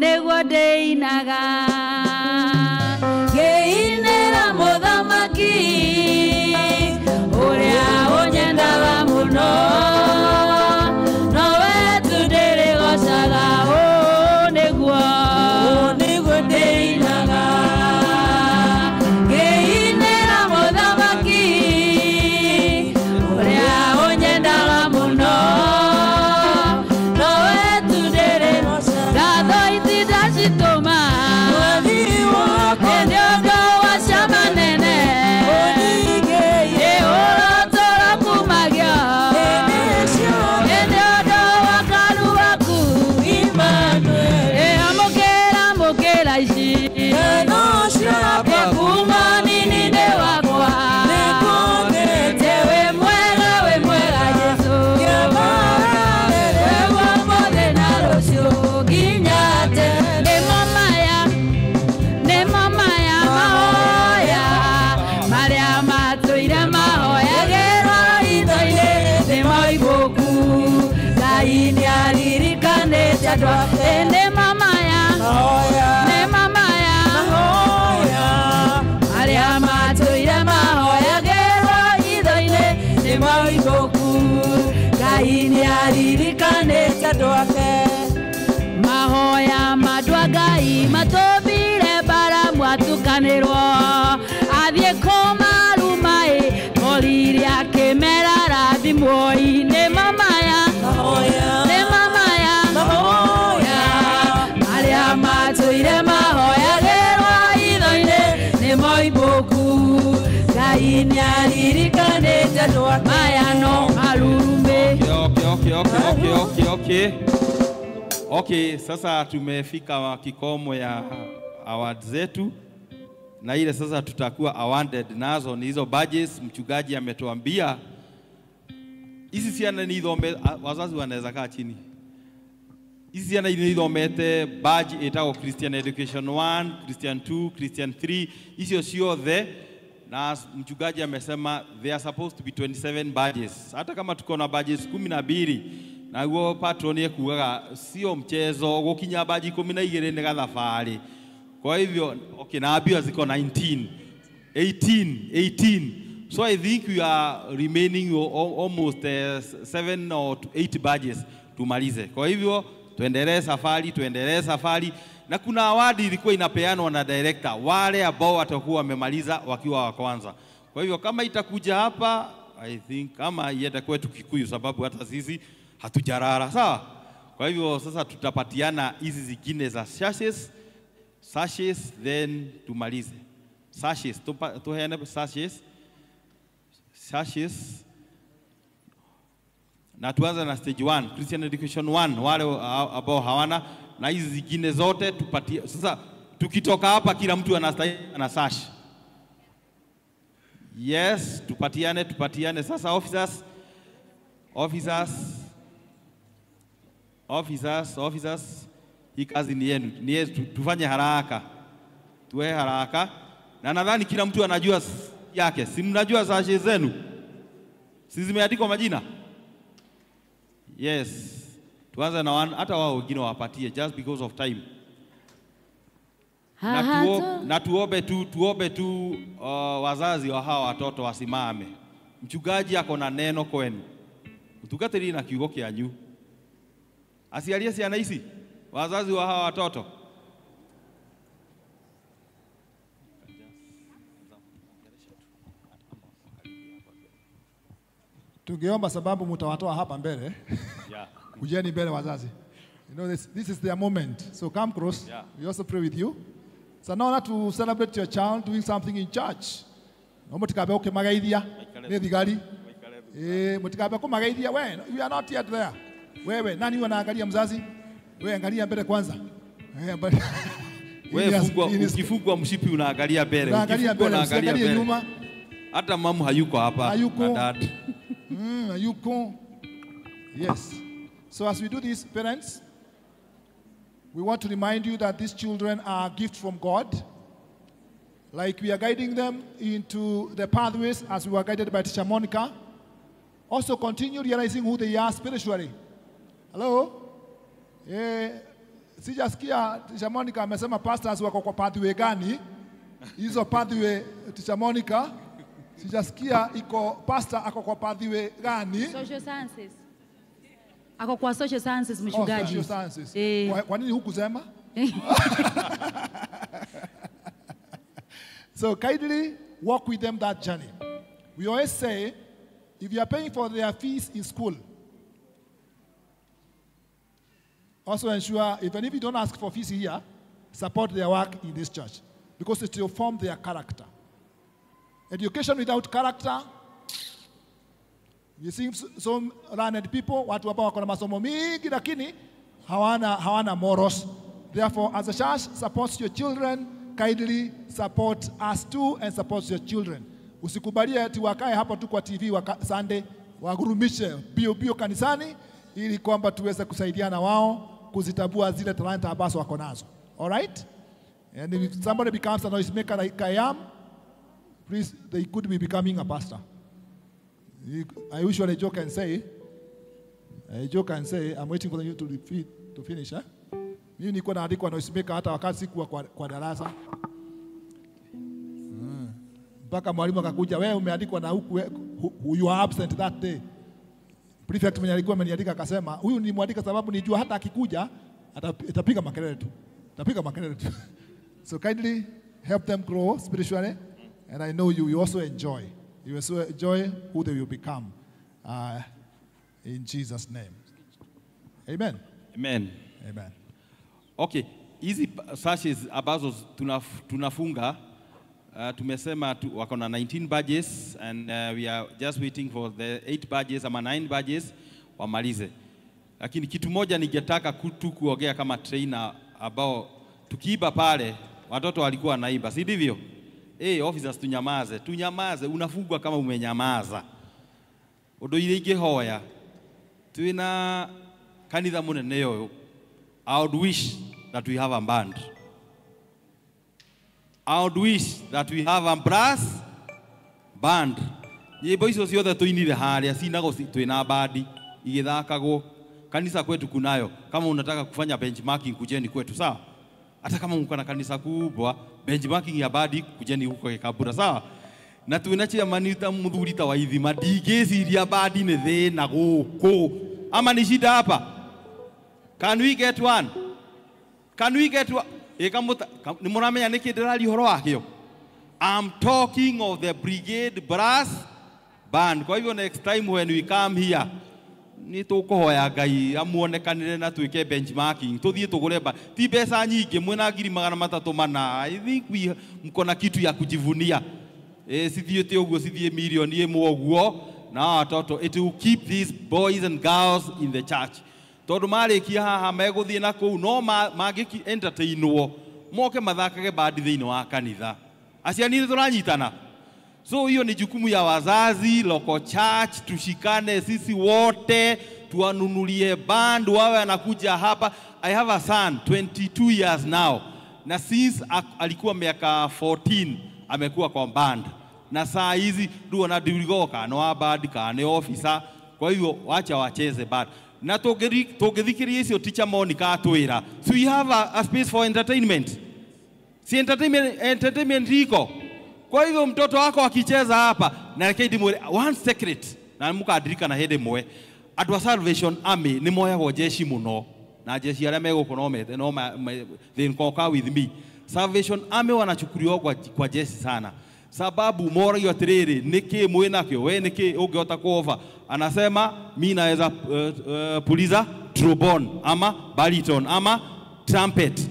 nĩguo ndĩinaga ngĩinĩra mũthamaki ũrĩa ũnyendaga mũno nowe tu ndĩrĩgocaga. O nĩguo ndĩinaga ngĩinĩra mũthamaki ũrĩa ũnyendaga mũno nowe tu ndĩrĩgocaga. Ngatho itindacitũma nĩ ũndũ wa ciama nene ũrotũra kumagio nĩ ũndũ wa karu waku. Amũkĩra ici kuma nini-inĩ wakwa. Wĩ mwega Jesũ, wĩ wa ũmũthĩ na rũciũ nginya tene. Nĩmo maya mahoya marĩa matũire mahoyagĩrwo hitho-inĩ nĩmo ibuku Ngai nĩaririkanĩte andũ ake. Nĩmo maya marĩa matũire mahoyagĩrwo hitho-inĩ nĩmo ibuku Ngai nĩaririkanĩte andũ ake. Mahoya mandũ a Ngai matũmbire bara mwatukanĩrwo athiĩ kũmarumaĩ korire akĩmera rathimwo-i. Nĩmo maya marĩa matũire mahoyagĩrwo hitho-inĩ nĩmo ibuku Ngai nĩaririkanĩte andũ ake. Maya no marurume. Okay, sasa tumefika kikomo ya award zetu na ile sasa tutakuwa awarded nazo ni hizo badges. Mchungaji ametuambia hizi ciana ni ithome, wazazi wanaweza kaa chini. Hizi ciana ni ithomete badge ĩtagwo Christian Education 1, Christian 2, Christian 3, icio ciothe, na mchungaji amesema they are supposed to be 27 badges. Hata kama tuko na badges 12 naguo patron ekugaga sio mchezo gukinya badge 12 ni gathabarĩ. Kwa hivyo okay, naambiwa ziko 19, 18, 18. So I think we are remaining almost 7 or 8 badges tumalize. Kwa hivyo tuendelee safari. Na kuna award ilikuwa inapeanwa na director wale ambao watakuwa wamemaliza wakiwa wa kwanza. Kwa hivyo kama itakuja hapa I think ama iende kwetu Kikuyu, sababu hata sisi hatujarara, sawa? Kwa hivyo sasa tutapatiana hizi zingine za sachets, sachets then tumalize. Sachets, tuheane sachets, sachets. Na tuanze na stage 1, Christian Education 1, wale ambao hawana, na hizi zingine zote tupatie. Sasa tukitoka hapa kila mtu anastahili ana sash. Yes, tupatiane, tupatiane. Sasa officers, officers, officers, officers, hii kazi ni yenu, ni yetu, tufanye haraka, tuwe haraka. Na nadhani kila mtu anajua yake. Si mnajua sashe zenu? Si zimeandikwa majina? Yes. Tuanze na one, hata wao wengine wapatie just because of time. Na tuombe tu, tuombe tu wazazi wa hawa watoto wasimame. Mchungaji ako na neno kwenu. Mtungatĩri na kiugo kĩanyu. Aciari a ciana ici, wazazi wa hawa watoto. Tungeomba sababu mtawatoa hapa mbele. Yeah. Kujeni mbele wazazi. You know, this is their moment. So come close. Yeah. We also pray with you. So now to celebrate your child doing something in church. No mutikabe ukimagaithia ni thigari. Mutikabe kumagaithia we. You are not yet there. Wewe nani unaangalia mzazi? Wewe angalia mbele kwanza. Wewe fungwa, ukifungwa mshipi unaangalia mbele. Unaangalia mbele, usiangalie nyuma. Hata mamu hayuko hapa. Hayuko. Na dad. Hayuko. Yes. So as we do this, parents, we want to remind you that these children are a gift from God. Like we are guiding them into the pathways as we were guided by Teacher Monica. Also continue realizing who they are spiritually. Hello? Sijasikia Teacher Monica amesema pastors wako kwa pathway gani? Hizo pathway Teacher Monica, sijasikia iko pastor ako kwa pathway gani? Social sciences. Ako kwa social sciences mchungaji. Oh, social sciences. Kwa nini hukusema? So kindly walk with them that journey. We always say, if you are paying for their fees in school, also ensure, even if you don't ask for fees here, support their work in this church, because it will form their character. Education without character, you see some learned people, watu ambao wako na masomo mingi lakini hawana morals. Therefore, as a church supports your children, kindly support us too and support your children. Usikubalie ati wakae hapo tu kwa TV Sunday, wagurumishe bio bio kanisani ili kwamba tuweze kusaidiana wao kuzitabua zile talanta ambazo wako nazo. All right? And if somebody becomes a noisemaker like I am, please, they could be becoming a pastor. I usually joke and say, I'm waiting for you to repeat, to finish. Eh? Mimi nilikuwa naandikwa noisemaker hata wakati sikuwa kwa darasa. Mpaka mwalimu akakuja, wewe umeandikwa na huku, you are absent that day. Prefect mwenye alikuwa ameniandika akasema, huyu nilimwandika sababu nijua hata akikuja atapiga makelele tu. Atapiga makelele tu. So kindly help them grow spiritually, and I know you will also enjoy. You will also enjoy who they will become in Jesus' name. Amen. Amen. Amen. Okay, hizi sashes ambazo tunafunga, tumesema wako na 19 badges and we are just waiting for the 8 badges ama 9 badges wamalize. Lakini kitu moja ningetaka tu kuongea kama trainer ambao tukiiba pale watoto walikuwa wanaiba, si ndivyo? Officers tunyamaze, tunyamaze, unafungwa kama umenyamaza. Undu ile ingihoya twina kanitha munene uyu, I would wish that we have a band. I would wish that we have a brass band. Nyimbo icio ciothe tuinire haria cinagwo twina bandi igithakagwo. Kanisa kwetu kunayo. Kama unataka kufanya benchmarking kujeni kwetu, sawa? Hata kama mko na kanisa kubwa, benchmarking ya bandi kujeni huko Gikambura, sawa? Na twina chairman ta muthuri ta wa ithima ndingĩciria bandi nĩ thĩna gũkũ. Ama ni shida hapa? Can we get one? Can we get one? Ni mũramenya nĩkĩ ndĩraria ũhoro wakĩo? I'm talking of the brigade brass Band. Kwa hivyo next time when we come here nĩ tũkũhoya Ngai amuonekanĩre na twĩke benchmarking tũthiĩ tũgũre ba ti mbeca nyingĩ mwĩna 304,000. I think we mko na kitu ya kujivunia. Sithiĩte ũguo sithiĩ milioni ĩmwe ũguo na watoto. It will keep these boys and girls in the church tondũ marĩkia haha megũthiĩ na kũu no mangĩki entertainwo moke mathakage bandi thĩinĩ wa kanitha. Aciari nĩ tũranyitana. So hiyo ni jukumu ya wazazi, local church, tushikane sisi wote, tuwanunulie band, wawe anakuja hapa. I have a son, 22 years now. Na since alikuwa miaka 14, amekuwa kwa band. Na saa hizi, ndio ndigoka, no band, ka ni officer. Kwa hivyo, wacha wacheze band. Na tũngĩthikĩria icio teacher Monica atwĩra. So we have a space for entertainment. Si entertainment iko. Kwa hivyo mtoto wako akicheza hapa na reke ndimwĩre one secret na mũkandirikana hĩndĩ ĩmwe andũ a Salvation Army nĩ moyagwo jeshi mũno na jeshi arĩa megũkũ no mete no they concur with me. Salvation Army wanachukuliwa kwa jeshi sana sababu moragio atĩrĩrĩ nĩkĩ mwĩ nakĩo we nĩkĩ ũngĩhota kuova. Anasema mi naweza puliza trombone ama baritone ama trumpet.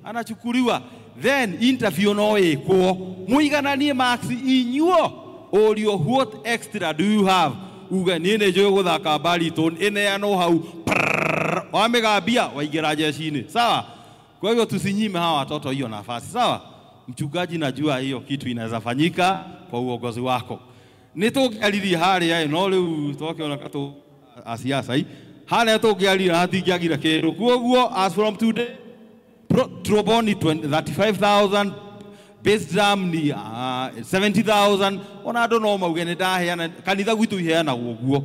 Anachukuliwa. Then interview no ĩkwo muigananie marks inyuo ũrio what extra do you have uge niĩ nĩ njũĩ gũthaka baritone ĩneanwo hau wamĩgambia waingĩra jeshi-inĩ. Sawa. Kwa hivyo tusinyime hawa watoto hiyo nafasi. Sawa. Mchungaji, najua hiyo kitu inaweza fanyika kwa uongozi wako. Nĩ tũngĩaririe harĩa no rĩu twakĩona katũ asiasa hii harĩa tũngĩaririe hatingĩagire kĩndũ. Kwoguo as from today trombone 35,000, bass drum ni 70,000. Ona andũ no mauge nĩ ndaheana kanitha gwitũ iheanagwo ũguo.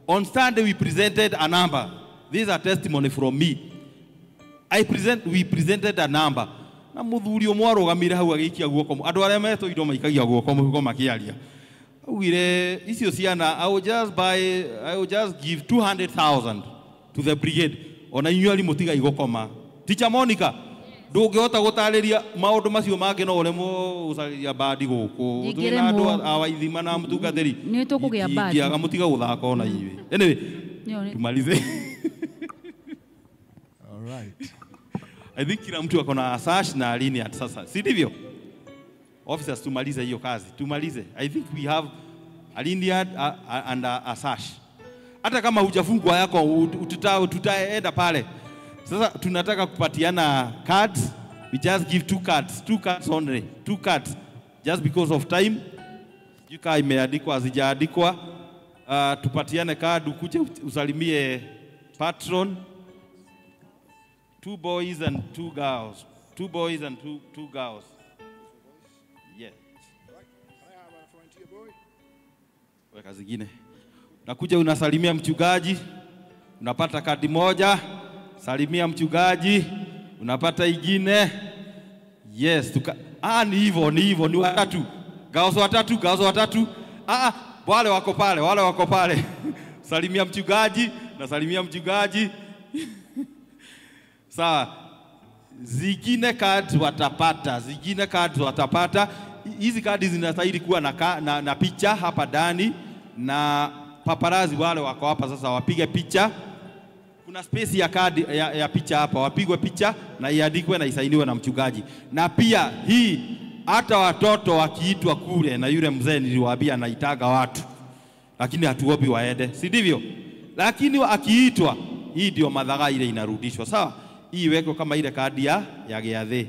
On Sunday we presented a number. This is a testimony from me. We presented a number. Na mũthuri ũmwe arũgamire hau agĩikia guoko. Andũ arĩa metũirwo maikagia guoko mũhuko makĩaria. Augire icio ciana I will just give 200,000 to the brigade. Ona inyuĩ arimũ tigai gũkoma. Teacher Monica, ndũngĩhota gũtarĩria maũndũ macio mangĩ no ũremwo gũcarĩria bandi gũkũ. Twĩna andũ a Waithima na mũtungatĩri. Nĩ tũkũgĩa bandi. Ingĩaga mũtiga gũthaka ona inyuĩ. Anyway, tumalize. All right. I think kila mtu ako na sash na lanyard sasa. Si ndivyo? Officers, tumalize hiyo kazi. Tumalize. I think we have a lanyard and a sash. Hata kama hujafungwa yako tutaenda pale. Sasa tunataka kupatiana cards. We just give 2 cards. 2 cards only. 2 cards. Just because of time. Sijui imeandikwa hazijaandikwa. Tupatiane card ukuje usalimie patron. 2 boys and 2 girls. 2 boys and 2 girls. Yes. Weka zingine. Unakuja unasalimia mchungaji. Unapata kadi moja. Salimia mchungaji, unapata ingine. Yes, ni hivyo, ni hivyo, ni watatu. Girls watatu, girls watatu. Wale wako pale, wale wako pale. Salimia mchungaji, na salimia mchungaji. Sawa. Zingine cards watapata, zingine cards watapata. Hizi kadi zinastahili kuwa na picha hapa ndani na paparazi wale wako hapa sasa wapige picha. Kuna space ya kadi ya picha hapa, wapigwe picha na iandikwe na isainiwe na mchungaji. Na pia hii hata watoto wakiitwa kule na yule mzee niliwaambia anaitaga watu. Lakini hatuobi waende, si ndivyo? Lakini akiitwa hii ndio madhara ile inarudishwa, sawa? Hii iwekwe kama ile kadi ya gĩathĩ.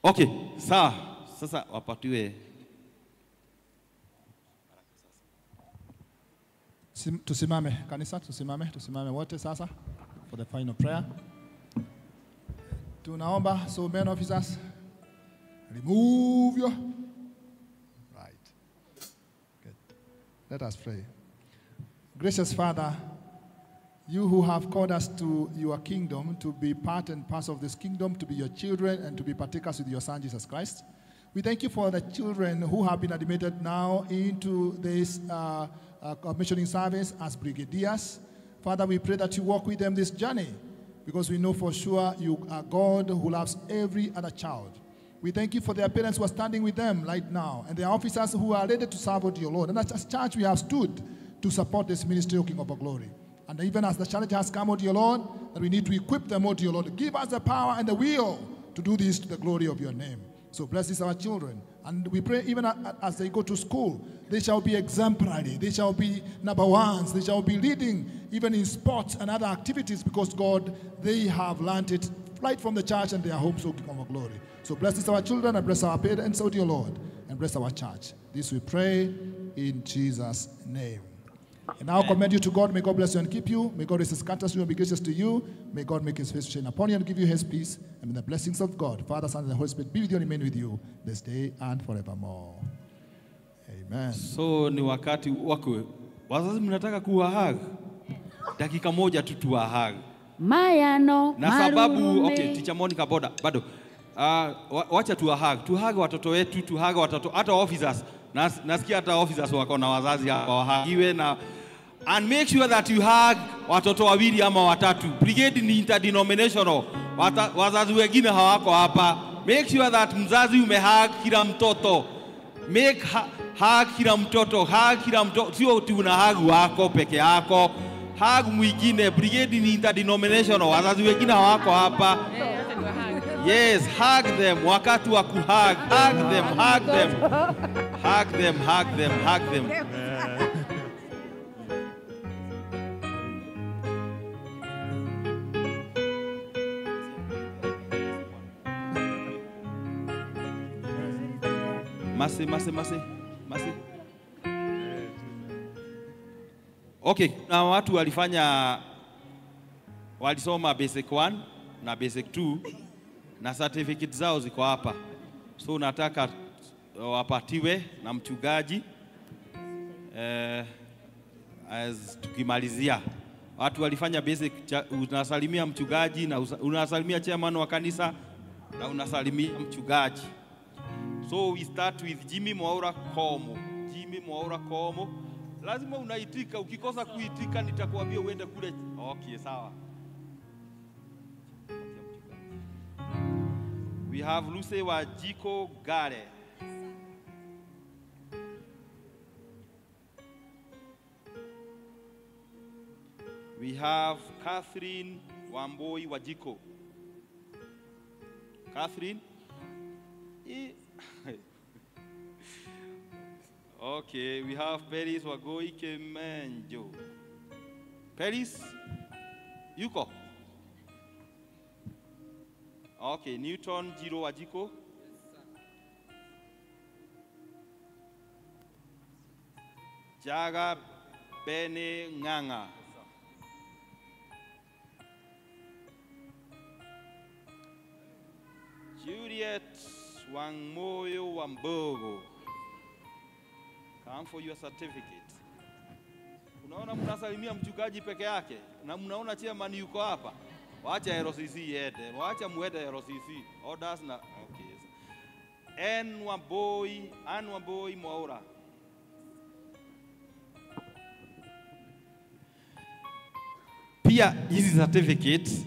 Okay, sawa. Sasa wapatiwe. Tusimame kanisa, tusimame wote sasa for the final prayer. Tunaomba, so men officers, remove your right. Good. Let us pray. Gracious Father, you who have called us to your kingdom, to be part and parcel of this kingdom, to be your children and to be partakers with your Son, Jesus Christ. We thank you for the children who have been admitted now into this commissioning service as brigadiers. Father, we pray that you walk with them this journey, because we know for sure you are God who loves every other child. We thank you for their parents who are standing with them right now and their officers who are ready to serve, O dear Lord. And as a church, we have stood to support this ministry, O King of Glory. And even as the challenge has come, O dear Lord, that we need to equip them, O dear Lord. Give us the power and the will to do this to the glory of your name. So bless these our children. And we pray even as they go to school, they shall be exemplary. They shall be number ones. They shall be leading even in sports and other activities because, God, they have learned it right from the church and their homes, O King of Glory. So bless these our children and bless our parents, O dear Lord, and bless our church. This we pray in Jesus' name. And now commend you to God. May God bless you and keep you. May God raise his countenance to you and be gracious to you. May God make his face shine upon you and give you his peace. And may the blessings of God, Father, Son, and the Holy Spirit be with you and remain with you this day and forevermore. Amen. So ni wakati wako. Wazazi mnataka kuwahag? Dakika moja tu tuwahag. Mayano, na sababu, okay, Teacher Monica boda, bado. Wacha tuwahag. Tuhag watoto wetu, tuhag watoto, hata officers. Nasikia hata officers wako na wazazi hapa wahagiwe na. And make sure that you hug watoto wawili ama watatu. Brigade ni interdenominational. Wazazi wengine hawako hapa. Make sure that mzazi umehug kila mtoto. Make hug kila mtoto, hug kila mtoto. Sio tu una hug wako peke yako. Hug mwingine. Brigade ni interdenominational. Wazazi wengine hawako hapa. Yes, hug them. Wakati wa kuhug. Hug them, hug them. Hug them, hug them, hug them. Masi, masi, masi, masi. Okay, na watu walifanya, walisoma basic 1 na basic 2 na certificate zao ziko hapa. So nataka wapatiwe na mchungaji as tukimalizia. Watu walifanya basic, unasalimia mchungaji na unasalimia chairman wa kanisa na unasalimia mchungaji. So we start with Jimmy Mwaura Komo. Jimmy Mwaura Komo. Lazima unaitika, ukikosa kuitika nitakuambia uende kule. Okay, sawa. We have Lucy Wajiko Gare. We have Catherine Wamboi Wajiko. Catherine? Okay, we have Peris Wagoi Kemenjo. Peris? Yuko? Okay, Newton Jiro Wajiko. Jaga Bene Nganga. Juliet Wangmoyo Wambogo. Come for your certificate. Unaona mnasalimia mchungaji peke yake na mnaona chairman yuko hapa. Waacha RCC iende. Waacha muende RCC. Orders na okay. N Wamboi, Ann Wamboi Mwaura. Pia hizi certificates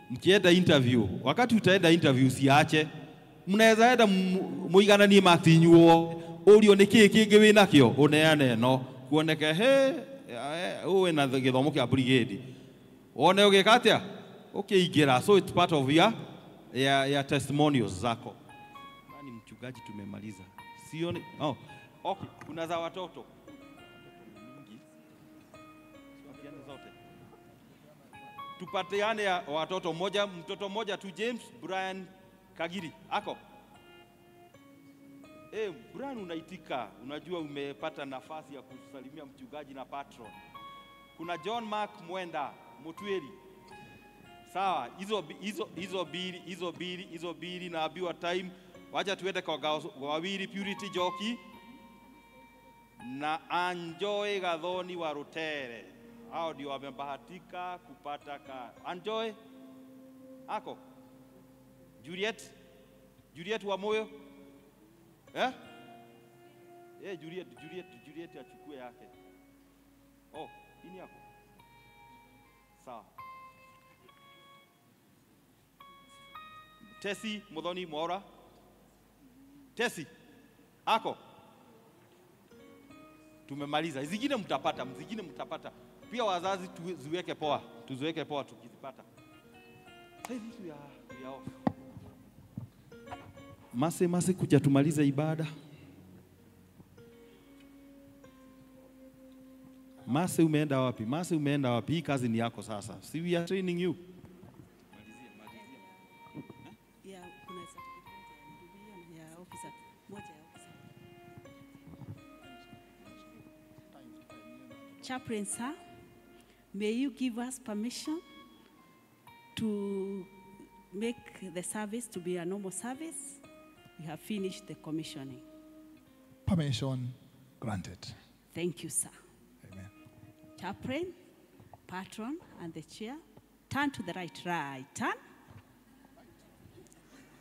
mkienda interview, wakati utaenda interview siache. Mnaweza enda muigananie marks inyuo urio ni kii kingi winakio uneane no kuoneke he uwe na githomo kia brigade wone ugika atia ukiingira. So it's part of your ya testimonials zako. Nani mchungaji tumemaliza sioni. Oh, okay, kuna za watoto mingi, siwapiane zote, tupatiane ya watoto moja, mtoto mmoja tu. James Brian Kagiri ako. Brian unaitika, unajua umepata nafasi ya kusalimia mchungaji na patron. Kuna John Mark Mwenda Mutweri. Sawa, hizo bili na abiwa time. Wacha tuende kwa wawili, Purity Joki na Anjoy Gathoni wa Rutere. Hao ndio wamebahatika kupata ka Anjoy ako. Juliet, Juliet wa moyo. Eh? Eh, Juliet, Juliet, Juliet achukue yake. Oh, ini yako. Sawa. Tesi Muthoni Mwaura. Tesi. Ako. Tumemaliza. Zingine mtapata, zingine mtapata. Pia wazazi tuziweke poa, tuziweke poa tukizipata. I think we are off. Mase kuja tumalize ibada. Mase umeenda wapi? Mase umeenda wapi? Hii kazi ni yako sasa. See, we are training you. Yeah, kuna certificate ya officer, moja ya officer. Chaplain sir, may you give us permission to make the service to be a normal service? We have finished the commissioning. Permission granted. Thank you, sir. Amen. Chaplain, patron, and the chair. Turn to the right, right, turn.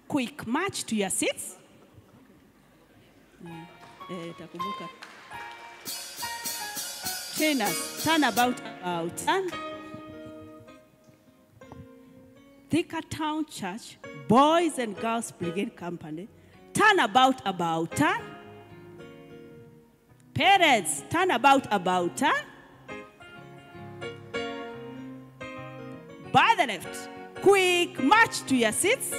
Quick march to your seats. Takumbuka. Trainers, turn about, turn. Thika Town Church, Boys and Girls Brigade Company. Turn about, turn. Parents, turn about, turn. By the left, quick march to your seats.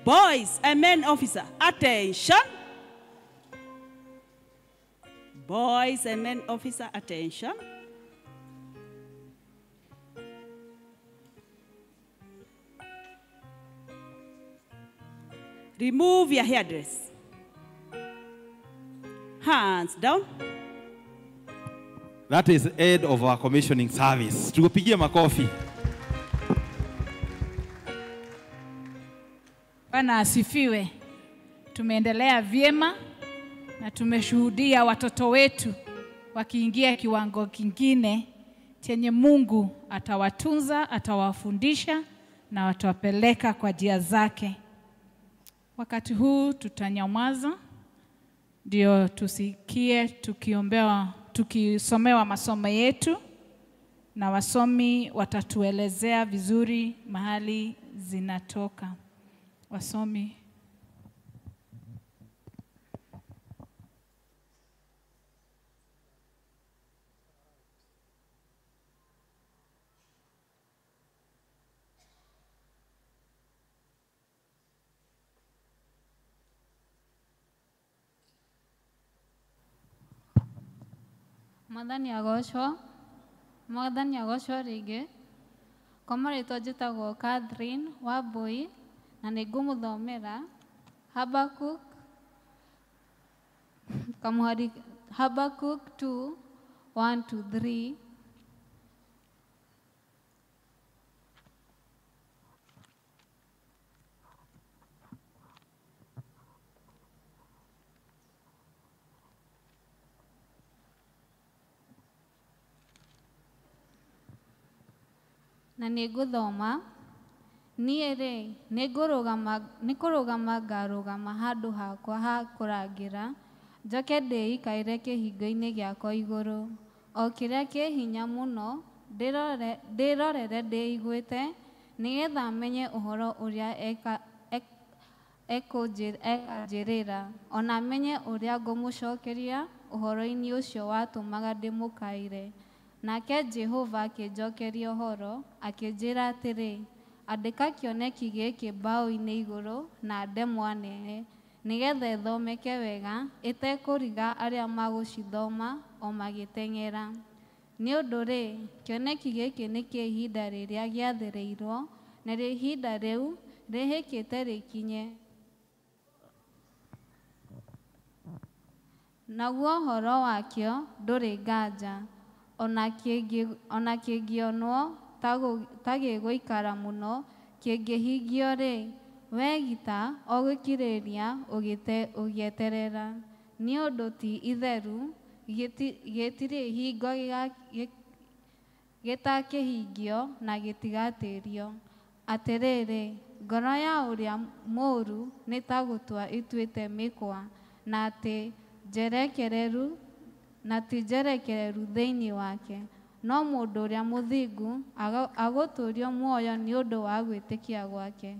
Boys and men officer, attention. Boys and men officer, attention. Remove your hairdress. Hands down. That is end of our commissioning service. Tukupigie makofi. Bwana asifiwe. Tumeendelea vyema na tumeshuhudia watoto wetu wakiingia kiwango kingine chenye Mungu atawatunza, atawafundisha na atawapeleka kwa njia zake. Wakati huu tutanyamaza ndio tusikie tukiombewa, tukisomewa masomo yetu, na wasomi watatuelezea vizuri mahali zinatoka. Wasomi. Mwathani agocwo rĩngĩ. Kwa marĩtwa njĩtagwo Catherine Wambui na nĩngũmũthomera Habakkuk kamuhari Habakkuk 2:1-3. Na nĩngũthoma. Niĩ rĩ, nĩkũrũgama ngarũgama handũ hakwa ha kũrangĩra, njoke ndĩikaire kĩhingo-inĩ gĩakwa igũrũ, o kĩrĩa kĩ hinya mũno, ndĩrorere ndĩiguĩte, nĩgetha menye ũhoro ũrĩa ekanjĩrĩra, ona menye ũrĩa ngũmũcokeria ũhoro-inĩ ũcio watũmaga ndĩmũkaĩre. Nake Jehova akĩnjokeria ũhoro, akĩnjĩra atĩrĩ, andĩka kĩoneki gĩkĩ mbaũ-inĩ igũrũ na ndemwa nene, nĩgetha ĩthomeke wega, ĩtekũriga arĩa magũcithoma o magĩteng'era. Nĩ ũndũ rĩ, kĩoneki gĩkĩ nĩ kĩa ihinda rĩrĩa gĩathĩrĩirwo, narĩo ihinda rĩu rĩhĩkĩte rĩkinye. Naguo ũhoro wakĩo ndũrĩ nganja, ona kĩngĩonwo ta gĩgũikara mũno, kĩngĩhingio rĩ, we gita o gũkirĩrĩria ũgĩeterera. Nĩ ũndũ ti itheru, gĩtirĩ hingo gĩtakĩhingio na gĩtigatĩrio. Atĩrĩrĩ, ngoro ya ũrĩa mũũru nĩ ta gũtua ĩtuĩte mĩkwa, na atĩ njerekereru na ti njerekereru thĩinĩ wake, no mũndũ ũrĩa mũthingu agũtũũrio muoyo nĩ ũndũ wa gwĩtĩkia gwake.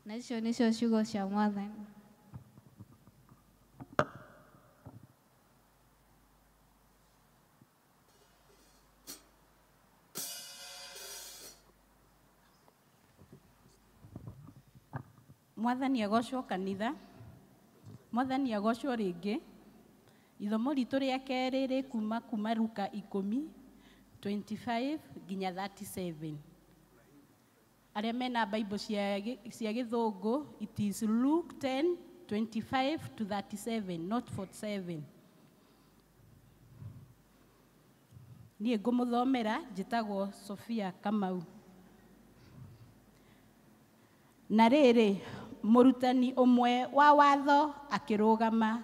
Na icio nĩcio ciugo cia Mwathani. Mwathani agocwo kanitha, Mwathani agocwo rĩngĩ. Ithomo ritũ rĩa kerĩ rĩ kuma Luka 10:25 nginya 37. Arĩa mena Bible cia gĩthũngũ, it is Luke 10:25 to 37, not 47. Niĩ ngũmũthomera njĩtagwo Sophia Kamau. Na rĩrĩ, mũrutani ũmwe wa watho akĩrũgama,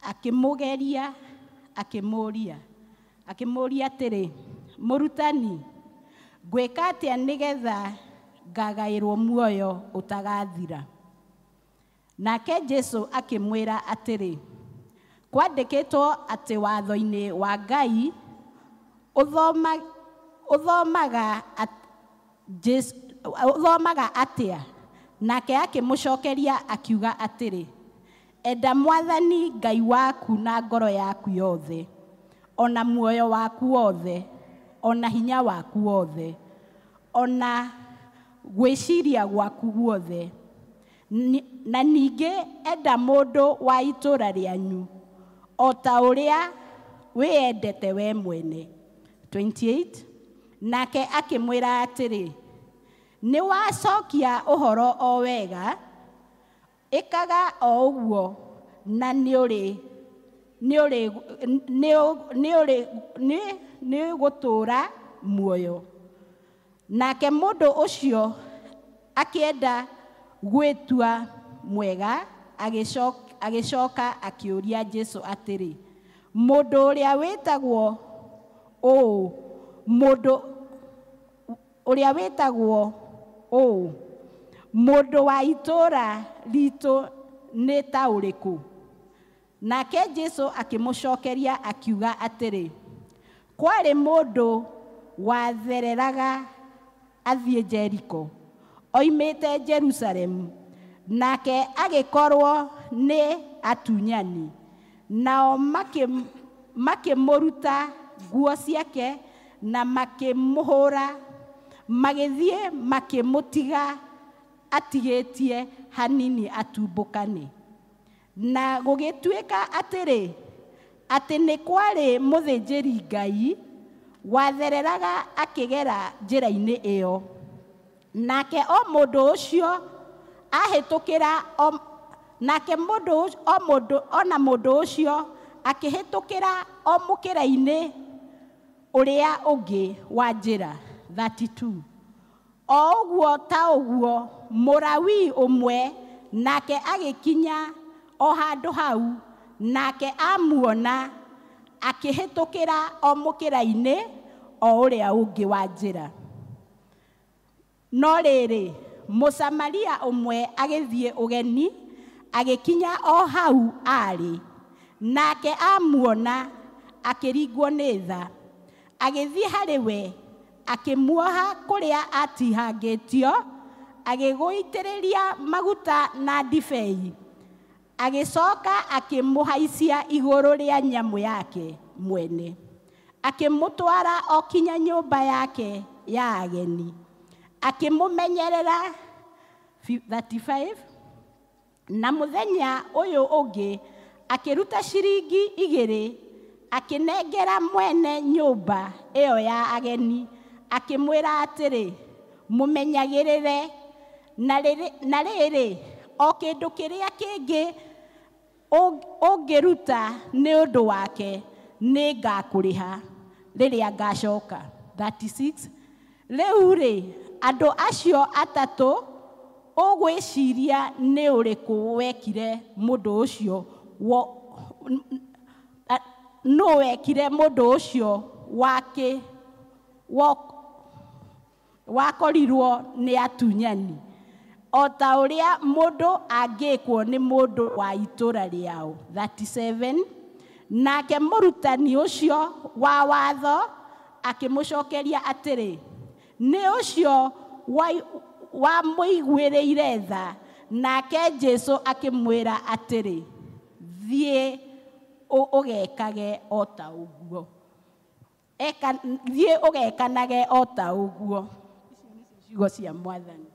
akĩmũgeria, akĩmũũria atĩrĩ, mũrutani, ngwĩka atĩa nĩgetha ngagaĩrwo muoyo ũtagathira? Nake Jesũ akĩmwĩra atĩrĩ, kwandĩkĩtwo atĩ watho-inĩ wa Ngai ũthomaga atĩa? Nake akĩmũcokeria akiuga atĩrĩ, enda Mwathani Ngai waku na ngoro yaku yothe, ona muoyo waku wothe, ona hinya waku wothe, ona gwĩciria gwaku guothe, na ningĩ enda mũndũ wa itũũra rĩanyu o ta ũrĩa wĩyendete we mwene. 28. Nake akĩmwĩra atĩrĩ, nĩ wacokia ũhoro o wega, ĩkaga o ũguo na nĩ gũtũũra muoyo. Nake mũndũ ũcio akĩenda gwĩtua mwega, agĩcoka akĩũria Jesũ atĩrĩ, mũndũ ũrĩa wĩtagwo ũũ, mũndũ ũrĩa wĩtagwo ũũ, mũndũ wa itũũra ritũ nĩ ta ũrĩkũ? Nake Jesũ akĩmũcokeria akiuga atĩrĩ, kwarĩ mũndũ wathereraga athiĩ Jeriko, oimĩte Jerusalemu, nake agĩkorwo nĩ atunyani. Nao makĩmũruta nguo ciake na makĩmũhũra, magĩthiĩ makĩmũtiga atigĩtie hanini atumbũkane. Na gũgĩtuĩka atĩrĩ, atĩ nĩ kwarĩ mũthĩnjĩri Ngai wathereraga akĩgera njĩra-inĩ ĩyo. Nake o mũndũ ũcio ahĩtũkĩra, nake ona mũndũ ũcio akĩhĩtũkĩra o mũkĩra-inĩ ũrĩa ũngĩ wa njĩra. 32. O ũguo ta ũguo Mũlawii ũmwe nake agĩkinya o handũ hau, nake amuona akĩhĩtũkĩra o mũkĩra-inĩ o ũrĩa ũngĩ wa njĩra. No rĩrĩ, Mũsamaria ũmwe agĩthiĩ ũgeni, agĩkinya o hau aarĩ, nake amuona akĩringwo nĩ tha, agĩthiĩ harĩ we, akĩmuoha kũrĩa atihangĩtio, agĩgũitĩrĩria maguta na ndibei, agĩcoka akĩmũhaicia igũrũ rĩa nyamũ yake mwene, akĩmũtwara o kinya nyũmba yake ya ageni, akĩmũmenyerera. 35. Na mũthenya ũyũ ũngĩ akĩruta ciringi 2 akĩnengera mwene nyũmba ĩyo ya ageni, akĩmwĩra atĩrĩ, mũmenyagĩrĩre, na rĩrĩ, o kĩndũ kĩrĩa kĩngĩ ũngĩruta nĩ ũndũ wake nĩ ngakũrĩha rĩrĩa ngacoka. 36. Rĩu rĩ, andũ acio atatũ ũgwĩciria nĩ ũrĩkũ wekire mũndũ ũcio nũ wekire mũndũ ũcio wakorirwo nĩ atunyani, o ta ũrĩa mũndũ angĩkwo nĩ mũndũ wa itũũra rĩao. 37. Nake mũrutani ũcio wa watho akĩmũcokeria atĩrĩ, nĩ ũcio wamũiguĩrĩire tha. Nake Jesũ akĩmwĩra atĩrĩ, thiĩ ũgekage o ta ũguo. Thiĩ ũgekanage o ta ũguo. Icio nĩcio ciugo cia Mwathani.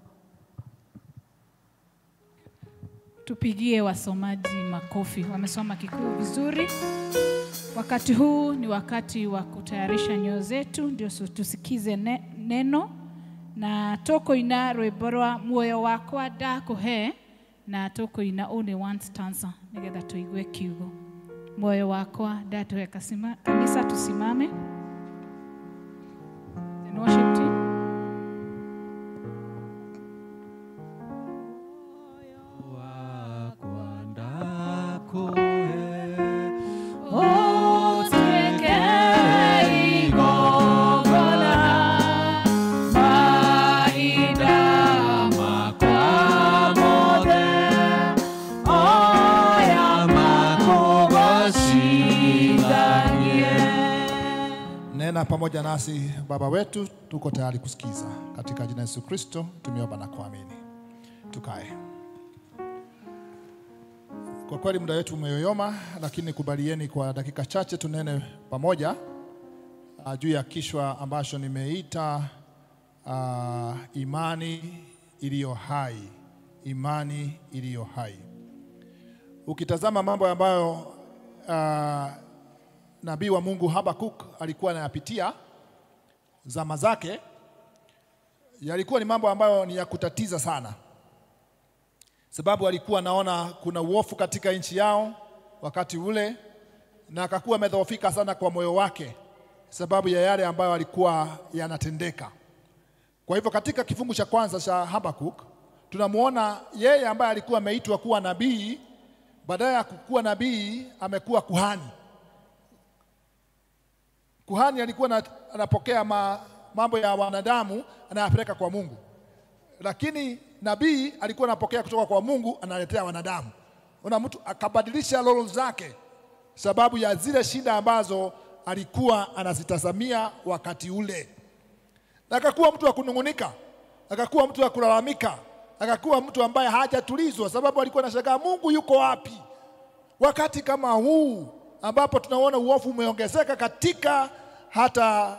Tupigie wasomaji makofi, wamesoma Kikuyu vizuri. Wakati huu ni wakati wa kutayarisha nyoyo zetu ndio tusikize neno na tũkũina rwĩmbo rwa muoyo wakwa ndakũhe, na tũkũina only one stanza nĩgetha tũigue kiugo. Muoyo wakwa ndakũhe. Kanisa tusimame. The worship team. Pamoja nasi Baba wetu, tuko tayari kusikiza. Katika jina Yesu Kristo tumeomba na kuamini. Tukae. Kwa kweli muda wetu umeyoyoma, lakini kubalieni kwa dakika chache tunene pamoja juu ya kichwa ambacho nimeita imani iliyo hai. Imani iliyo hai. Ukitazama mambo ambayo nabii wa Mungu Habakuk alikuwa anayapitia zama zake, yalikuwa ni mambo ambayo ni ya kutatiza sana. Sababu alikuwa anaona kuna uofu katika nchi yao wakati ule, na akakuwa amedhoofika sana kwa moyo wake sababu ya yale ambayo alikuwa yanatendeka. Kwa hivyo katika kifungu cha kwanza cha Habakuk tunamuona yeye ambaye alikuwa ameitwa kuwa nabii, badala ya kuwa nabii amekuwa kuhani. Kuhani alikuwa anapokea mambo ya wanadamu anayapeleka kwa Mungu. Lakini nabii alikuwa anapokea kutoka kwa Mungu analetea wanadamu. Una mtu akabadilisha role zake sababu ya zile shida ambazo alikuwa anazitazamia wakati ule. Na akakuwa mtu wa kunungunika, akakuwa mtu wa kulalamika, akakuwa mtu ambaye hajatulizwa sababu alikuwa anashangaa Mungu yuko wapi wakati kama huu ambapo tunaona uovu umeongezeka katika hata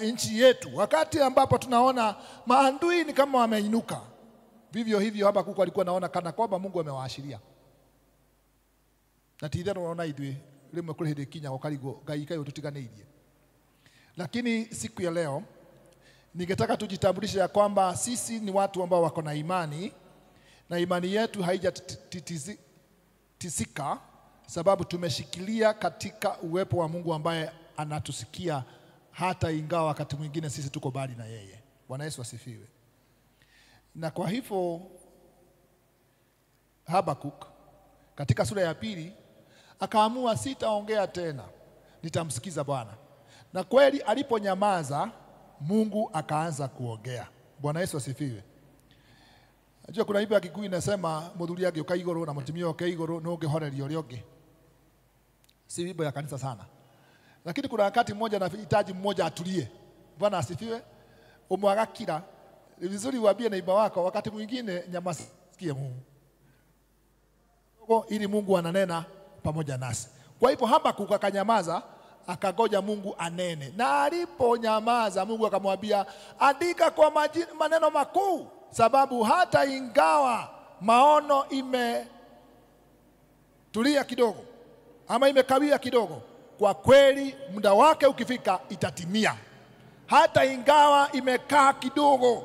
nchi yetu, wakati ambapo tunaona maadui ni kama wameinuka. Vivyo hivyo Habakuku alikuwa anaona kana kwamba Mungu amewaashiria. Na tithero unaona ithuĩ rĩmwe kũrĩ hĩndĩ kinya ũkarigwo Ngai kaĩ ũtũtiganĩirie. Lakini siku ya leo ningetaka tujitambulishe ya kwamba sisi ni watu ambao wako na imani, na imani yetu haijatisika sababu tumeshikilia katika uwepo wa Mungu ambaye anatusikia hata ingawa wakati mwingine sisi tuko mbali na yeye. Bwana Yesu asifiwe. Na kwa hivyo Habakuk katika sura ya 2 akaamua, sitaongea tena, nitamsikiza Bwana. Na kweli aliponyamaza Mungu akaanza kuongea. Bwana Yesu asifiwe. Najua kuna wimbo ya Kikuyu inasema muthuri agĩũka igũrũ na mũtumia oke igũrũ no ũngĩhoreria ũrĩa ũngĩ. Si wimbo ya kanisa sana. Lakini kuna wakati mmoja anahitaji mmoja atulie. Bwana asifiwe. Umwagakira. Ni vizuri uambie neighbor wako wakati mwingine nyamasikie Mungu. Ili Mungu ananena pamoja nasi. Kwa hivyo Habakuk akanyamaza, akagoja Mungu anene. Na aliponyamaza Mungu akamwambia, andika kwa maneno makuu, sababu hata ingawa maono imetulia kidogo ama imekawia kidogo, kwa kweli muda wake ukifika itatimia. Hata ingawa imekaa kidogo,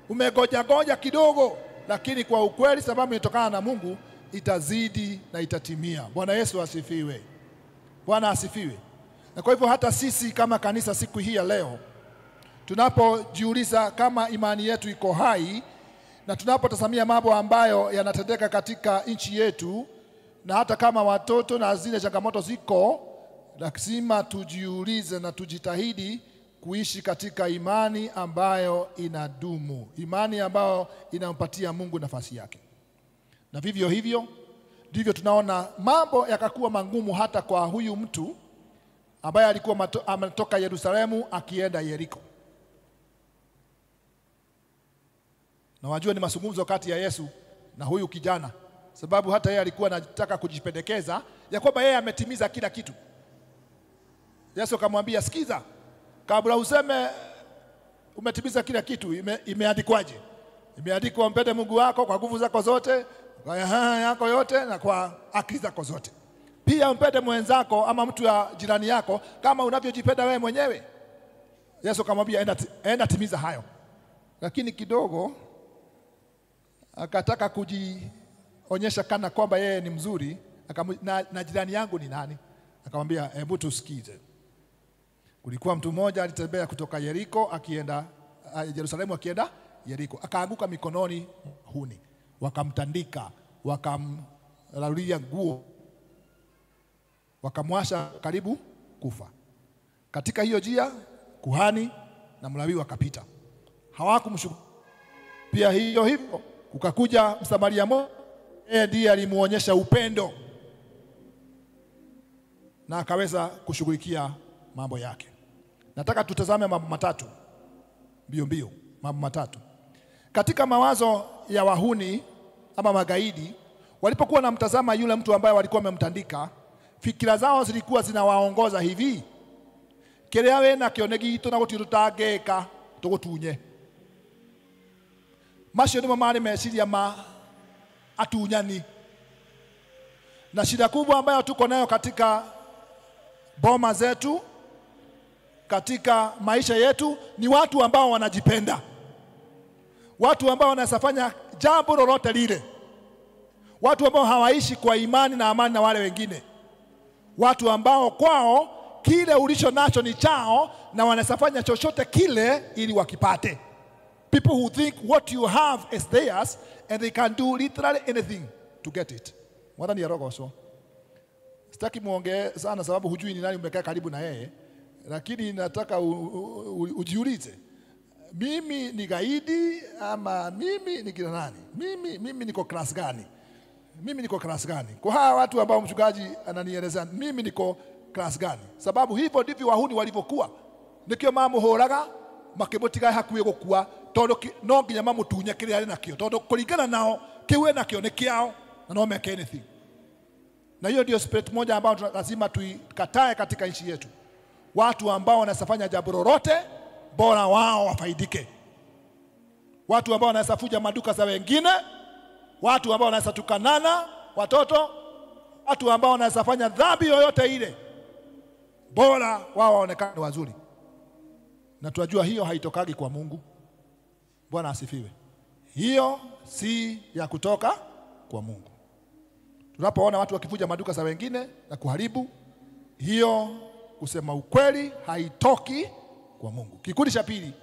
umegoja goja kidogo, lakini kwa ukweli sababu inatokana na Mungu itazidi na itatimia. Bwana Yesu asifiwe. Bwana asifiwe. Na kwa hivyo hata sisi kama kanisa siku hii ya leo tunapojiuliza kama imani yetu iko hai, na tunapotazamia mambo ambayo yanatendeka katika nchi yetu, na hata kama watoto na zile changamoto ziko, lazima tujiulize na tujitahidi kuishi katika imani ambayo inadumu, imani ambayo inampatia Mungu nafasi yake. Na vivyo hivyo ndivyo tunaona mambo yakakuwa mangumu hata kwa huyu mtu ambaye alikuwa ametoka Yerusalemu akienda Yeriko. Na wajua ni mazungumzo kati ya Yesu na huyu kijana, sababu hata yeye alikuwa anataka kujipendekeza ya kwamba yeye ametimiza kila kitu. Yesu akamwambia, sikiza, kabla useme umetimiza kila kitu, imeandikwaje? Imeandikwa mpende Mungu wako kwa nguvu zako zote, kwa yako yote na kwa akili zako zote. Pia mpende mwenzako ama mtu ya jirani yako kama unavyojipenda wewe mwenyewe. Yesu akamwambia enda timiza hayo. Lakini kidogo akataka kujionyesha kana kwamba yeye ni mzuri, na jirani yangu ni nani? Akamwambia, hebu tusikize. Kulikuwa mtu mmoja alitembea kutoka Yeriko akienda Yerusalemu akienda Yeriko, akaanguka mikononi huni, wakamtandika, wakamlalulia nguo, wakamwasha karibu kufa. Katika hiyo njia kuhani na Mlawi wakapita, hawakumshukuru. Pia hiyo hivyo kukakuja Msamaria mmoja, yeye ndiye alimuonyesha upendo na akaweza kushughulikia mambo yake. Nataka tutazame mambo matatu mbio mbio, mambo matatu. Katika mawazo ya wahuni ama magaidi, walipokuwa wanamtazama yule mtu ambaye walikuwa wamemtandika, fikira zao zilikuwa zinawaongoza hivi: kiria we nakio nĩ gitũ na gũtirĩ tũtangĩka tũgũtunye. Macio nĩmo marĩ meciria ma atunyani. Na shida kubwa ambayo tuko nayo katika boma zetu, katika maisha yetu, ni watu ambao wanajipenda, watu ambao wanasafanya jambo lolote lile, watu ambao hawaishi kwa imani na amani na wale wengine, watu ambao kwao kile ulicho nacho ni chao na wanasafanya chochote kile ili wakipate. People who think what you have is theirs and they can do literally anything to get it. Mwathani arogocwo. Sitaki muongee sana sababu hujui ni nani umekaa karibu na yeye, lakini nataka ujiulize, mimi ni gaidi ama mimi ni kina nani? Mimi niko class gani? Mimi niko class gani? Kwa hawa watu ambao mchungaji ananieleza, mimi niko class gani? Sababu hivyo ndivyo wahuni walivyokuwa. Nikio mamuhuraga makimutiga hakuhi gukua, tondu no nginya mamutunye kiria ari nakio, tondu kuringana nao kiu nakio ni kiao na no make anything. Na hiyo ndio spirit moja ambayo lazima tuikatae katika nchi yetu. Watu ambao wanasafanya jambo lolote bora wao wafaidike. Watu ambao wanasafuja maduka za wengine, watu ambao wanasatukanana watoto, watu ambao wanasafanya dhambi yoyote ile, bora wao waonekane wazuri. Na tunajua hiyo haitokagi kwa Mungu. Bwana asifiwe. Hiyo si ya kutoka kwa Mungu. Tunapoona watu wakivuja maduka za wengine na kuharibu, hiyo kusema ukweli haitoki kwa Mungu. Kikundi cha pili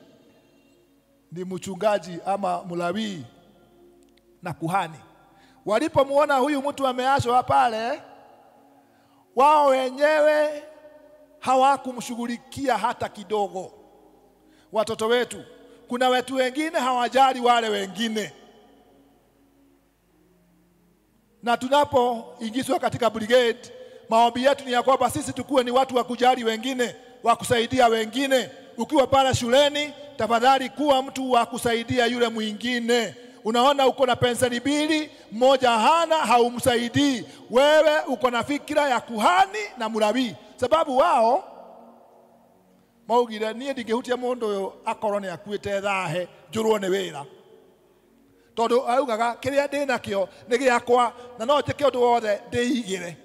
ni mchungaji ama Mlawi na kuhani. Walipomuona huyu mtu ameachwa pale, wao wenyewe hawakumshughulikia hata kidogo. Watoto wetu, kuna watu wengine hawajali wale wengine. Na tunapoingizwa katika brigade, maombi yetu ni ya kwamba sisi tukue ni watu wa kujali wengine, wa kusaidia wengine. Ukiwa pale shuleni, tafadhali kuwa mtu wa kusaidia yule mwingine. Unaona uko na penseli mbili, mmoja hana, haumsaidii. Wewe uko na fikira ya kuhani na Mlawi, sababu wao maugire nie ndingihutia mundu uyu akorwo ni akuite thahe njurwo ni wira, tondu augaga kiria ndi nakio ni giakwa na no njike undu wothe ndiigire,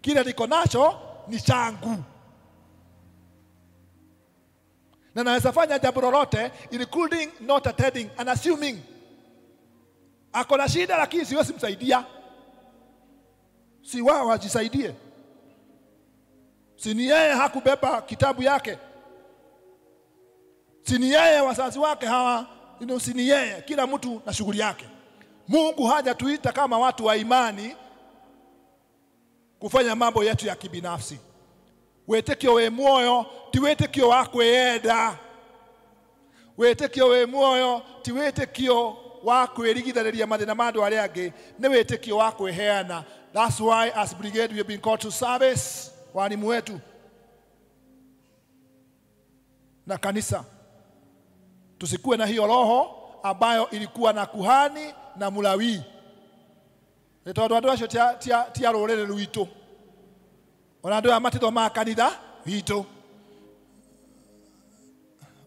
kile niko nacho ni changu na naweza fanya jambo lolote, including not attending and assuming ako na shida lakini siwezi msaidia. Si wao wajisaidie? Si ni yeye hakubeba kitabu yake? Si ni yeye wazazi wake hawa? Si ni yeye? Kila mtu na shughuli yake. Mungu hajatuita kama watu wa imani kufanya mambo yetu ya kibinafsi. Wĩtĩkio wĩ muoyo ti wĩtĩkio wa kwĩyenda. Wĩtĩkio wĩ muoyo ti wĩtĩkio wa kwĩrigithanĩria mathĩna ma andũ arĩa angĩ, nĩ wĩtĩkio wa kwĩheana. That's why as brigade we have been called to service, walimu wetu na kanisa. Tusikuwe na hiyo roho ambayo ilikuwa na kuhani na Mulawi. Nĩ tondũ andũ acio ti a rũrĩrĩ rwitũ, ona andũ aya matithomaga kanitha witũ,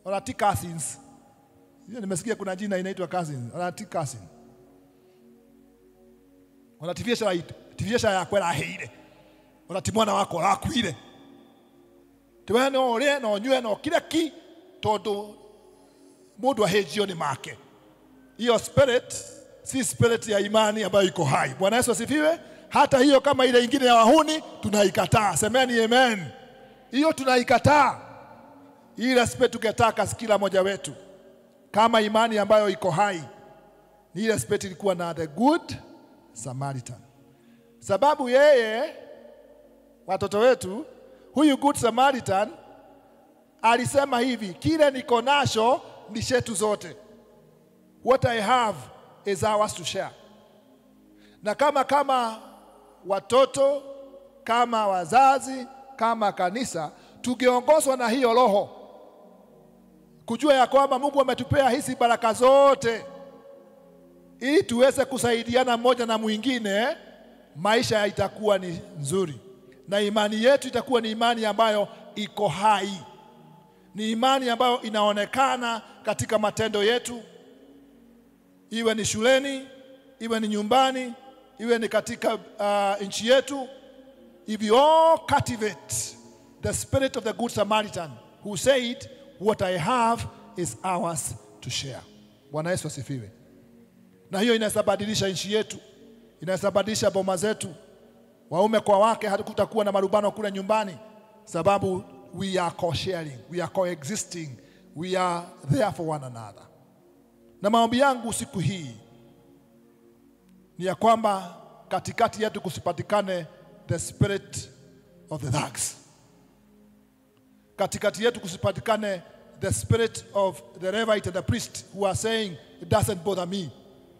ona ti cousins. Hiyo nimesikia kuna jina inaitwa cousins, ona ti cousin. Ona ti biacara yakwa ĩraheire, ona ti mwana wakwa ũrakuire. Ti we no ũrĩe na ũnyue na ũkire ki, tondũ mũndũ ahĩnjio nĩ make. Hiyo spirit si spirit ya imani ambayo iko hai. Bwana Yesu asifiwe. Hata hiyo kama ile ingine ya wahuni tunaikataa. Semeni amen. Hiyo tunaikataa. Ile spirit tungetaka kila mmoja wetu kama imani ambayo iko hai ni ile spirit ilikuwa na the good Samaritan. Sababu yeye, watoto wetu, huyu good Samaritan alisema hivi, kile niko nacho ni chetu zote. What I have is ours to share. Na kama watoto, kama wazazi, kama kanisa, tukiongozwa na hiyo roho, kujua ya kwamba Mungu ametupea hizi baraka zote ili tuweze kusaidiana mmoja na mwingine, maisha itakuwa ni nzuri. Na imani yetu itakuwa ni imani ambayo iko hai. Ni imani ambayo inaonekana katika matendo yetu, iwe ni shuleni, iwe ni nyumbani, iwe ni katika nchi yetu. If you all cultivate the spirit of the good Samaritan who said, what I have is ours to share. Bwana Yesu asifiwe. Na hiyo inasabadilisha nchi yetu, inasabadilisha boma zetu. Waume kwa wake hatukutakuwa na marubano kule nyumbani, sababu we are co-sharing, we are coexisting, we are there for one another. Na maombi yangu siku hii ni ya kwamba katikati yetu kusipatikane the spirit of the thugs. Katikati yetu kusipatikane the spirit of the Levite and the priest who are saying, it doesn't bother me,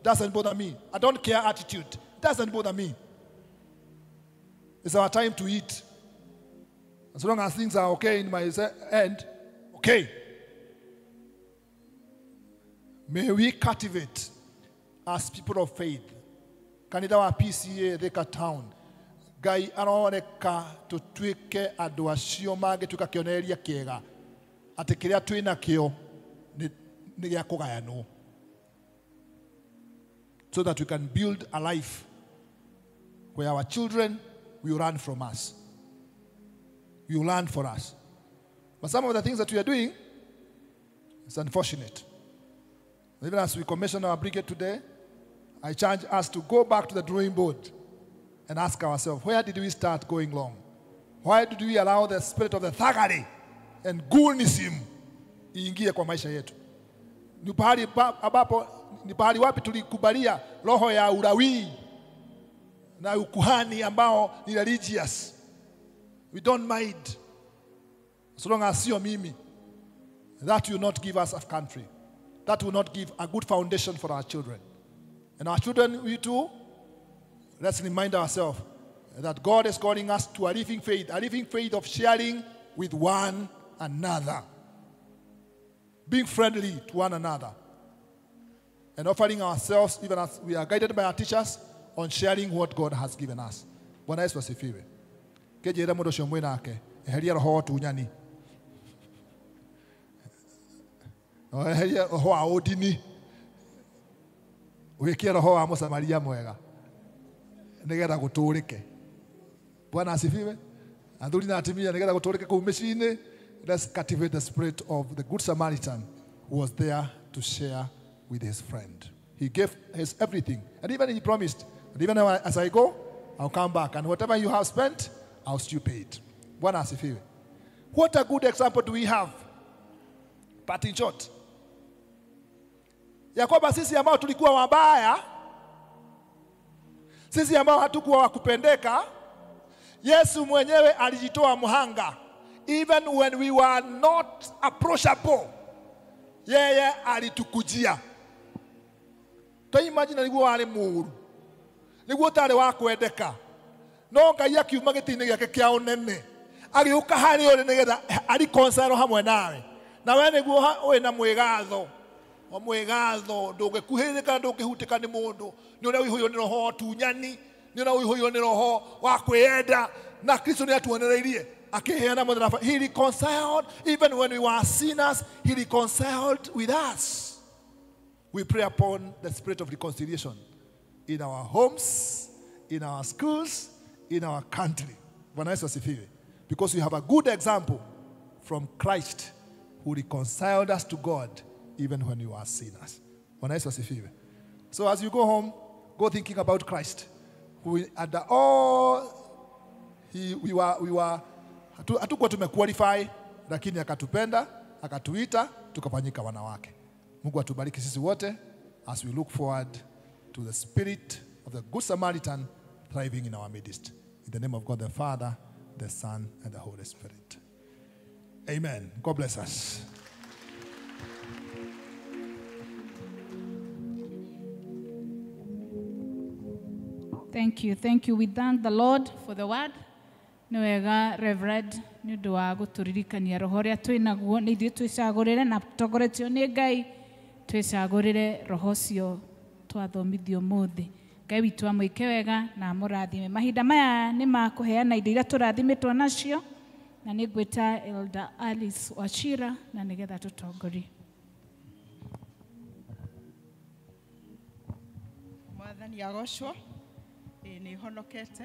doesn't bother me, I don't care attitude, doesn't bother me. It's our time to eat. As long as things are okay in my end, okay. May we cultivate as people of faith. Kanitha wa PCA Thika Town, Ngai aroneka tutuike andu acio mangĩtuĩka kĩonereria kĩega atĩ kĩrĩa twĩ nakĩo nĩ gĩa kũgayanwo, so that we can build a life where our children will learn from us, will learn for us. But some of the things that we are doing is unfortunate. Even as we commission our brigade today, I charge us to go back to the drawing board and ask ourselves, where did we start going wrong? Why did we allow the spirit of the thuggery and goonism iingie kwa maisha yetu? Ni pahali ambapo, ni pahali wapi tulikubalia roho ya ulawi na ukuhani ambao ni religious? We don't mind as long as sio mimi. That will not give us a country. That will not give a good foundation for our children. And our children, we too, let's remind ourselves that God is calling us to a living faith of sharing with one another, being friendly to one another, and offering ourselves, even as we are guided by our teachers, on sharing what God has given us. Bwana Yesu asifiwe. Kejera mũndũ ũcio mwĩ nake, eheria roho wa ũtunyani, eheria roho wa ũndini, wĩkĩre roho wa Mũsamaria mwega nĩgetha gũtũrĩke. Bwana asifiwe. Athuri na atumia, nĩgetha gũtũrĩke kũu mĩciĩ-inĩ. Let's cultivate the spirit of the good Samaritan who was there to share with his friend. He gave his everything. And even he promised, and even as I go, I'll come back. And whatever you have spent, I'll still pay it. Bwana asifiwe. What a good example do we have? But in short, ya kwamba sisi ambao tulikuwa wabaya, sisi ambao hatukuwa wa kupendeka, Yesu mwenyewe alijitoa mhanga. Even when we were not approachable, yeye alitukujia. Ta imagine nĩguo warĩ mũũru, nĩguo ũtarĩ wa kwendeka, no Ngai akiuma gĩtĩ-inĩ gĩake kĩa ũnene agĩũka harĩ ũrĩ nĩgetha areconcile hamwe nawe, na we nĩguo wĩna mwĩgatho o mwĩgatho, ndũngĩkuhĩrĩrĩka, ndũngĩhutĩka nĩ mũndũ, nĩ ũrĩa ũihũirwo nĩ roho wa ũtunyani, nĩ ũrĩa ũihũirwo nĩ roho wa kwĩyenda. Na Kristo nĩ atuonereirie akĩheana mũtharaba. He reconciled even when we were sinners, he reconciled with us. We pray upon the spirit of reconciliation in our homes, in our schools, in our country. Bwana Yesu asifiwe. Because we have a good example from Christ who reconciled us to God even when we were sinners. Bwana Yesu asifiwe. So as you go home, go thinking about Christ, who under all we were hatukuwa tumequalify, lakini akatupenda, akatuita, tukafanyika wanawake. Mungu atubariki sisi wote as we look forward to the spirit of the Good Samaritan thriving in our midst. In the name of God the Father, the Son, and the Holy Spirit. Amen. God bless us. Thank you. Thank you. We thank the Lord for the word. Nĩ wega Reverend nĩ ũndũ wa gũtũririkania roho ũrĩa twĩ naguo, nĩ ithuĩ twĩcagũrĩre na tũtongoretio nĩ Ngai, twĩcagũrĩre roho ũcio twathomithio ũmũthĩ. Ngai witũ amwĩke wega na amũrathime. Mahinda maya nĩ ma kũheana indo iria tũrathimĩtwo nacio, na nĩ ngwĩta Elder Alice Wachira na nĩgetha tũtongorie. Mwathani agocwo, nĩ honokete.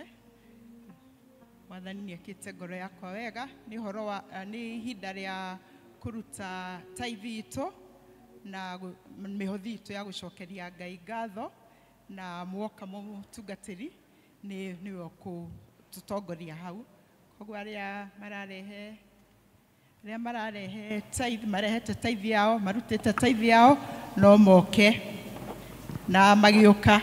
Mwathani nĩ ekĩte ngoro yakwa wega. Nĩ ũhoro wa nĩ ihinda rĩa kũruta tithe itũ na mĩhothi itũ ya gũcokeria Ngai ngatho, na mwoka mũtungatĩri nĩwe ũkũtũtongoria hau. Koguo arĩa mararehe tithe, marehete tithe yao, marutĩte tithe yao, no moke na magĩũka.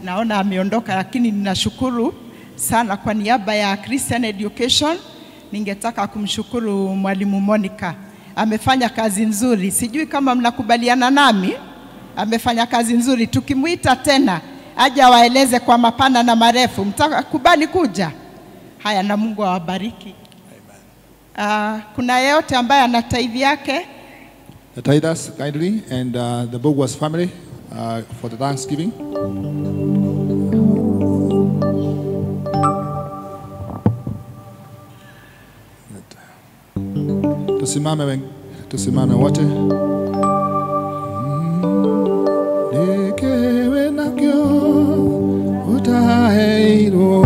Naona ameondoka, lakini ninashukuru sana kwa niaba ya Christian Education. Ningetaka kumshukuru Mwalimu Monica. Amefanya kazi nzuri. Sijui kama mnakubaliana nami. Amefanya kazi nzuri. Tukimuita tena aje waeleze kwa mapana na marefu, mtakubali kuja? Haya, na Mungu awabariki. Amen. Kuna yeyote ambaye ana tithe yake? The tithers kindly and the Bogwas family for the Thanksgiving. Tusimame wote. Nikewe nakyo utaheiro.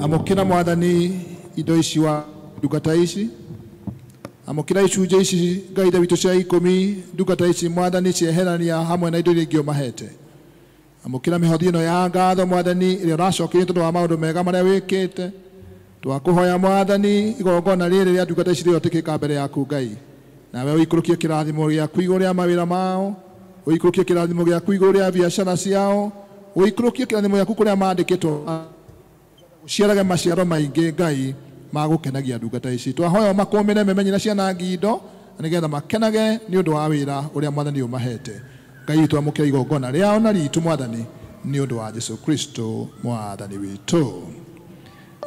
Amũkĩra Mwathani indo ici wa ndungata ici, amũkĩra icunjĩ ici Ngai Ithe witũ cia 10 ndungata ici Mwathani cieherania hamwe na indo iria ingĩ ũmahete. Amũkĩra mĩhothi ĩno ya ngatho Mwathani ĩrĩa ũracokeria tondũ wa maũndũ mega marĩa wĩkĩte. Twakũhoya Mwathani igongona rĩrĩ rĩa ndungata ici rĩotĩkĩka mbere yaku Ngai, nawe ũikũrũkie kĩrathimo gĩaku igũrũ rĩa mawĩra mao, ũikũrũkie kĩrathimo gĩaku igũrũ rĩa biacara ciao, ũikũrũkie kĩrathimo gĩaku kũrĩa mandĩkĩtwo, ũciarage maciaro maingĩ Ngai ma gũkenagia ndungata ici. Twahoya makũmĩre memenye na ciana ngindo nĩgetha makenage nĩ ũndũ wa wĩra ũrĩa Mwathani ũmahete. Ngai witũ amũkĩra igongona rĩao na ritũ Mwathani nĩ ũndũ wa Jesu Kristo Mwathani witũ.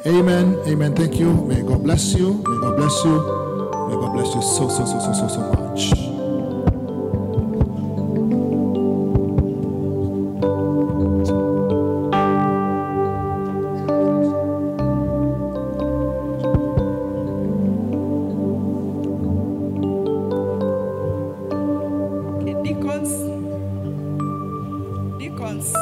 Amen. Amen. Thank you. May God bless you. May God bless you. May God bless you so, so, so, so, so, so much. Okay, deacons. Deacons.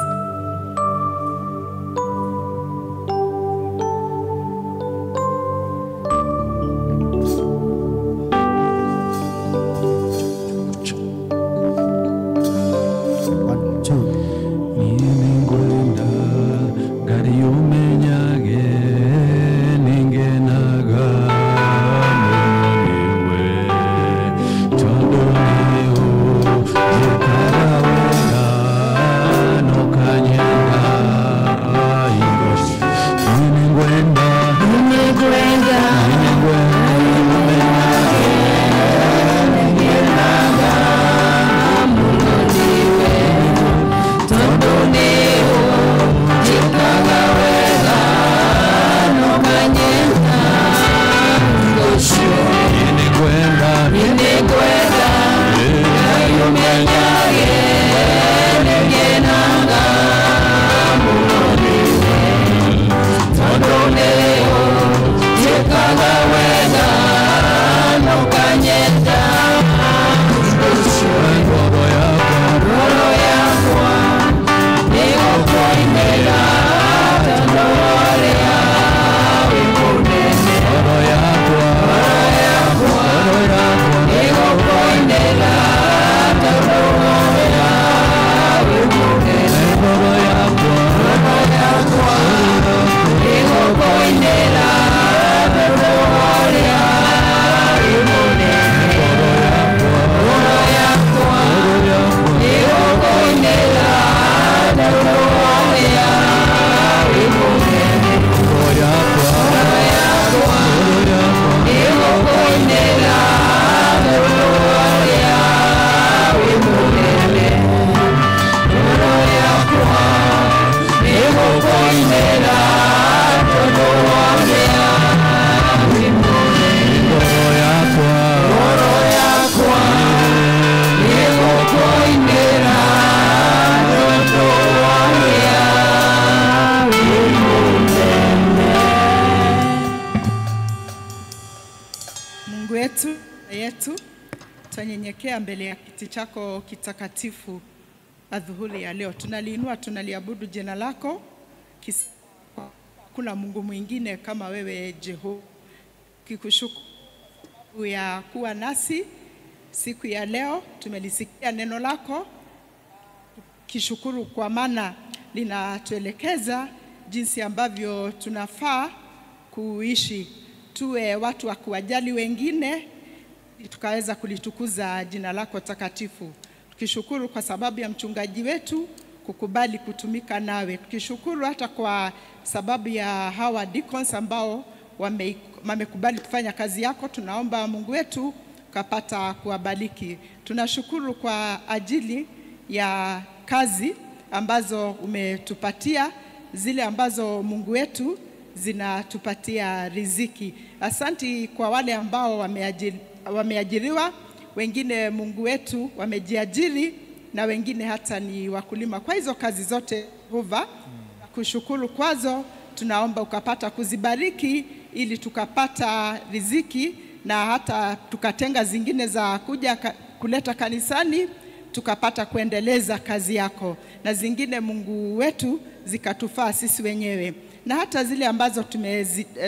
Mungu wetu yetu, twanyenyekea mbele ya kiti chako kitakatifu adhuhuri ya leo. Tunaliinua, tunaliabudu jina lako. Kuna Mungu mwingine kama wewe Jehova. Kikushukuru ya kuwa nasi siku ya leo. Tumelisikia neno lako, kishukuru kwa maana linatuelekeza jinsi ambavyo tunafaa kuishi, tuwe watu wa kuwajali wengine, tukaweza kulitukuza jina lako takatifu. Tukishukuru kwa sababu ya mchungaji wetu kukubali kutumika nawe. Tukishukuru hata kwa sababu ya hawa deacons ambao wamekubali kufanya kazi yako. Tunaomba Mungu wetu ukapata kuwabariki. Tunashukuru kwa ajili ya kazi ambazo umetupatia, zile ambazo Mungu wetu zinatupatia riziki. Asanti kwa wale ambao wameajiriwa, wengine Mungu wetu wamejiajiri, na wengine hata ni wakulima. Kwa hizo kazi zote Jehova, kushukuru kwazo, tunaomba ukapata kuzibariki ili tukapata riziki na hata tukatenga zingine za kuja kuleta kanisani, tukapata kuendeleza kazi yako, na zingine Mungu wetu zikatufaa sisi wenyewe, na hata zile ambazo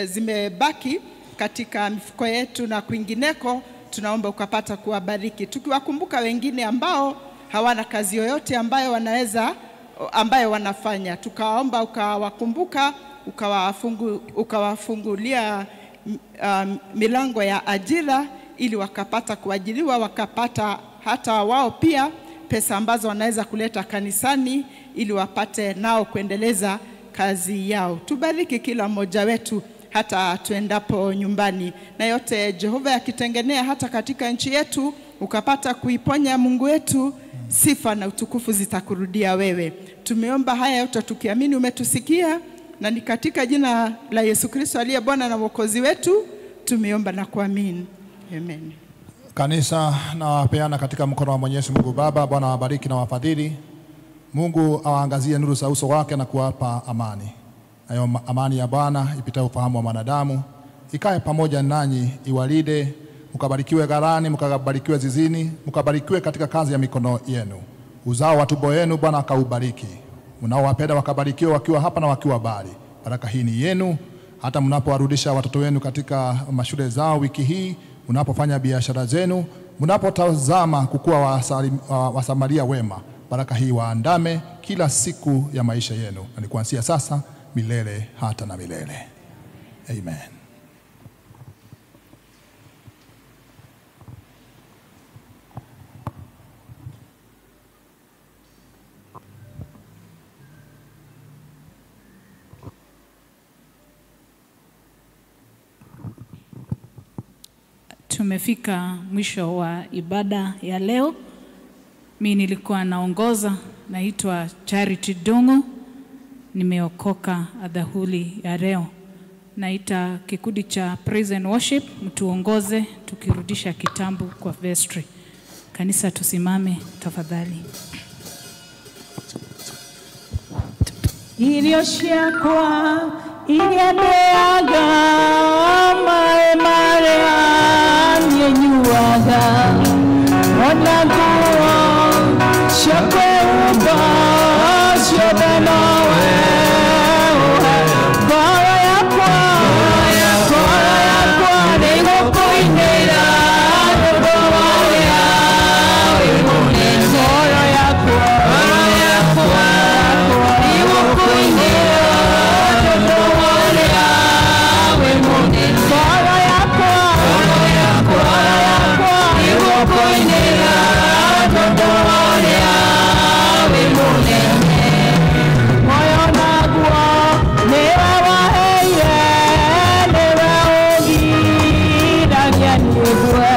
zimebaki katika mifuko yetu na kwingineko, tunaomba ukapata kuwabariki. Tukiwakumbuka wengine ambao hawana kazi yoyote ambayo wanaweza, ambayo wanafanya, tukaomba ukawakumbuka, ukawafungulia milango ya ajira ili wakapata kuajiriwa, wakapata hata wao pia pesa ambazo wanaweza kuleta kanisani ili wapate nao kuendeleza kazi yao. Tubariki kila mmoja wetu hata tuendapo nyumbani, na yote Jehova yakitengenea hata katika nchi yetu ukapata kuiponya Mungu wetu, sifa na utukufu zitakurudia wewe. Tumeomba haya yote tukiamini umetusikia, na ni katika jina la Yesu Kristo aliye Bwana na Mwokozi wetu tumeomba na kuamini. Amen. Kanisa nawapeana katika mkono wa Mwenyezi Mungu Baba. Bwana awabariki na wafadhili. Mungu awaangazie nuru za uso wake na kuwapa amani. Nayo amani ya Bwana ipitayo ufahamu wa mwanadamu ikae pamoja nanyi, iwalinde, mkabarikiwe ghalani, mkabarikiwe zizini, mkabarikiwe katika kazi ya mikono yenu. Uzao wa tumbo yenu Bwana akaubariki. Mnaowapenda wakabarikiwe wakiwa hapa na wakiwa mbali. Baraka hii ni yenu hata mnapowarudisha watoto wenu katika mashule zao wiki hii, mnapofanya biashara zenu, mnapotazama kukua wasamaria wema. Baraka hii waandame kila siku ya maisha yenu, na ni kuanzia sasa milele hata na milele. Amen. Tumefika mwisho wa ibada ya leo. Mimi nilikuwa naongoza, naitwa Charity Dongo. Nimeokoka adhuhuri ya leo. Naita kikundi cha Praise and Worship mtuongoze tukirudisha kitambu kwa vestry. Kanisa tusimame tafadhali. Irio ciakwa iria ndĩaga, maĩ marĩa niĩ nyuaga, ona nguo cia kwĩhumba ciothe nowe ũhe. Ngoro yakwa, ngoro yakwa nĩĩgũkũinĩra rwĩmbo rwa ũrĩa wĩ mũnene. Ngoro yakwa, ngoro yakwa nĩĩgũkũinĩra rwĩmbo rwa ũrĩa wĩ mũnene. Ngoro yakwa, ngoro yakwa nĩĩgũkũinĩra rwĩmbo rwa ũrĩa wĩ mũnene. Moyo naguo nĩwe waheire, nĩwe ũgiragia nĩgue.